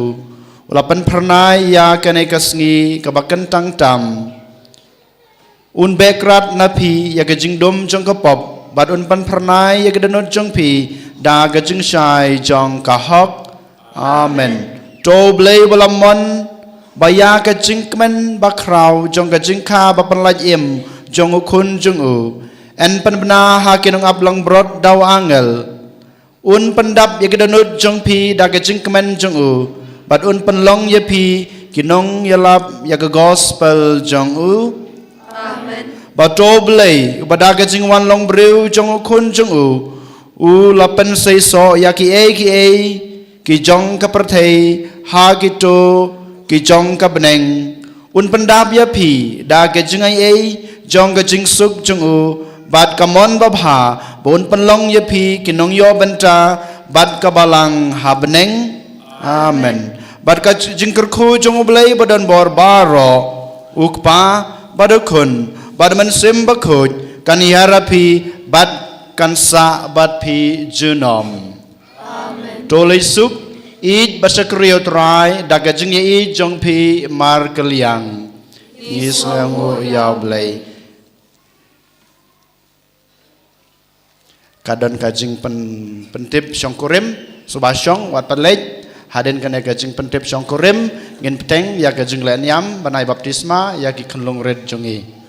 u la pynphyrnai ïa kane ka sngi kaba kyntang tam. Un beh krad na phi ïa ka jingdum jong ka pop, bad un pynphyrnai ïa ka dohnud jong phi da ka jingshai jong ka hok. Amen. To Blei ba la mon ba ïa ka jingkmen bakhraw jong ka jingkha ba pynlait im jong u khun jong u, yn pynbna ha ki nongap langbrot da u angel. Un pyndap ïa ka dohnud jong phi da ka jingkmen jong u, bad un pynlong ïa phi ki nongïalap ïa ka gospel jong u. Amen. Ba to Blei, uba da ka jingwan long briew jong u khun jong u, u la pynseisoh ïa kiei kiei ki jong ka pyrthei ha kito ki jong ka bneng. Un pyndap ïa phi da ka jingaiei jong ka jingsuk jong u, bad ka mon babha, ba un pynlong ïa phi ki nongïoh bynta bad ka balang ha bneng. Amen. Bad ka jingkyrkhu jong u Blei ba don bor baroh, u Kpa, bad u Khun, bad u Mynsiem Bakhuid, kan ïarap phi, bad kan sah bad phi junom. Amen. To leit suk, ïeit bad shakri ïa u Trai da ka jingïeit jong phi markylliang. Ngi sngewnguh ïa u Blei. Ka don ka jingpyn, pyntip shongkurim, sngewbha shong, wat pat leit. Hadien kane ka jingpyntip shongkurim, ngin bteng ïa ka jingleh niam ban ai baptisma ïa ki khunlung rit jong ngi.